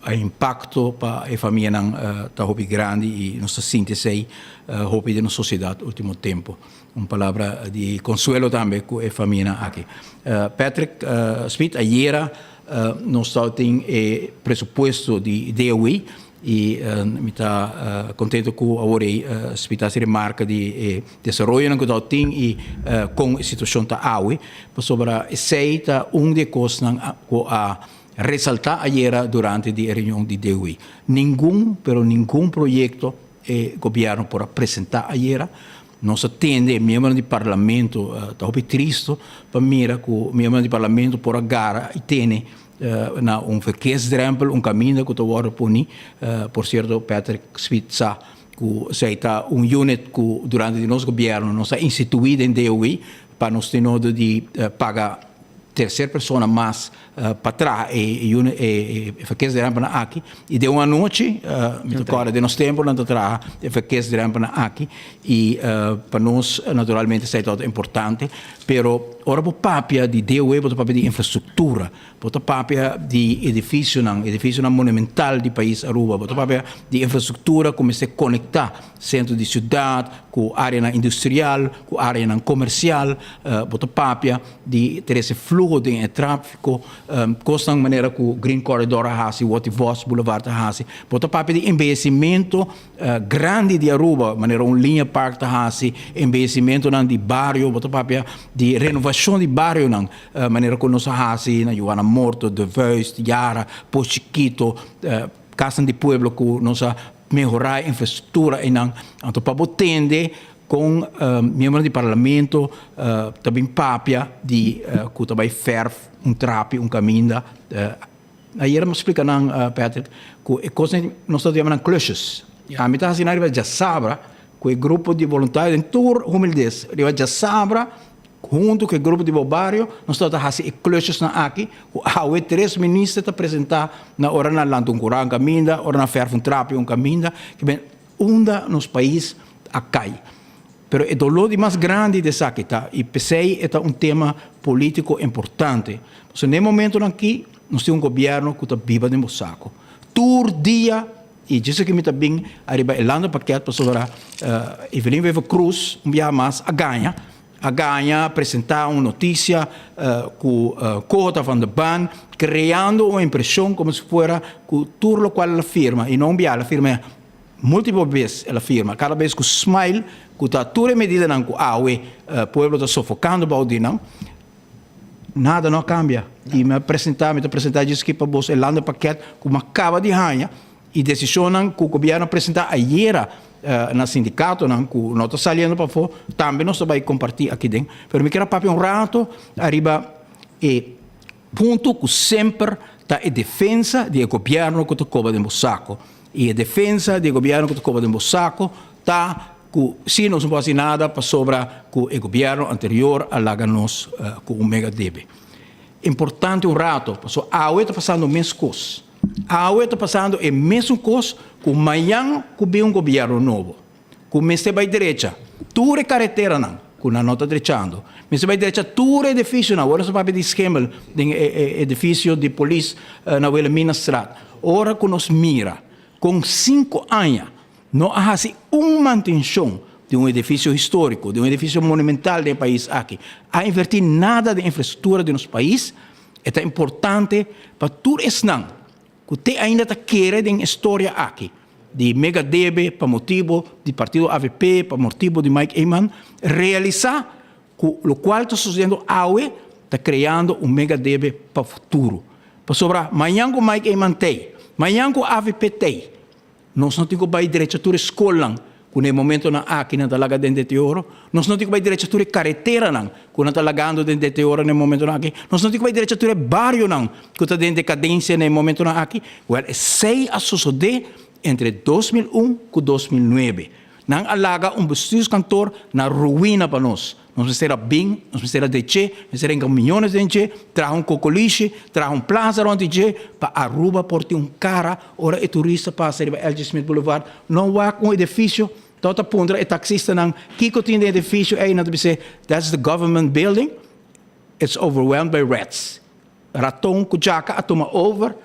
e impakto pa e famianan ta hopi grandi i nos ta sinti esei hopi den nos sosiedat último tempu. Un palabra di consuelo tambe cu e famianan aki. Patrick Smit, ayera nos tabatin e presupuesto di DOW y mi ta contento cu awor ey Smit a haci remarca di e desaroyonan cu tabatin y con e situacion ta awe, pasobra esey ta un di e cosnan cu a resalta ayera durante di e reunion di DOW. Ningun, pero ningun proyecto e gobierno por a presenta ayera. Nos a tende e miembronan di parlamento, ta hopi tristo pa mira ku miembronan di parlamento por a gara i tene na un verkeersdrempel, un kaminda ku ta wòrdu poni. Por sierto Patrick Smit sa ku esei ta un unit ku durante di nos gobièrnu nos a instituí den DOW pa nos tin nodo di paga tercer persona mas pa traha e e verkeersdrempelnan aki y den un anochi mi ta corda den nos tempo nan ta traha e verkeersdrempelnan aki y pa nos naturalmente esei tabata importante pero ora bo papia di DOW bo ta papia di infrastructura bo ta papia di edificionan edificionan monumental di pais Aruba bo ta papia di infrastructura cu mester conecta centro di ciudad cu areanan industrial cu areanan comercial bo ta papia di trese fluho den e tráfiko, kosnan manera ku Green Corridor a hasi, Watty Vos Boulevard a hasi. Bo ta papia di embeyecimento grandi di Aruba, manera un Liña Park ta hasi, embeyecimentonan di bario, bo ta papia di renovacion di barionan, manera ku nos a hasi na Juana Morto, De Vuyst, Yara, Pos Chikito, Kasnan di Pueblo ku nos a mehorá e infrastruktura einan. Anto pa bo tende Kon miembronan di parlamento ta bin papia di ku ta bai fèrf un trapi un kaminda? Ayera mi a splika nan, Patrick, ku e kosnan nos ta yama nan klusjes. Ami ta hasi nan riba djasabra ku e grupo di boluntario den tur humildes. Riba djasabra huntu ku e grupo di bo bario nos ta hasi e klusjesnan aki ku awe tres minister ta presentá na ora nan lanta un kura un kaminda, ora nan fèrf un trapi un kaminda. Unda nos pais a kai. Pero e doló di mas grandi di esaki ta, i p'esei e ta un tema polítiko importante, pasobra na e momentonan aki nos tin un gobièrnu ku ta biba den bo sako. Tur dia, i djis aki mi ta bin ariba e landenpakket pasobra Evelyn Wever Croes un biaha mas a gaña, a gaña presentá un notisia ku koho ta van de baan, kreando un impreshon komo si fuera ku tur lokual el a firma, i no un biaha, el a firma Multiple bes el a firma, kada bes ku smile ku ta tur e medidanan ku awe pueblo ta sofokando bou di nan, nada no a kambia. I mi a presentá, mi ta presentá djis aki pa boso e landenpakket ku mi a kaba di haña i desishonnan ku gobièrnu a presentá ayera na sindikatonan ku no ta saliendo pafó, tambe nos ta bai kompartí aki den. Pero mi kier a papia un rato ariba e punto ku semper ta e defensa di e gobièrnu ku ta koba den bo sako. I e defensa di e gobièrnu ku ta koba den bo sako ta ku si nos no por hasi nada pasobra ku e gobièrnu anterior a laga nos ku un mega debe. Importante un rato pasobra awe ta pasando mes kos. Awe ta pasando e mesun kos ku mañan ku bin un gobièrnu nobo ku mester bai drecha tur e kareteranan ku nan no ta drechando, mester bai drecha tur e edifisionan. Awor nos ta papia di schimmel den e edifisio di polis na Wilhelminastraat. Ora ku nos mira kon sinku aña no a hasi un mantenshon di un edifisio históriko, di un edifisio monumental den e pais aki, a invertí nada den infrastruktura di nos pais, e ta importante pa tur esnan ku te ainda ta kere den e storia aki di mega debe pa motibo di partido avp, pa motibo di Mike Eman, realisá ku lokual ta sosediendo awe ta kreando un mega debe pa futuro. Pasobra mañan ku Mike Eman t'ei, mañan ku avp t'ei, nos no tin ku bai drecha tur e skolnan ku na e momentonan aki nan ta laga den deterioro, nos no tin ku bai drecha tur e kareteranan ku nan ta lagando den deterioro na e momentonan aki, nos no tin ku bai drecha tur e barionan ku ta den dekadensia na e momentonan aki. Wèl, esei a sosodé entre 2001 ku 2009. Nan a laga un bestuurskantoor na ruina pa nos. Nos mester a bin, nos mester a dreché, mester a hinka miyones den dje, traha un kokolishi, traha un plaza rond di dje, pa Aruba por tin un kara ora e turista pasa riba LG. Smith Boulevard, no wak un edifisio, tot a puntra e taxistanan kiko tin den edifisio ei, nan ta bis'é, that's the government building, it's overwhelmed by rats. Raton ku djaka a tuma over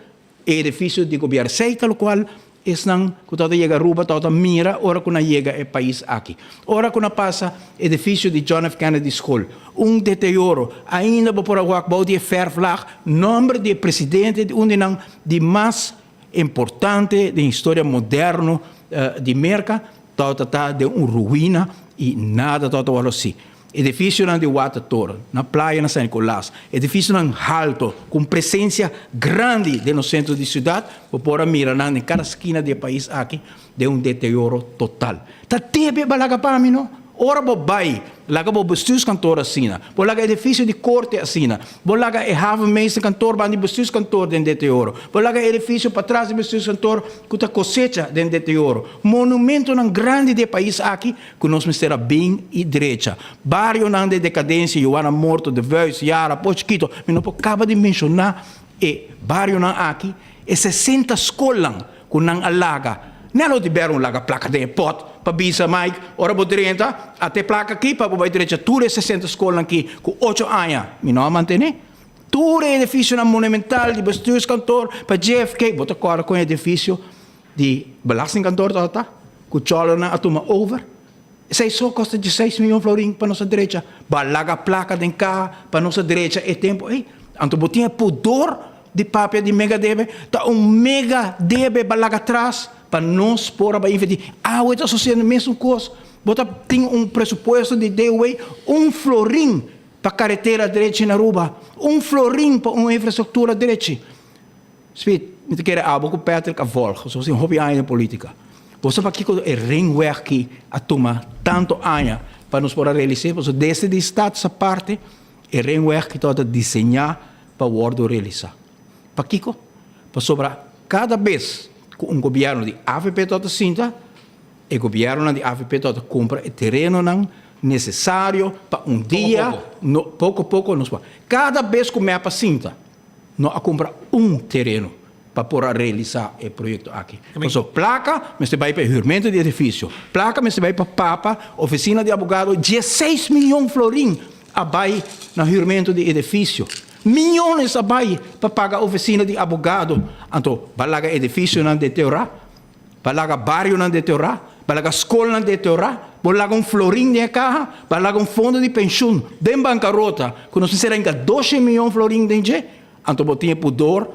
e edifisio di gobièrnu. Esei ta lokual esnan ku tabata yega Aruba tabata mira ora ku nan yega e pais aki. Ora ku nan pasa edifisio di John F. Kennedy School, un deterioro, ainda bo por a wak bou di e fèrflag nòmber di e presidente di un di nan di mas importante den historia moderno di Merka, tabata ta den un ruina i nada tabata wòrdu hasi. Edificionan di Watertoren, na playa na San Nicolas, edificionan halto cu un presencia grandi den nos centro di ciudad, bo por a mira nan den cada skina di e pais aki den un deterioro total. Ta debe bo laga pa mi no? Ora bo bay laga bo bestuurskantoor asina, bo laga edificio di corte asina, bo laga e havenmeesterkantoor banda di bestuurskantoor den deterioro, bo laga edificio patras di bestuurskantoor cu ta cosecha den deterioro, monumentonan grandi di e pais aki Ku nos mester a bin i drecha. Barionan den dekadensia, Joana Morto, De Vuijs, Yara, Pos Chikito, mi no por kaba di menshoná e barionan aki, e 60 skolnan ku nan a laga. Nel lo di bèr un laga plaka den e pòt pa bisa Mike, ora bo drenta, ata e plaka aki pa bo bai drecha tur e 60 skolnan aki ku ocho aña mi no a mantené. Tur e edifisionan monumental di bestuurskantoor pa JFK, bo ta kòrda kon e edifisio Di belastingkantoor tabata ku chòlernan a tuma over. Esei so kosta dieseis miyon florin pa nos a drecha. Bo a laga plaka den kaha pa nos a drecha e tempu ei. Anto bo tin e pudor di papia di mega debe? Ta un mega debe bo a laga tras pa nos por a bai invertí. Awe ta sosediendo mesun kos. Bo ta tin un presupuesto di DOW un florin pa karetera drechi na Aruba, un florin pa un infrastruktura drechi. Speed, mi ta kere abo ku Patrick a volg, pasobra tin hopi aña den politica. Bo sa pakiko e ringweg ki a tuma tanto aña pa nos por a realis'é? Pasobra desde di stad sa parti e ringweg ki tabata diseñá pa wòrdu realisá. Pakiko? Pasobra kada bes ku un gobièrnu di avp tabata sinta, e gobièrnunan di avp tabata kumpra e terenonan nesesario pa un dia, poko poko nos por. Kada bes ku mep a sinta, no a kumpra un tereno pa por a realisá e proyekto aki. Pasobra plaka mester bai pa e hürmentu di edifisio, plaka mester bai pa papa, ofisina di abogado, dieseis miyon florin a bai na hürmentu di edifisio. Miyones a bai pa paga ofisina di abogado. Anto, ba laga edifisionan deteorá, ba laga barionan deteorá, ba laga skolnan deteorá, bo laga un florin den e kaha, ba laga un fondo di penshun den bankarota ku nos mester hinka doshe miyon florin den dje. Anto bo tin e pudor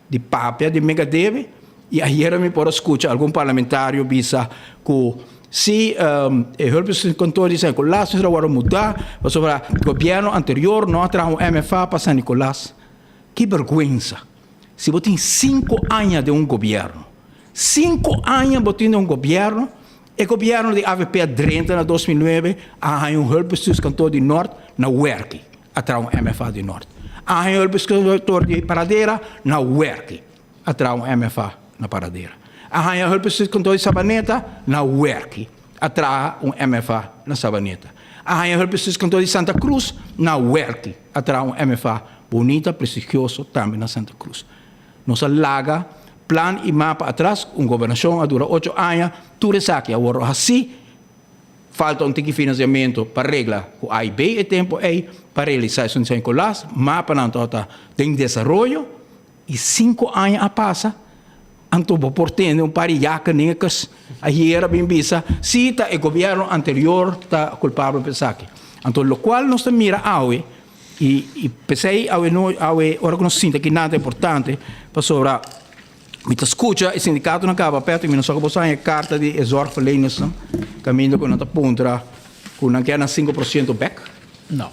di papia di mega debe y ayera mi por a scucha algun parlamentario bisa cu si e hulpbestuurskantoor di San Nicolas mester a wordo muda pasobra gobierno anterior no a traha un MFA pa San Nicolas. Ki berguensa! Si bo tin cinco aña den un gobierno, cinco aña bo tin den un gobierno, e gobierno di avp a drenta na 2009 a haña un hulpbestuurskantoor di Noord na werki. A traha un MFA di Noord. A haña hulpbestuurskantoor di Paradera na werki. A traha un MFA na Paradera. A haña hulpbestuurskantoor di Sabaneta na werki. A traha un MFA na Sabaneta. A haña hulpbestuurskantoor di Santa Cruz na werki. A traha un MFA bonita, prestigioso tambe na Santa Cruz. Nos a laga plan y mapa atras, un gobernacion a dura ocho aña, tur esaki a worde haci. Falta un tiki financiamento pa regla cu A y B e tempo ey pa realisa esun di San Nicolas, mapanan tabata den desaroyo y cinco aña a pasa, anto bo por tende un par di yaka nekas ayer a bin bisa si ta e gobierno anterior ta culpabel pa esaki. Anto locual nos ta mira awe y y pesey awe no awe ora cu nos sinta aki nan ta importante pasobra Mi ta skucha e sindikatonan kaba pèt i mi no sa ku bo sa haña e karta di e zorgverlenersnan kaminda ku nan ta puntra ku nan kier nan 5% bèk. No.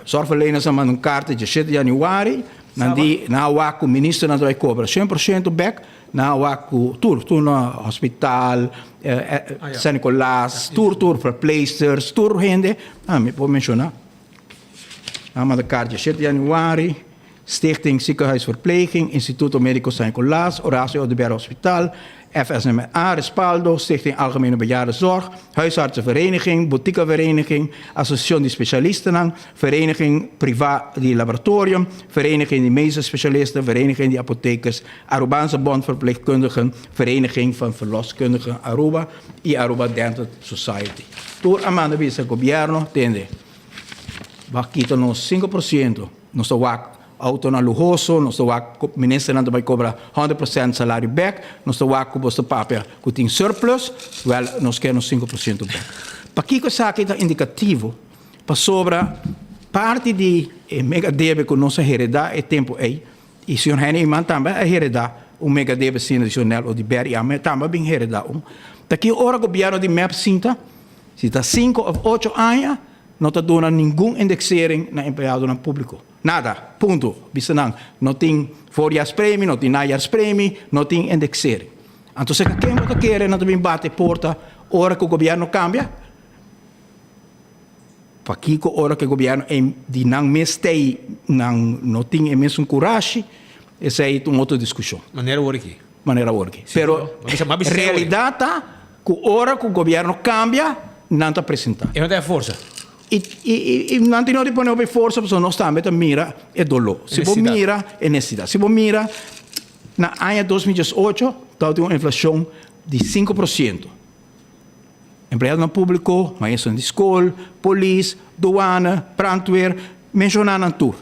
Zorgverlenersnan manda un karta 17 di yanüari, nan di nan a wak ku ministernan ta bai kobra 100% bèk, nan a wak ku tur, tur na hospital, San Nicolas, tur tur verpleegsters, tur hende, mi por menshoná. Nan manda karta 17 di yanüari. Stichting Ziekenhuisverpleging, Instituto Medico San Nicolas, Horacio Oduber Hospital, FSMA, Respaldo, Stichting Algemene Bejaardenzorg, Huisartsenvereniging, Boutiquevereniging, Asociacion di Specialistanan, Vereniging Priva di Laboratorium, Vereniging di Medische Specialisten, Vereniging di Apothekers, Arubaanse Bond Verpleegkundigen, Vereniging van Verloskundigen Aruba y Aruba Dental Society. Tur a manda bisa gobierno, tende, ba kita nos 5%. Nos ta wak autonan luhoso, nos ta wak ku ministernan ta bai kobra 100% salario bek, nos ta wak ku bo ta papia ku tin surplus, wèl nos ke nos 5% bek. Pakiko esaki ta indikativo? Pasobra parti di e mega debe ku nos a heredá e tempu ei, i señor Henny Eman tambe a heredá un mega debe asina di señor Nel Oduber i ami tambe a bin heredá un, ta ki ora gobièrnu di mep sinta, si ta sinku òf ocho aña, No ta duna ningun indexering na empleadonan publico. Nada. Punto. Bisa nan, no tin voorjaarspremie, no tin najaarspremie, no tin indexering. Anto seka ken bo ta kere nan ta bin bate porta ora cu gobierno cambia? Pakico ora cu e gobierno di nan mes tey nan no tin e mesun curashi? Esey ta un otro discusion. Manera awor aki. Manera awor aki. Pero realidad ta cu ora cu gobierno cambia, nan ta presenta. E no ta e forsa. Y, y, y nan tin no di pone hopi forsa pasobra nos tambe ta mira e doló. Si bo mira e necesidad. Si bo mira na aña 2018 tabatin un inflacion di 5%. Empleadonan publico, maestronan di scol, polis, douane, brandweer, menciona nan tur.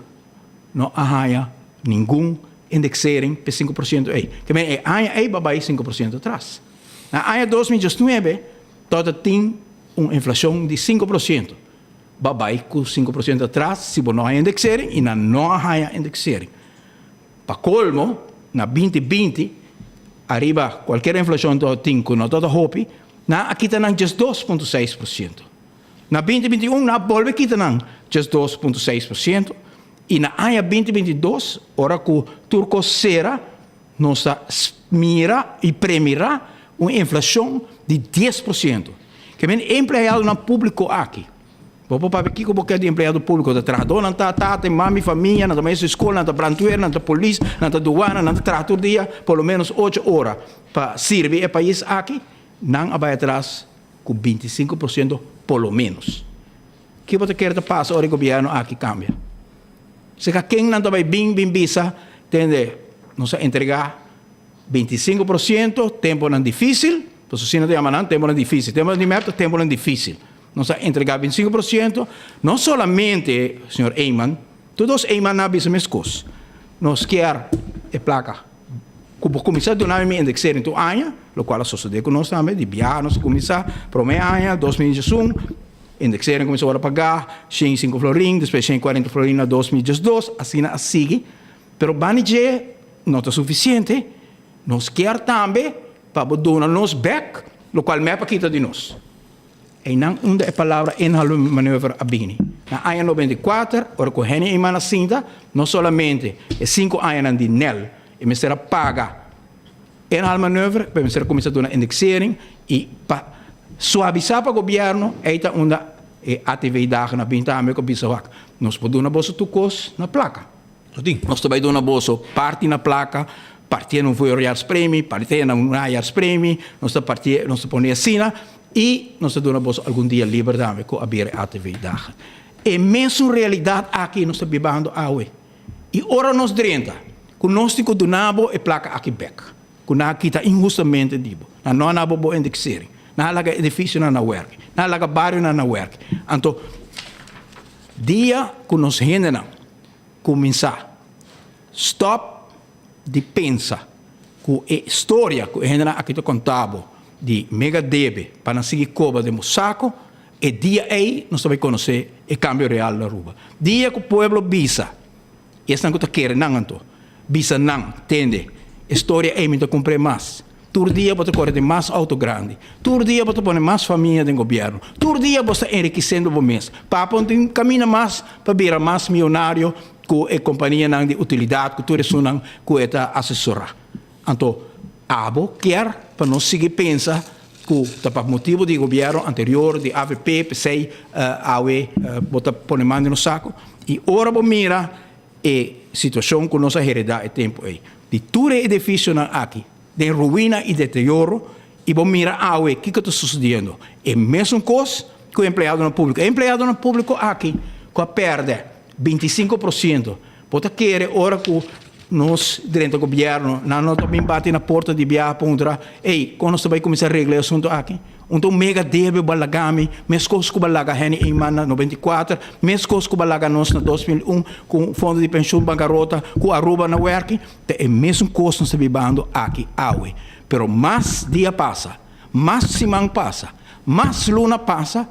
No a haña ningun indexering p'e 5% ei. Ke men e aña ei ba bai 5% atras. Na aña 2019 tabata tin un inflacion di 5%. Ba bai ku 5% atras si bo no haña indexering i nan no a haña indexering. Pa colmo, na 2020, ariba cualkier inflacion tabata tin ku no tabata hopi, nan a kita nan 12.6%. Na 2021 nan a bolbe kita nan 12.6% i na aña 2022 ora ku tur kos sera nos ta mira i premirá un inflashon di 10%. Ke men empleadonan públiko aki. Bo por papia kiko bo ke di empleado públiko. Ta trahadónan ta, tata i mami, famia, nan ta maestro di skol, nan ta brandweer, nan ta polis, nan ta duana, nan ta traha tur dia por lo ménos ocho ora pa sirbi e pais aki. Nan a bai atras ku 25% por lo ménos. Ki bo ta kere ta pasa ora e gobièrnu aki kambia? Seka ken nan ta bai bin bin bisa, tende, nos a entregá 25% temponan difísil, pasobra asina ta yama nan, temponan difísil. Temponan di mep ta temponan difísil. Nos a entregá 25%, no solamente señor Eman, tur dos Eman a bisa meskos. Nos kier e plaka ku bo kuminsá duna mi indexering tur aña, lokual a sosodé ku nos tambe, di biaha nos a kuminsá promé aña, 2021, indexering kuminsá wòrdu pagá, 105 florin, despues 140 florin na 2012, asina a sigui. Pero bani dje no ta sufisiente, nos kier tambe pa bo duna nos bèk lokual mep a kita di nos. Einan unda e palabra inhaalmanoeuvre a bini. Na aña 94, ora ku Henny Eman a sinta, no solamente e sinku añanan di Nel e mester a paga inhaalmanoeuvre, pero e mester a kuminsá duna indexering i pa suavisá pa gobièrnu, ei ta unda e ATV-dagen a bini tambe ku a bisa wak, nos por duna boso tur kos na plaka. Nos ta bai duna boso parti na plaka, partié na un voorjaarspremie, partié na un najaarspremie, nos ta partié, nos ta pone asina, i nos ta duna boso algun dia liber tambe ku a bira e ATV dagen. E mesun realidat aki nos ta bibando awe. I ora nos drenta, ku nos tin ku duna bo e plaka aki bèk, ku nan a kita inhustamente di bo, nan no a na bo bo indexering, nan a laga edifisionan na wèrki, nan a laga barionan na wèrki. Anto, dia ku nos hendenan Kuminsá. Stòp di pensa ku e storia ku e hendenan aki ta konta bo di mega debe pa nan sigui koba den bo sako, e dia ei nos ta bai konosé e kambio real na Aruba. Dia ku pueblo bisa, i esnan ku ta kere nan anto, bisa nan, tende, e storia ei mi ta kumpr'é mas. Tur dia bo ta kore den mas auto grandi. Tur dia bo ta pone mas famia den gobierno. Tur dia bo sta enrikisendo bo mes. Papa no tin camina mas pa bira mas miyonario cu e companianan di utilidad cu tur esunnan cu e ta asesora. Anto abo kier pa nos sigui pensa cu ta pa motibo di gobierno anterior di avp p'esey awe bo ta pone man den nos saco? Y ora bo mira E situacion cu nos a hereda e tempo ey, di tur e edificionan aki den ruina y deterioro, y bo mira awe kico ta sucediendo, e mesun cos cu e empleadonan publico. E empleadonan publico aki cu a perde 25%, bo ta kere ora cu nos drenta gobierno, nan no ta bin bati na porta di biaha puntra, ey, con nos ta bay cuminsa regla e asunto aki? Un ta un mega debe bo a laga mi, meskos ku bo a laga Henny Eman na 94, meskos ku bo a laga nos na 2001 ku fondo di penshun bankarota, ku Aruba na werki, ta e mesun kos nos ta bibando aki awe. Pero mas dia pasa, mas siman pasa, mas luna pasa,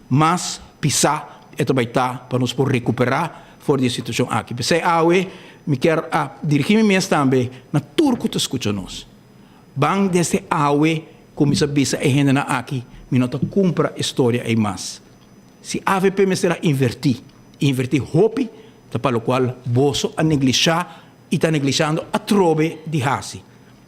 mas pisá e ta bai ta pa nos por rekuperá for di e situashon aki. P'esei awe mi kier a dirigí mi mes tambe na tur ku ta skucha nos. Ban desde awe kuminsá bisa e hendenan aki, mi no ta kumpra e storia ei mas. Si avp mester a invertí, i invertí hopi, ta pa lokual boso a neglishá i ta neglishando atrobe di hasi,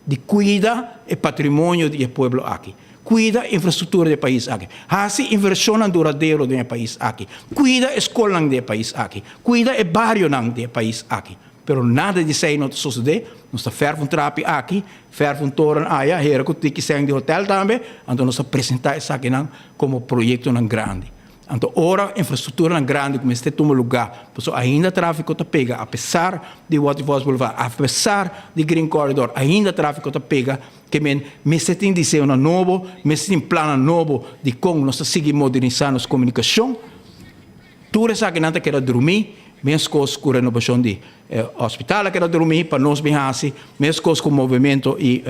di kuida e patrimonio di e pueblo aki, kuida infrastruktura di e pais aki, hasi invershonnan duradero den e pais aki, kuida e skolnan di e pais aki, kuida e barionan di e pais aki. Pero nada di esei no ta sosodé. Nos ta fèrf un trapi aki, fèrf un toren aya, hera ku tiki sèn di hotèl tambe, anto nos ta presentá esakinan komo proyektonan grandi. Anto ora infrastrukturanan grandi ku mester tuma lugá, pasobra ainda tráfiko ta pega apesar di Waterfalls Boulevard, apesar di Green Corridor, ainda tráfiko ta pega, ke men mester tin diseñonan nobo, mester tin plannan nobo di kon nos ta sigui modernisá nos komunikashon. Tur esakinan ta keda drumí, meskos ku renobashon di e hospital a keda drumí pa nos bin hasi, meskos ku movimento i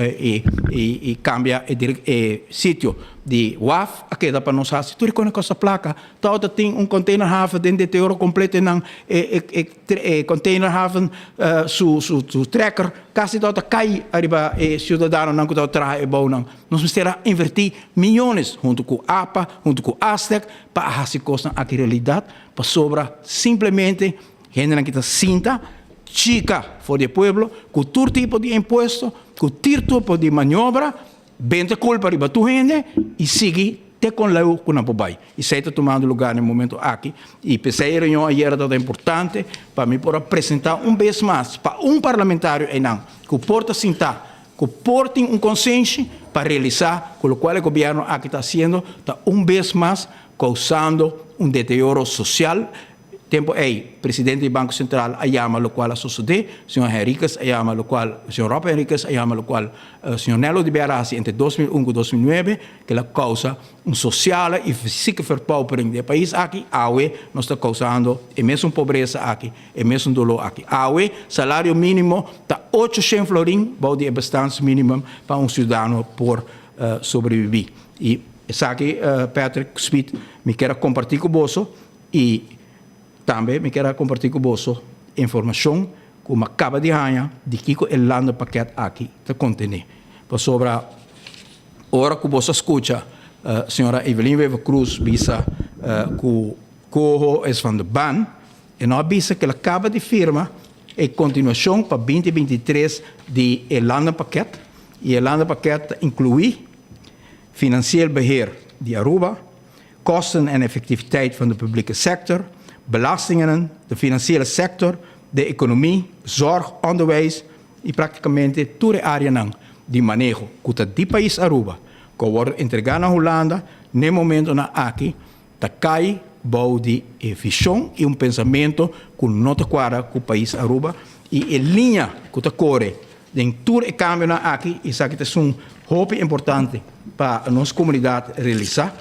i kambia e e sitio di waf a keda pa nos hasi. Tur e kos kosta plaka. Tòg ta tin un containerhaven den deterioro kompleto einan e e e containerhaven su su trekker kasi tòg ta kai ariba e siudadanonan ku ta traha e bounan. Nos mester a invertí miyones huntu ku apa, huntu ku Astec pa a hasi kosnan aki realidat, pasobra simplemente hendenan ki ta sinta chika for di e pueblo ku tur tipo di impuesto, ku tir tipo di maniobra, benta kulpa riba tur hende i sigui. te kon leu ku nan por bai. Esei ta tumando lugá na e momento aki i p'esei e reunion ayera tabata importante pa mi por a presentá un bes mas pa un parlamentario einan ku por ta sintá, ku por tin un konsenshi pa realisá ku lokual e gobièrnu aki ta hasiendo ta un bes mas kousando un deterioro sosial. Tempo ei, presidente di Banco Central a yama locual a sosode, señor Henriquez a yama locual, señor Rob Henriquez a yama locual señor Nelo Oduber a haci entre 2001 cu 2009, kila causa un sociale y fysieke verpaupering di e pais aki, awe nos ta causando e mesun pobresa aki, e mesun dolor aki. Awe, salario minimo ta 800 florin bou di e bestaansminimum pa un ciudadano por sobrevivi. Y esaki, Patrick Smit, mi kier a comparti cu boso. I tambe mi kier a kompartí ku boso informashon ku mi a kaba di haña di kiko e landenpakket aki ta kontené. Pasobra ora ku boso a skucha señora Evelyn Wever-Croes bisa ku Coho es van de baan, e no a bisa ku el a kaba di firma e kontinuashon pa binti 23 di e landenpakket i e landenpakket ta inkluí Financieel Beheer di Aruba, kosten en effectiviteit van de publieke sector, belastingen, de financiële sector, de economie, zorg, onderwijs y practicamente tur e areanan di maneho cu ta di pais Aruba cu a wordo entrega na Hulanda n'e momentonan aki ta cay bou di e vision y un pensamento cu no ta cuadra cu pais Aruba y e liña cu ta core den tur e cambionan aki, esaki ta esun hopi importante pa nos comunidad realisa,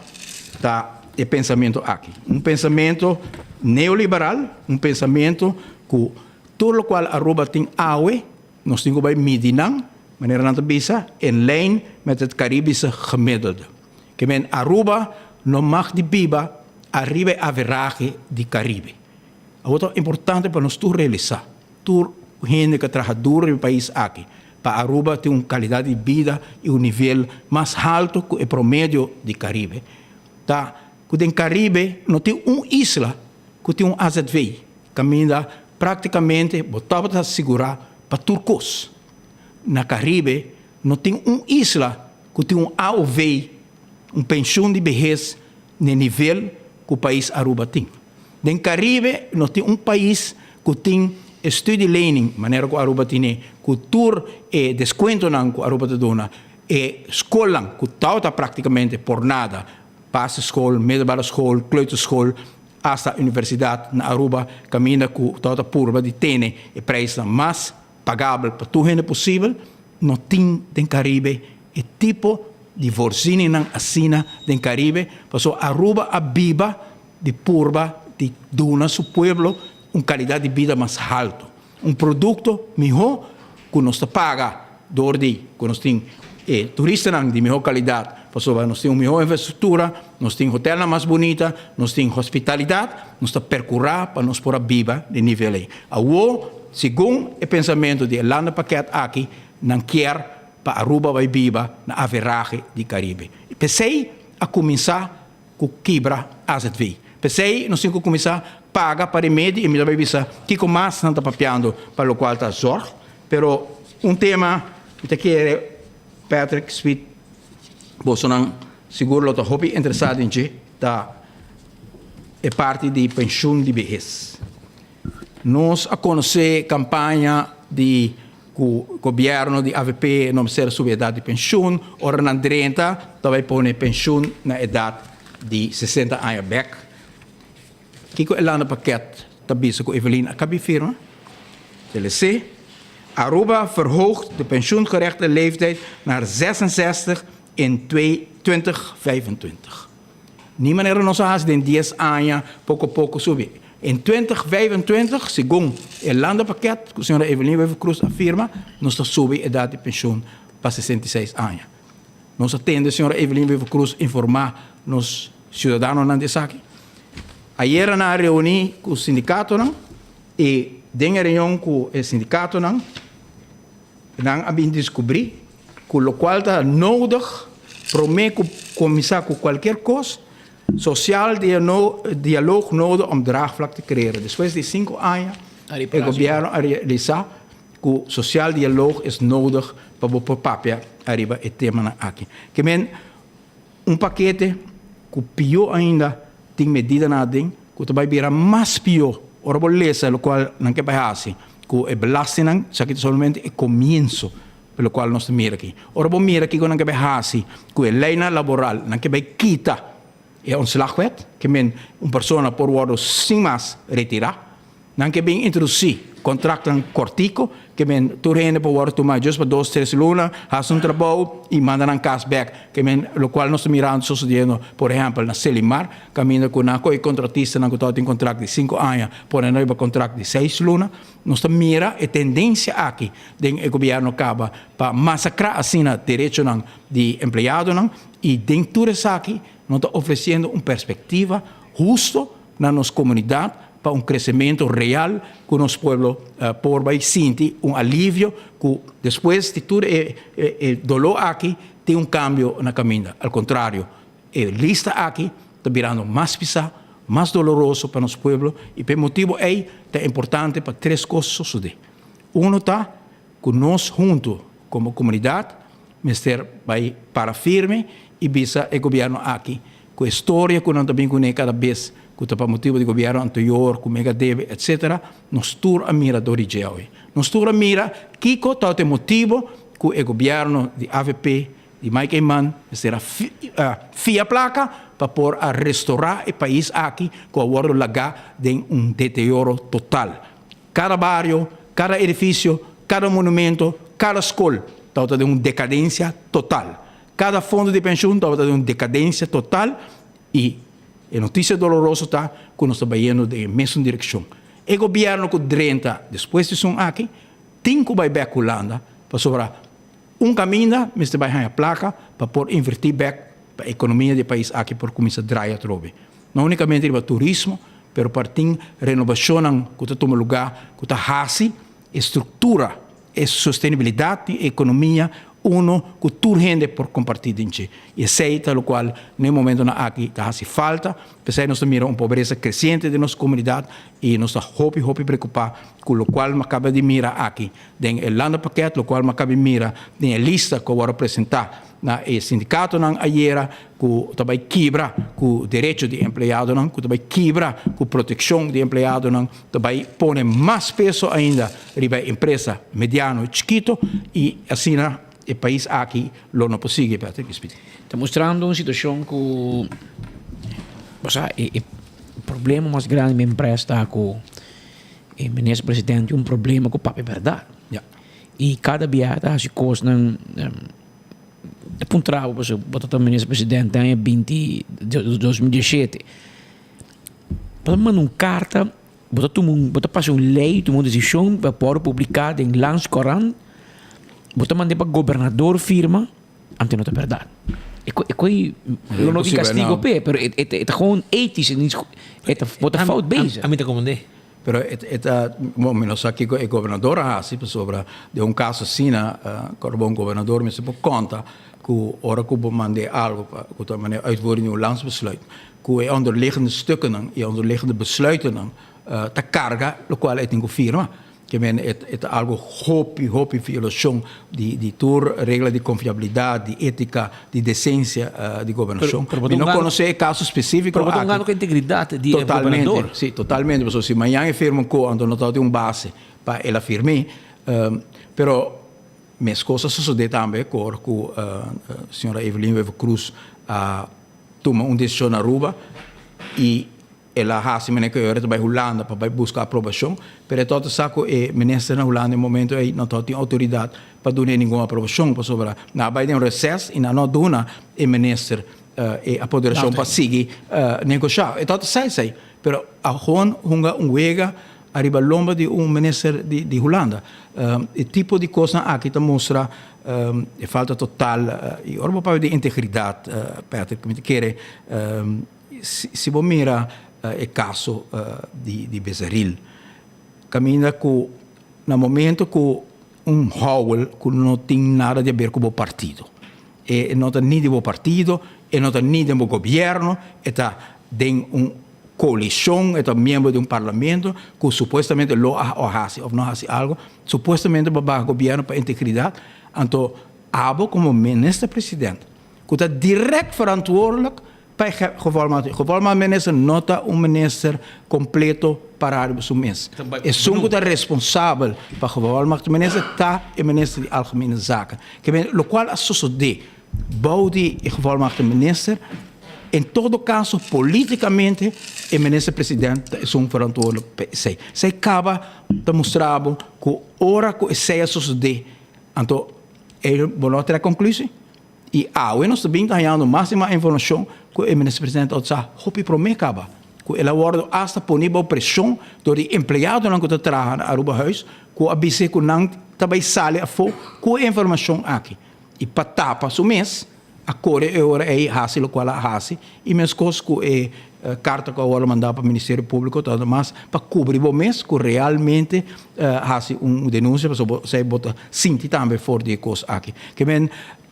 ta e pensamento aki. Un pensamento neoliberal, un pensamento cu tur locual Aruba tin awe, nos tin cu bay midi nan, manera nan ta bisa, in lijn met het Caribische gemiddelde. Ke men Aruba no mag di biba ariba e averahe di Caribe. Awor ta importante pa nos tur realisa. Tur hende ku a traha duro riba e pais aki pa Aruba tin un kalidat di bida i un nivel mas haltu ku e promedio di Karibe. Ta ku den Karibe no tin un isla ku tin un azv kaminda praktikamente bo tabata sigurá pa tur kos. Na Karibe no tin un isla ku tin un aov, un penshun di behes n'e nivel ku pais Aruba tin. Den Caribe no tin un pais cu tin e studielening manera cu Aruba tine, cu tur e descuentonan cu Aruba ta duna, e scolnan cu tawata practicamente por nada, basisschool, middelbare school, kleuterschool, hasta universidad na Aruba caminda cu tawata purba di tene e prijsnan mas pagabel pa tur hende posibel, no tin den Caribe e tipo di voorzieningnan asina den Caribe, pasobra Aruba a biba di purba di duna su pueblo un calidad di bida mas halto, un producto miho cu nos ta paga door di cu nos tin e turistanan di miho calidad, pasobra nos tin un miho infrastructura, nos tin hotelnan mas bunita, nos tin hospitalidad, nos ta percura pa nos por a biba den nivel ey. Awo, segun e pensamento di e landenpakket aki, nan kier pa Aruba bay biba na averahe di Caribe. P'esey a cuminsa ku kibra azv. P'esei nos tin ku kuminsá paga pa remedi i mi ta bai bisa kiko mas nan ta papiando pa lokual ta zòrg. Pero un tema mi ta kere Patrick Smit bosonan sigur lo ta hopi interesá den dje ta e parti di penshun di behes. Nos a konosé kampaña di ku gobièrnu di avp no mester subi edat di penshun. Ora nan drenta ta bai pone penshun na edat di 60 aña bèk. Kiko e landenpakket ta bisa ku Evelyn a kabi firma? TLC, Aruba verhoogt de pensioengerechte leeftijd naar 66 in 2025. Ni manera nos a hasi den dies aña poko poko subi. En 2025, segun e landenpakket ku señora Evelyn Wever-Croes a firma, nos ta subi edat di penshun pa 66 aña. Nos a tende señora Evelyn Wever-Croes informá nos siudadanonan di esaki. Ayera nan a reuní ku sindikatonan i den e reunion ku e sindikatonan nan a bin diskubrí ku lokual ta nodig promé ku kuminsá ku kualkier kos, sosial dialoog nodig om draagvlak te kreera. Despues di sinku aña e gobièrnu a realisá ku sosial dialoog es nodig pa bo por papia ariba e temanan aki. Ke men un pakete. ku pió ainda tin medidanan aden ku ta bai bira mas pió ora bo lesa lokual nan ke bai hasi ku e belastingnan, esaki ta solamente e komienso pa lokual nos ta mira aki. Ora bo mira kiko nan ke bai hasi ku e leinan laboral, nan ke bai kita e ontslagwet, ke men un persona por wòrdu sin mas retirá. Nan ke bin introdusí kontraktonan kòrtiku, ke men tur hende por wòrdu tumá djis pa dos, tres luna, hasi un trabou i manda nan kas bèk. Ke men lokual nos ta mirando sosodiendo, por ehèmpel, na Selimar, kaminda ku nan kohe kontratistanan ku tabata tin kontrakt di sinku aña, pone nan riba kontrakt di seis luna. Nos ta mira e tendensia aki den e gobièrnu kaba pa masakrá asina derechonan di empleadonan i den tur esaki no ta ofresiendo un perspektiva husto na nos komunidat pa un kresementu real ku nos pueblo por bai sinti un alivio ku despues di tur e e doló aki tin un kambio na kaminda. Al kontrario, e lista aki ta birando mas pisá, mas doloroso pa nos pueblo i pa e motibu ei ta importante pa tres kos sosodé. Uno ta ku nos huntu komo komunidat mester bai para firme i bisa e gobièrnu aki ku e storia ku nan ta bin kuné kada bes ku ta pa motibu di gobièrnu anterior ku mega debe etsetera, nos tur a mira dor di dje awe. Nos tur a mira kiko tabata e motibu ku e gobièrnu di avp di Mike Eman mester a fia plaka pa por a restorá e pais aki ku a wòrdu lagá den un deterioro total. Kada bario, kada edifisio, kada monumento, kada skol tabata den un dekadensia total. Kada fondo di penshun tabata den un dekadensia total i e notisia doloroso ta ku nos ta bayendo den e mesun direkshon. E gobièrnu ku drenta despues di esun aki tin ku bai bèk Hulanda pasobra un kaminda mester bai haña plaka pa por invertí bèk pa ekonomia di e pais aki por kuminsá drai atrobe. No únikamente riba turismo, pero por tin renobashonnan ku ta tuma lugá ku ta hasi e struktura, e sostenibilidat di e ekonomia uno ku tur hende por kompartí den dje. I esei ta lokual na e momentonan aki ta hasi falta. P'esei nos ta mira un pobresa kresiente den nos komunidat i nos ta hopi hopi preokupá ku lokual mi a kaba di mira aki den e landenpakket, lokual mi a kaba di mira den e lista ku a wòrdu presentá na e sindikatonan ayera ku ta bai kibra ku derecho di empleadonan, ku ta bai kibra ku protekshon di empleadonan, ta bai pone mas peso ainda riba e empresa mediano i chikito i asina e pais aki lo no por sigui, Patrick Ispiti. Ta mustrando un situashon ku bo sa e e problema mas grandi mi empresa ta ku e minister presidente tin un problema ku papia bèrdat. I kada biaha ta hasi kosnan. Ta puntra bo pasobra bo ta minister presidente aña binti 2017. Bo ta manda un karta, bo ta tuma un, bo ta pasa un lei, tuma un desishon pa por publiká den Landscourant, bo ta mand'é pa gobernador firma, anto no ta bèrdat. E ko e koi lo no tin kastigo p'e, pero e e ta gewoon etisch, e ta bo ta fout bezig. Ami ta komprendé. Pero e ta, bon, mi no sa kiko e gobernador a hasi, pasobra den un kaso asina, kòrda bo un gobernador mester por konta ku ora ku bo mand'é algu pa ku ta manera uitvoering di un landsbesluit, ku e onderliggende stukkennan i e onderliggende besluitennan ta karga lokual e tin ku firma. Ke men e ta algu hopi, hopi violashon di di tur regla di konfiabilidat, di étika, di desensia di gobernashon. Mi no konosé e kaso spesífiko aki. Pero bo ta un gano ku integridat di e gobernador. Totalmente, si, totalmente. Pasobra si mañan e firma un ko, anto no tabatin un base pa el a firm'é. Pero meskos a sosodé tambe ku ora ku señora Evelyn Wever-Croes a tuma un desishon na Aruba i El a hasi manera ku e ora ta bai Hulanda pa bai buska aprobashon, pero e tabata sa ku e minister na Hulanda e momento ei no tabatin outoridat pa duna e ningun aprobashon, pasobra nan a bai den un reses i nan no a duna e minister e apoderashon pa sigui negoshá. E tabata sa esei, pero a gewoon hunga un wega ariba lomba di un minister di Hulanda. E tipo di kosnan aki ta mustra e falta total, i ora bo papia di integridat, Patrick, mi ta kere Si bo mira e kaso di Becerril, kaminda ku na momento ku un howel ku no tin nada di haber ku bo partido, e no ta ni di bo partido, e no ta ni den bo gobièrnu, e ta den un koalishon, e ta miembro di un parlamento ku supuestamente lo a hasi òf no hasi algu, supuestamente bo baha gobièrnu pa integridat, anto abo komo minister president ku ta dirèkt verantwoordelijk. Pa e gevolmachtigde. Gevolmachtigde minister no ta un minister completo para riba su mes. Esun cu ta responsabel pa gevolmachtigde minister ta e minister di Algemene Zaken. Ke men locual a sosode bou di e gevolmachtigde minister, en todo caso politicamente e minister president ta esun verantwoordelijk pa esey. Esey caba ta mustra bo cu ora cu esey a sosode anto e bo no a trae conclusie. I awe nos ta bin ta hañando mas i mas informashon ku e minister presidente a sa hopi promé kaba, ku el a wòrdu asta poni bou preshon dor di empleadonan ku ta traha na Arubahuis ku a bis'é ku nan ta bai sali afó ku e informashon aki. I pa tapa su mes a kore e ora ei hasi lokual a hasi i meskos ku e karta ku a wòrdu mandá pa Ministerio Públiko ta mas pa kubri bo mes ku realmente hasi un denunsia pasobra bo esei bo ta sinti tambe for di e kos aki. Ke men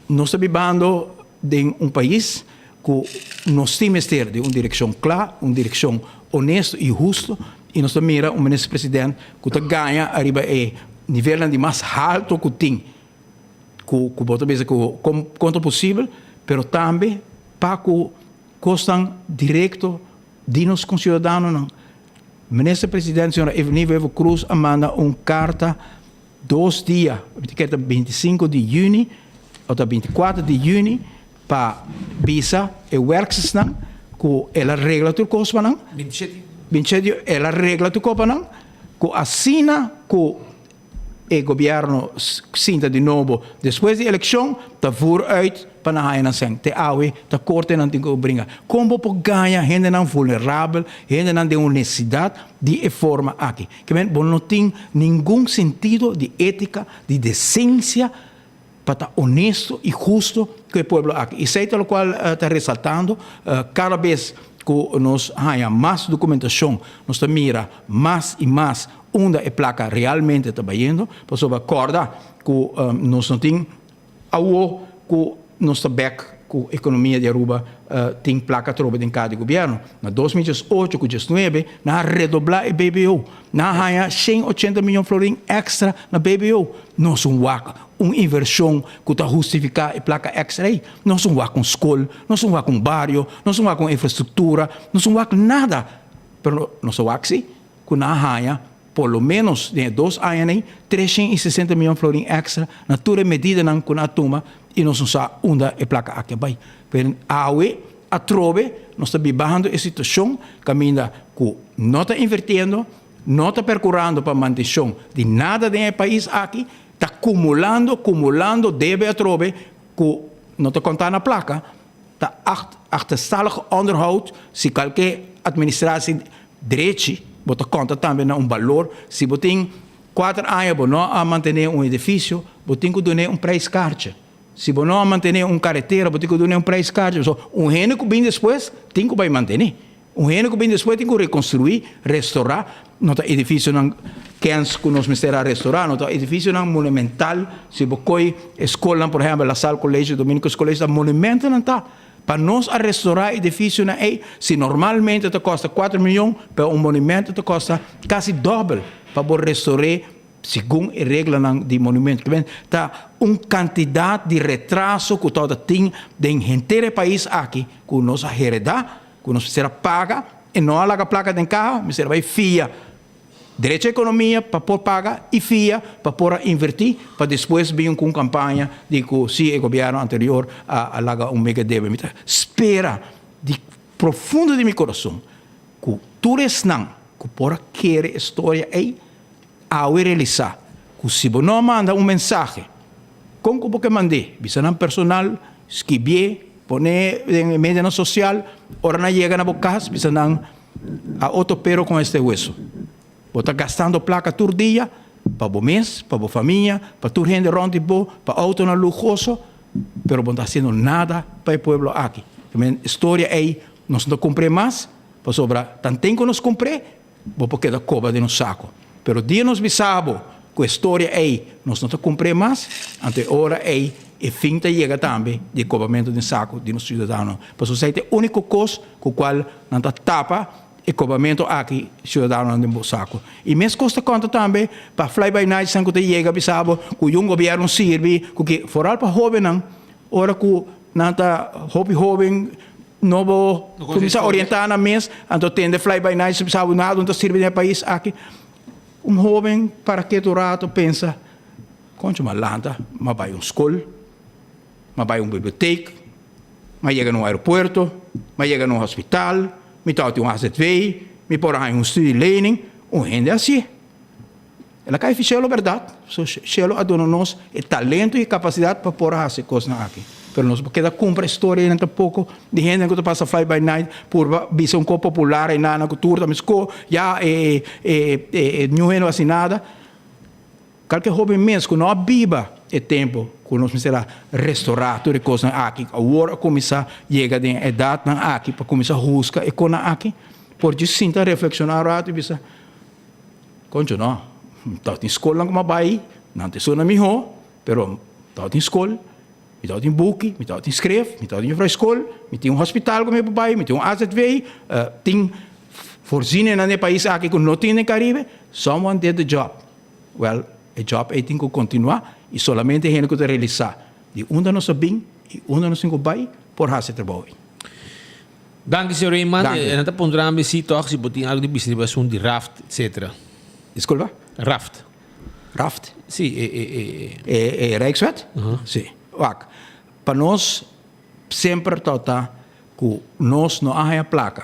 nos ta bibando den un pais ku nos tin mester di un direkshon kla, un direkshon honesto i husto i nos ta mira un minister president ku ta gaña ariba e nivelnan di mas halto ku tin ku ku bo ta bisa ku kon ta posibel pero tambe pa ku kosnan direkto di nos konsiudadanonan. Minister President señora Evelyn Wever Croes a manda un carta dos dia, mi ta kere ta 25 di juni o ta 24 di juni pa bisa e werkstersnan cu el a regla tur cos pa nan. 27. 27 di el a regla tur cos pa nan cu asina cu e gobierno sinta di nobo despues di eleccion ta voer uit pa nan haya nan cen. Te awe ta cortenan tin cu bringa. Con bo por gaña hendenan vulnerabel, hendenan den un necesidad di e forma aki? Ke men bo no tin ningun sentido di etica, di decencia pa ta honesto y husto cu e pueblo aki. Esey ta locual ta resaltando cada bes cu nos haya mas documentacion, nos ta mira mas y mas unda e placa realmente ta bayendo, pasobra corda cu nos no tin awo cu nos ta bek cu economia di Aruba tin placa atrobe den cada di gobierno. Na 2018 cu 19 nan a redobla e BBO, nan a haya 180 miyon florin extra na BBO. Nos un wak un inversion cu ta hustifica e placa extra ey. Nos un wak un scol, nos un wak un bario, nos un wak un infrastructura, nos un wak nada. Pero nos a wak si ku nan a haña por lo ménos den e dos añanan ei 360 mion florin èkstra na tur e medidanan ku nan a tuma i nos no sa unda e plaka aki a bai. Pero awe atrobe nos ta bibando e situashon kaminda ku no ta invertiendo, no ta perkurando pa mantenshon di nada den e pais aki, ta kumulando, kumulando debe atrobe ku no ta kontá na plaka, ta achterstallig onderhoud si kalke administratie drechi bo ta konta tambe na un balor si bo tin kuater aña bo no a mantene un edifisio bo tin ku dun'é un prijskaartje si bo no a mantene un karetera bo tin ku dun'é un prijskaartje so un hende ku bin despues tin ku bai mantene un hende ku bin despues tin ku rekonstruí restorá no ta edifisionan kens ku nos mester a restorá no ta edifisionan monumental si bo koi e skolnan por ehèmpel La Salle College Dominicus College ta monumentonan ta. Pa nos a restorá edifisionan ei, si normalmente ta kosta kuater mion, pa un monumento ta kosta kasi dòbel pa bo restor'é segun e reglanan di monumento. Kiben ta un kantidat di retraso ku tabata tin den henter e pais aki ku nos a heredá, ku nos mester a paga i no a laga plaka den kaha, mester a bai fia. Derecho economia pa por paga y fia pa por a inverti pa despues bin cu un campaña di cu si e gobierno anterior a laga un mega debe. Mi ta spera di profundo di mi corazon cu tur esnan cu por a kere e storia ey awe realisa cu si bo no a manda un mensahe con cu bo ke mand'e bisa nan personal skibie pone den e medianan social ora nan yega na bo cas bisa nan A otro pero con este hueso. Bo ta gastando placa tur dia pa bo mes, pa bo famia, pa tur hende rond di bo, pa autonan lujoso, pero bo no ta haciendo nada pa e pueblo aki. Men storia ey nos no ta cumpr'e mas, pasobra tanten cu nos cumpr'e, bo por keda coba den nos saco. Pero dia nos bisa bo cu e storia ey nos no ta cumpr'e mas, anto e ora ey e fin ta yega tambe di e cobamento den saco di nos ciudadanonan. Pasobra esey ta e unico cos cu cual nan ta tapa e cobamento aki ciudadanonan den bo saco. Y mescos ta conta tambe pa fly by nightsnan cu ta yega bisa bo cu yun gobierno sirbi cu ki, vooral pa hobennan, ora cu nan ta hopi hoben. Nobo kuminsá orientá nan mes, anto tende fly by night, sa bo nada no ta sirbi den e pais aki. Un hóben para ketu rato pensa, Koncho m'a lanta, m'a bai un skol, m'a bai un bibliotek, m'a yega na un aeropuerto, m'a yega na un hospital, mi tabatin un azv, mi por a haña un studielening. Un hende hasié. El a kai fi shelo bèrdat, so shelo a duna nos e talento i e kapasidat pa por a hasi e kosnan aki. Pero nos por keda kumpra e storia einan tampoko di hendenan ku ta pasa fly by night purba bisa un kos popular einan ku tur ta miskó, ya e e e niun hende no hasi nada. Kalke hoben mes ku no a biba e tempu ku nos mester a restorá tur e kosnan aki, awor a kuminsá yega den e edatnan aki pa kuminsá husga e kosnan aki, por djis sinta reflekshoná un ratu i bisa, Concho no, tabatin skolnan ku mi a bai, nan ta esuna mihó, pero tabatin skol, mi tabatin buki, mi tabatin skref, mi tabatin jufrou skol, mi tin un hospital ku mi por bai, mi tin un azv, tin voorzieningennan den e pais aki ku no tin den Caribe, someone did the job. Well, e job ei tin ku kontinuá i solamente hende ku ta realisá di unda nos a bin i unda nos tin ku bai por hasi e trabou ei. Danki señor Reyman. Danki. E nan ta puntra mi si toch si bo tin algo di bisa riba asuntu di raft etcetera. Disculpa? Raft. Raft? Si, e e e. E e Rijkswet? Si. Wak, pa nos semper ta ku nos no a haña plaka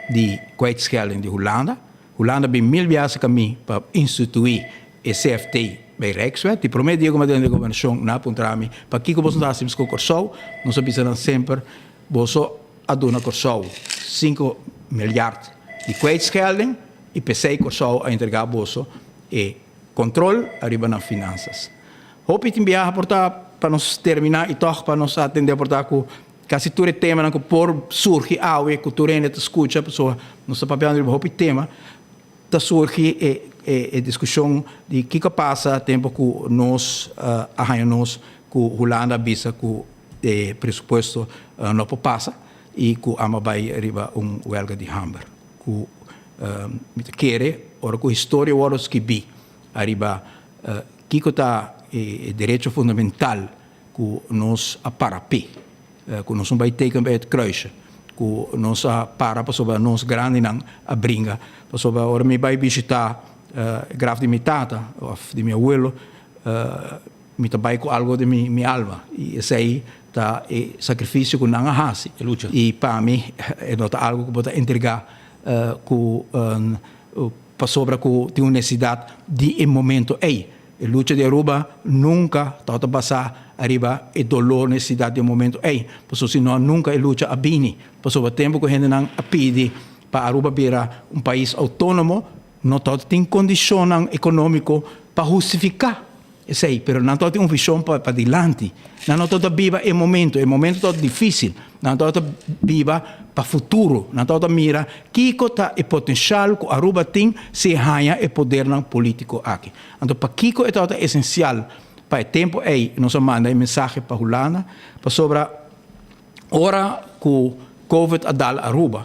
di kwijtschelding di Hulanda. Hulanda bin mil biaha kami pa instituí e CFT bij Rijkswet. Di promé dia ku mi a drenta den gobernashon nan a puntra mi, Pakiko boso no ta hasi mes ku Kòrsou? Nos a bisa nan semper, Boso a duna Kòrsou sinku miljard di kwijtschelding i p'esei Kòrsou a entregá boso e kontrol ariba nan finansas. Hopi tin biaha por ta pa nos terminá i tòg pa nos atendé por ta ku kasi tur e temanan ku por surgi awe ku tur hende ta skucha pasobra nos ta papiando riba hopi tema ta surgi e e diskushon di kiko a pasa tempu ku nos a haña nos ku Hulanda a bisa ku E presupuesto no por pasa y cu ama bay riba un welga di hamber. Cu mi ta kere ora cu historia wordo skibi ariba kico ta e derecho fundamental cu nos a para p'e, cu nos no bay teken bij het kruisje, cu nos a para pasobra nos grandinan a bringa, pasobra ora mi bay bishita e graf di mi tata of di mi abuelo, Mi ta bai ku algo den mi alma i esei ta e sakrifisio ku nan a hasi. I pa mi e no ta algo ku bo ta entregá ku pasobra ku tin un nesesidat di e momento ei. E lucha di Aruba nunka tabata basá ariba e dolor, nesesidat di e momento ei, pasobra si no nunka e lucha a bini. Pasobra tempu ku hendenan a pidi pa Aruba bira un pais outónomo no tabatin kondishonnan ekonómiko pa hustifiká Esei, pero nan tabata tin un vision pa padilanti. Nan no tabata biba e momento, e momento tabata dificil. Nan tabata biba pa futuro. Nan tabata mira kico ta e potencial cu Aruba tin si e haña e podernan politico aki. Anto pakico e tabata esencial pa e tempo ei nos a manda e mensahe pa Hulanda? Pasobra ora cu Covid a dal Aruba,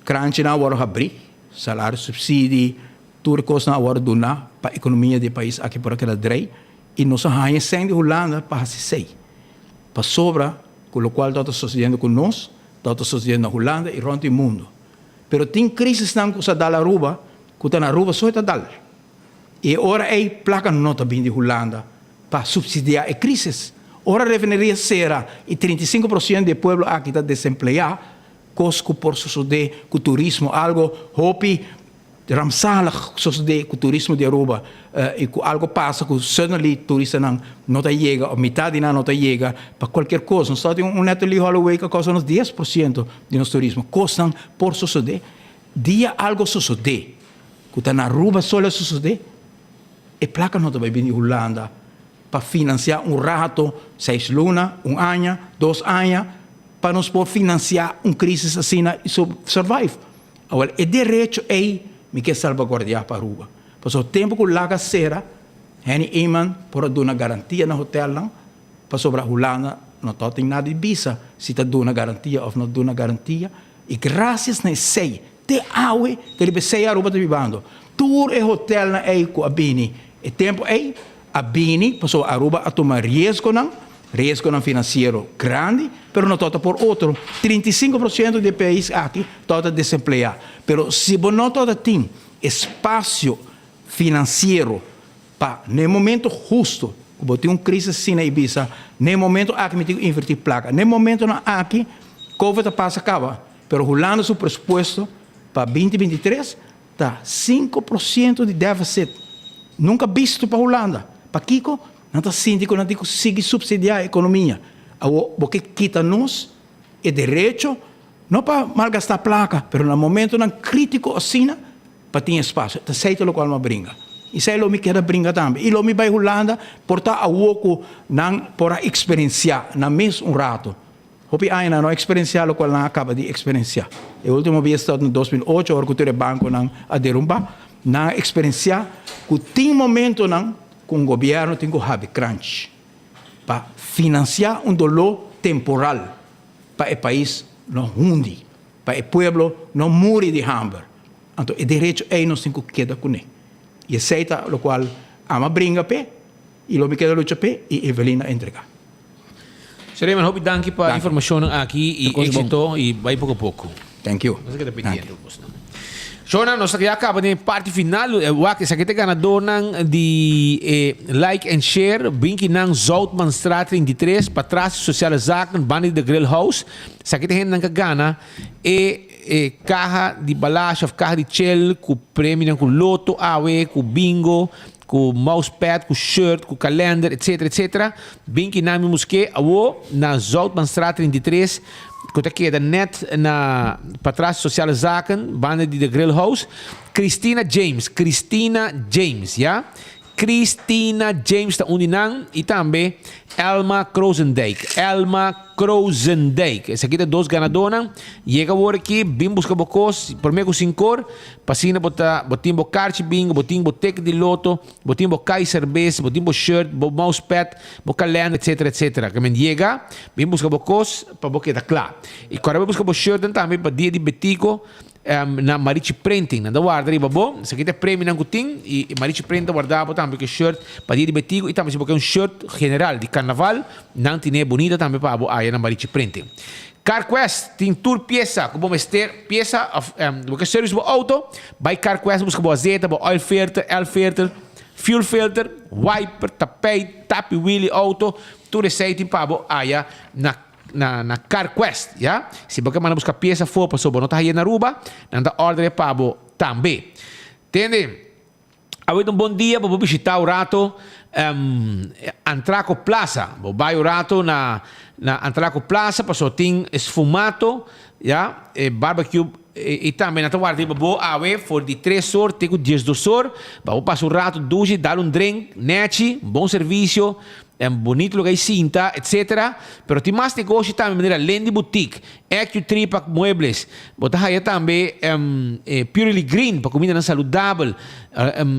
kranchinan a worde habri, salario subsidie, Tur e kosnan a wòrdu duná pa ekonomia di e pais aki por a keda drei i nos a haña e sèn di Hulanda pa hasi esei. Pasobra ku lokual tabata sosediendo ku nos, tabata sosediendo na Hulanda i rònt di mundu. Pero tin krisisnan ku sa dal Aruba ku ta na Aruba so e ta dal. I e ora ei plaka no ta bin di Hulanda pa supsidiá e krisis. Ora refineria sera i 35 por siento di e pueblo aki ta desempleá, kos ku por sosodé ku turismo algo hopi Rampzalig sosode cu turismo di Aruba y cu algo pasa cu suddenly turistanan no ta yega of mitad di nan no ta yega pa cualkier cos. Nos ta tin un Natalie Holloway cu a causa nos 10% di nos turismo. Cosnan por sosode. Dia algo sosode cu ta na Aruba solo a sosode, e placa no ta bay bini Hulanda pa financia un rato, seis luna, un aña, dos aña, pa nos por financia un crisis asina y survive. Awel, e derecho ei mi ke salbaguardiá pa Aruba. Pasobra tempu ku laga sera, Henny Eman por a duna garantia na hotelnan, pasobra Hulanda no tabatin nada di bisa si ta duna garantia òf no duna garantia. I grasias na esei, te awe ta riba esei Aruba ta bibando. Tur e hotelnan ei ku a bini e tempu ei, a bini pasobra Aruba a tuma riesgonan. Riesgonan finansiero grandi, pero no tabata por otro. 35% di e pais aki tabata desempleá. Pero si bo no tabata tin espasio finansiero pa na e momento husto ku bo tin un krisis asina i bisa, na e momento aki mi tin ku invertí plaka. Na e momentonan aki Covid a pasa kaba, pero Hulanda su presupuesto pa 2023 ta 5% di deficit. Nunka bisto pa Hulanda. Pakiko? Nan ta sinti ku nan tin ku sigui supsidiá e ekonomia. Awor bo ke kita nos e derecho, no pa malgastá plaka, pero na momentonan krítiko asina pa tin espasio. Ta esei ta lokual mi a bringa. I esei lo mi keda bringa tambe. I lo mi bai Hulanda por ta awor ku nan por a eksperensiá nan mes un rato. Hopi aña nan no a eksperensiá lokual nan a kaba di eksperensiá. E último bies tabata na 2008 ora ku tur e bankonan a derumbá. Nan a eksperensiá ku tin momentonan ku un gobièrnu tin ku habi kranchi pa finansiá un doló temporal pa e pais no hundi, pa e pueblo no muri di hamber. Anto e derecho ei nos tin ku keda kuné. I esei ta lokual ama bringa p'e i lo mi keda lucha p'e i Evelyn a entregá. Sreman, hopi danki pa informashonnan aki i éksito i bai poko poko. Thank you. Nos a keda pidiendo bosnan. Shona, nos a ya kaba den e parti final. Wak, esaki ta e ganadornan di e like and share. Binki nan Zoutmanstraat 33, patras di Sociale Zaken, banda di The Grill House. Esaki ta hendenan ka gana e e kaha di balashi of kaha di chel ku premionan ku loto awe, ku bingo. Ku mousepad, ku shirt, ku kalender, etc. Etc. Bin ki nan mi musk'é awo na Zoutmanstraat 33, ku ta keda nèt na patras Sociale Zaken, banda di The Grill House. Christina James, Christina James, ya. Christina James ta un di nan i tambe Elma Krozendijk, Elma Krozendijk. Esaki ta dos ganadónan. Yega awor aki, bin buska bo kos, promé ku sinkor. P'asina bo ta, bo tin bo karchi bingo, bo tin bo ticket di loto, bo tin bo kai serbes, bo tin bo shirt, bo mousepad, bo kalender, etcetera, etcetera. Ke men yega, bin buska bo kos pa bo keda kla. I kòrda bo buska bo shirtnan tambe pa dia di Betico na Marichi Printing. Nan ta warda riba bo. Esaki ta e premionan ku tin i Marichi Printing ta warda bo tambe ku e shirt pa dia di Betico i tambe si bo ke un shirt general di karnaval, nan tine bunita tambe pa bo aya na Marichi Printing. CarQuest tin tur piesa ku bo mester, piesa of bo ke service bo auto, bai CarQuest buska bo azeta, bo oil filter, el filter, fuel filter, wiper, tapijt, tapi wheel di auto, tur esei tin pa bo aya na na na CarQuest, ya. Si bo ke manda buska piesa afó pasobra bo no ta haye na Aruba, nan ta order e pa bo tambe. Tende. Awe ta un bon dia pa bo bishita un rato Antraco Plaza. Bo bai un rato na na Antraco Plaza pasobra tin sfumato, ya, e barbecue i tambe nan ta warda riba bo awe for di tres or te ku diesdos or pa bo pasa un rato dushi, dal un drink nechi, bon servisio. En bonito lugar y sinta, etc. Pero tin mas negoshi tambe manera Lendy Boutique, AccuTree pa muebles. Bo ta haya tambe Purely Green pa cumindanan saludabel,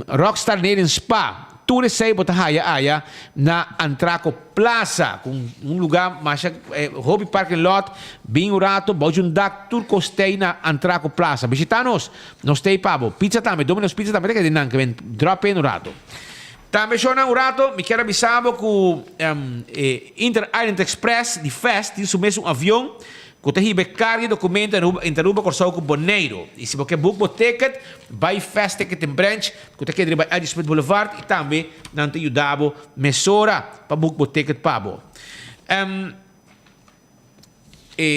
Rockstar Nail and Spa. Tur esey bo ta haya aya na Antraco Plaza, cu un lugar masha hopi parking lot. Bin un rato, bou dje un dak, tur cos t'ey na Antraco Plaza. Bishita nos, nos t'ey pa bo. Pizza tambe, Domino's Pizza tambe ta keda den nan, ke drop in un rato. Tambe shownan un rato mi kier a bisa bo ku e Inter Island Express di Fast tin su mes un avion ku ta hiba e karga i dokumento entre Aruba, Kòrsou ku Boneiru. I si bo ke book bo ticket, bai Fast Ticketing Branch ku ta keda riba Eddie Smith Boulevard i tambe nan ta yuda bo mesora pa book bo ticket pa bo. E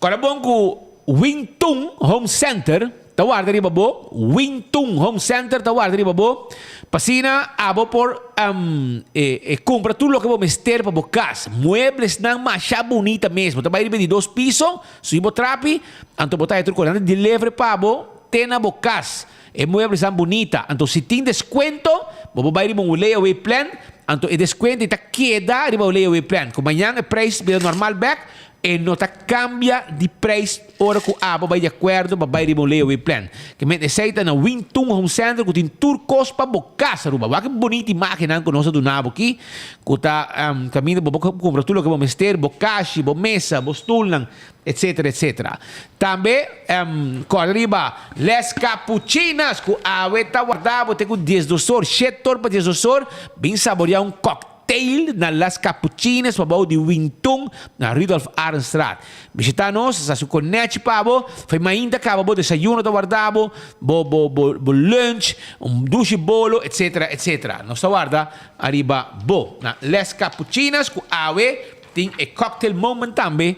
Kòrda bon ku Wing Tun Home Center ta warda riba bo, Wing Tun Home Center ta warda riba bo, p'asina abo por e kumpra tur loke bo mester pa bo kas. Mueblesnan masha bunita mes. Bo ta bai riba di dos piso, subi bo trapi, anto bo ta haña tur kos. Nan ta deliver pa bo te na bo kas. E mueblesnan bunita. Anto si tin deskuento, bo por bai riba un layaway plan, anto e deskuento ei ta keda riba bo layaway plan. Ku mañan e preis bira normal bèk, E no ta cambia di prijs ora cu abo bay di acuerdo pa bay riba un layaway plan. Ke men esey ta na Wing Tun Home Center cu tin tur cos pa bo cas Aruba. Wak e bonita imagennan cu nos a duna bo aki cu ta caminda bo por cumpra tur loke bo mester, bo kashi, bo mesa, bo stoelnan, etcetera, etcetera. Tambe corda riba Les Capuchinas cu awe ta warda bo te cu diesdos or, shet or pa diesdos or, bin saborea un cocktail. cocktail na Las Capuchinas pabou di Wintun na Rudolf Arendstraat. Bishita nos, sa su konechi pa bo, fai mainta kaba bo desayuno ta warda bo, bo bo bo bo lunch, un dushi bolo, etc. Etc. Nos ta warda ariba bo na Les Capuchinas ku awe tin e cocktail moment tambe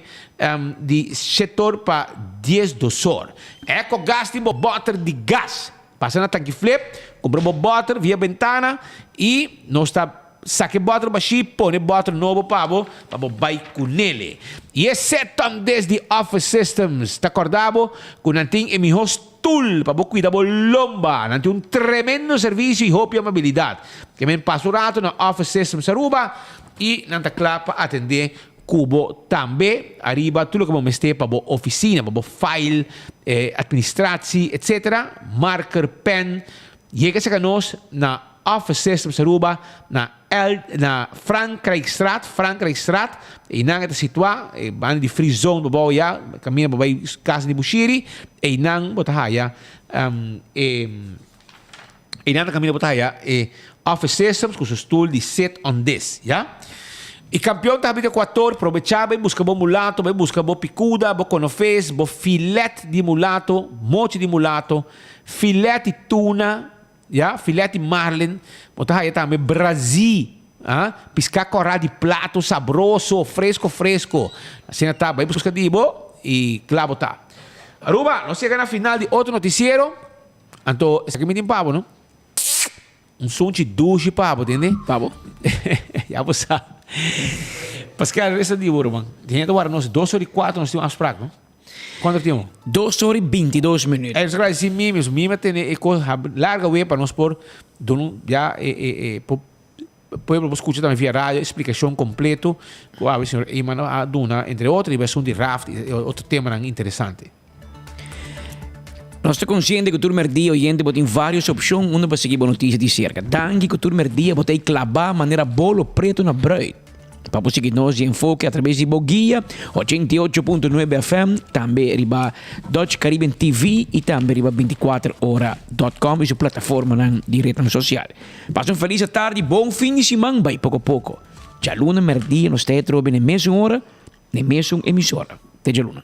di shetor pa diesdosor. Eco gas tin bo boter di gas. Pasa na Tanki Flip, kumpra bo boter via bentana i nos ta saka e boter bashí, pone boter nobo pa bo, pa bo bai kunele. I e seton des di Office Systems ta kòrda bo ku nan tin e mihó stul pa bo kuida bo lomba. Nan tin un tremendo servisio i hopi amabilidat. Ke men pasa un ratu na Office Systems Aruba i nan ta kla pa atendé Ku bo tambe ariba tur loke bo mester pa bo ofisina, pa bo file, administratie, etc. Marker, pen. Yega serka nos na Office Systems Aruba na El na Frankrijkstraat, Frankrijkstraat. Einan e ta situá, e banda di Free Zone bo ya, kaminda bo bai kas di Bushiri. Einan bo ta haya e Einan ta kaminda bo ta haya e Office Systems ku su stul di sit on this, ya. E kampion ta habri di Ekuator, probechá bai buska bo mulato, bai buska bo pikuda, bo konofes, bo filet di mulato, mochi di mulato, filet di tuna, ya, filet di marlin, bo ta haya tambe brazí, ah, piská kòrá di plato sabroso, fresko fresko. Asina ta, bai buska di bo i kla bo ta. Aruba, nos yega na final di otro notisiero. Anto esaki mi tin pa bo no. Un sunchi dushi pa bo, tende? Pa bo? Ya bo sa. Pascal, resta di bo, ruman. Tin hende ta warda nos dos ora i kuater nos tin un afspraak, no? Kuantu tin bo? Dos ora i bintidos minuut. Nos a gradisi Mimi, so Mimi a tene e kos larga wei pa nos por duna un ya e e e por pueblo por skucha tambe via radio e splikashon kompleto ku awe señor Eman a duna entre otro riba esun di raft i otro temanan interesante. Nos ta konsiente ku tur merdia oyente bo tin vários opshon unda pa sigui bo notisia di serka. Danki ku tur merdia bo ta ei klabá manera bolo pretu na brùit. Pa bo sigui nos di Enfoke atrabes di bo guia 88.9 FM, tambe riba Dutch Caribbean TV i tambe riba 24 ora dot com i su plataformanan di retnan sosial. Pasa un felis atardi, bon fin di siman, bai poko poko. Djaluna merdia nos ta e atrobe na e mesun ora, na e mesun emisora. Te djaluna.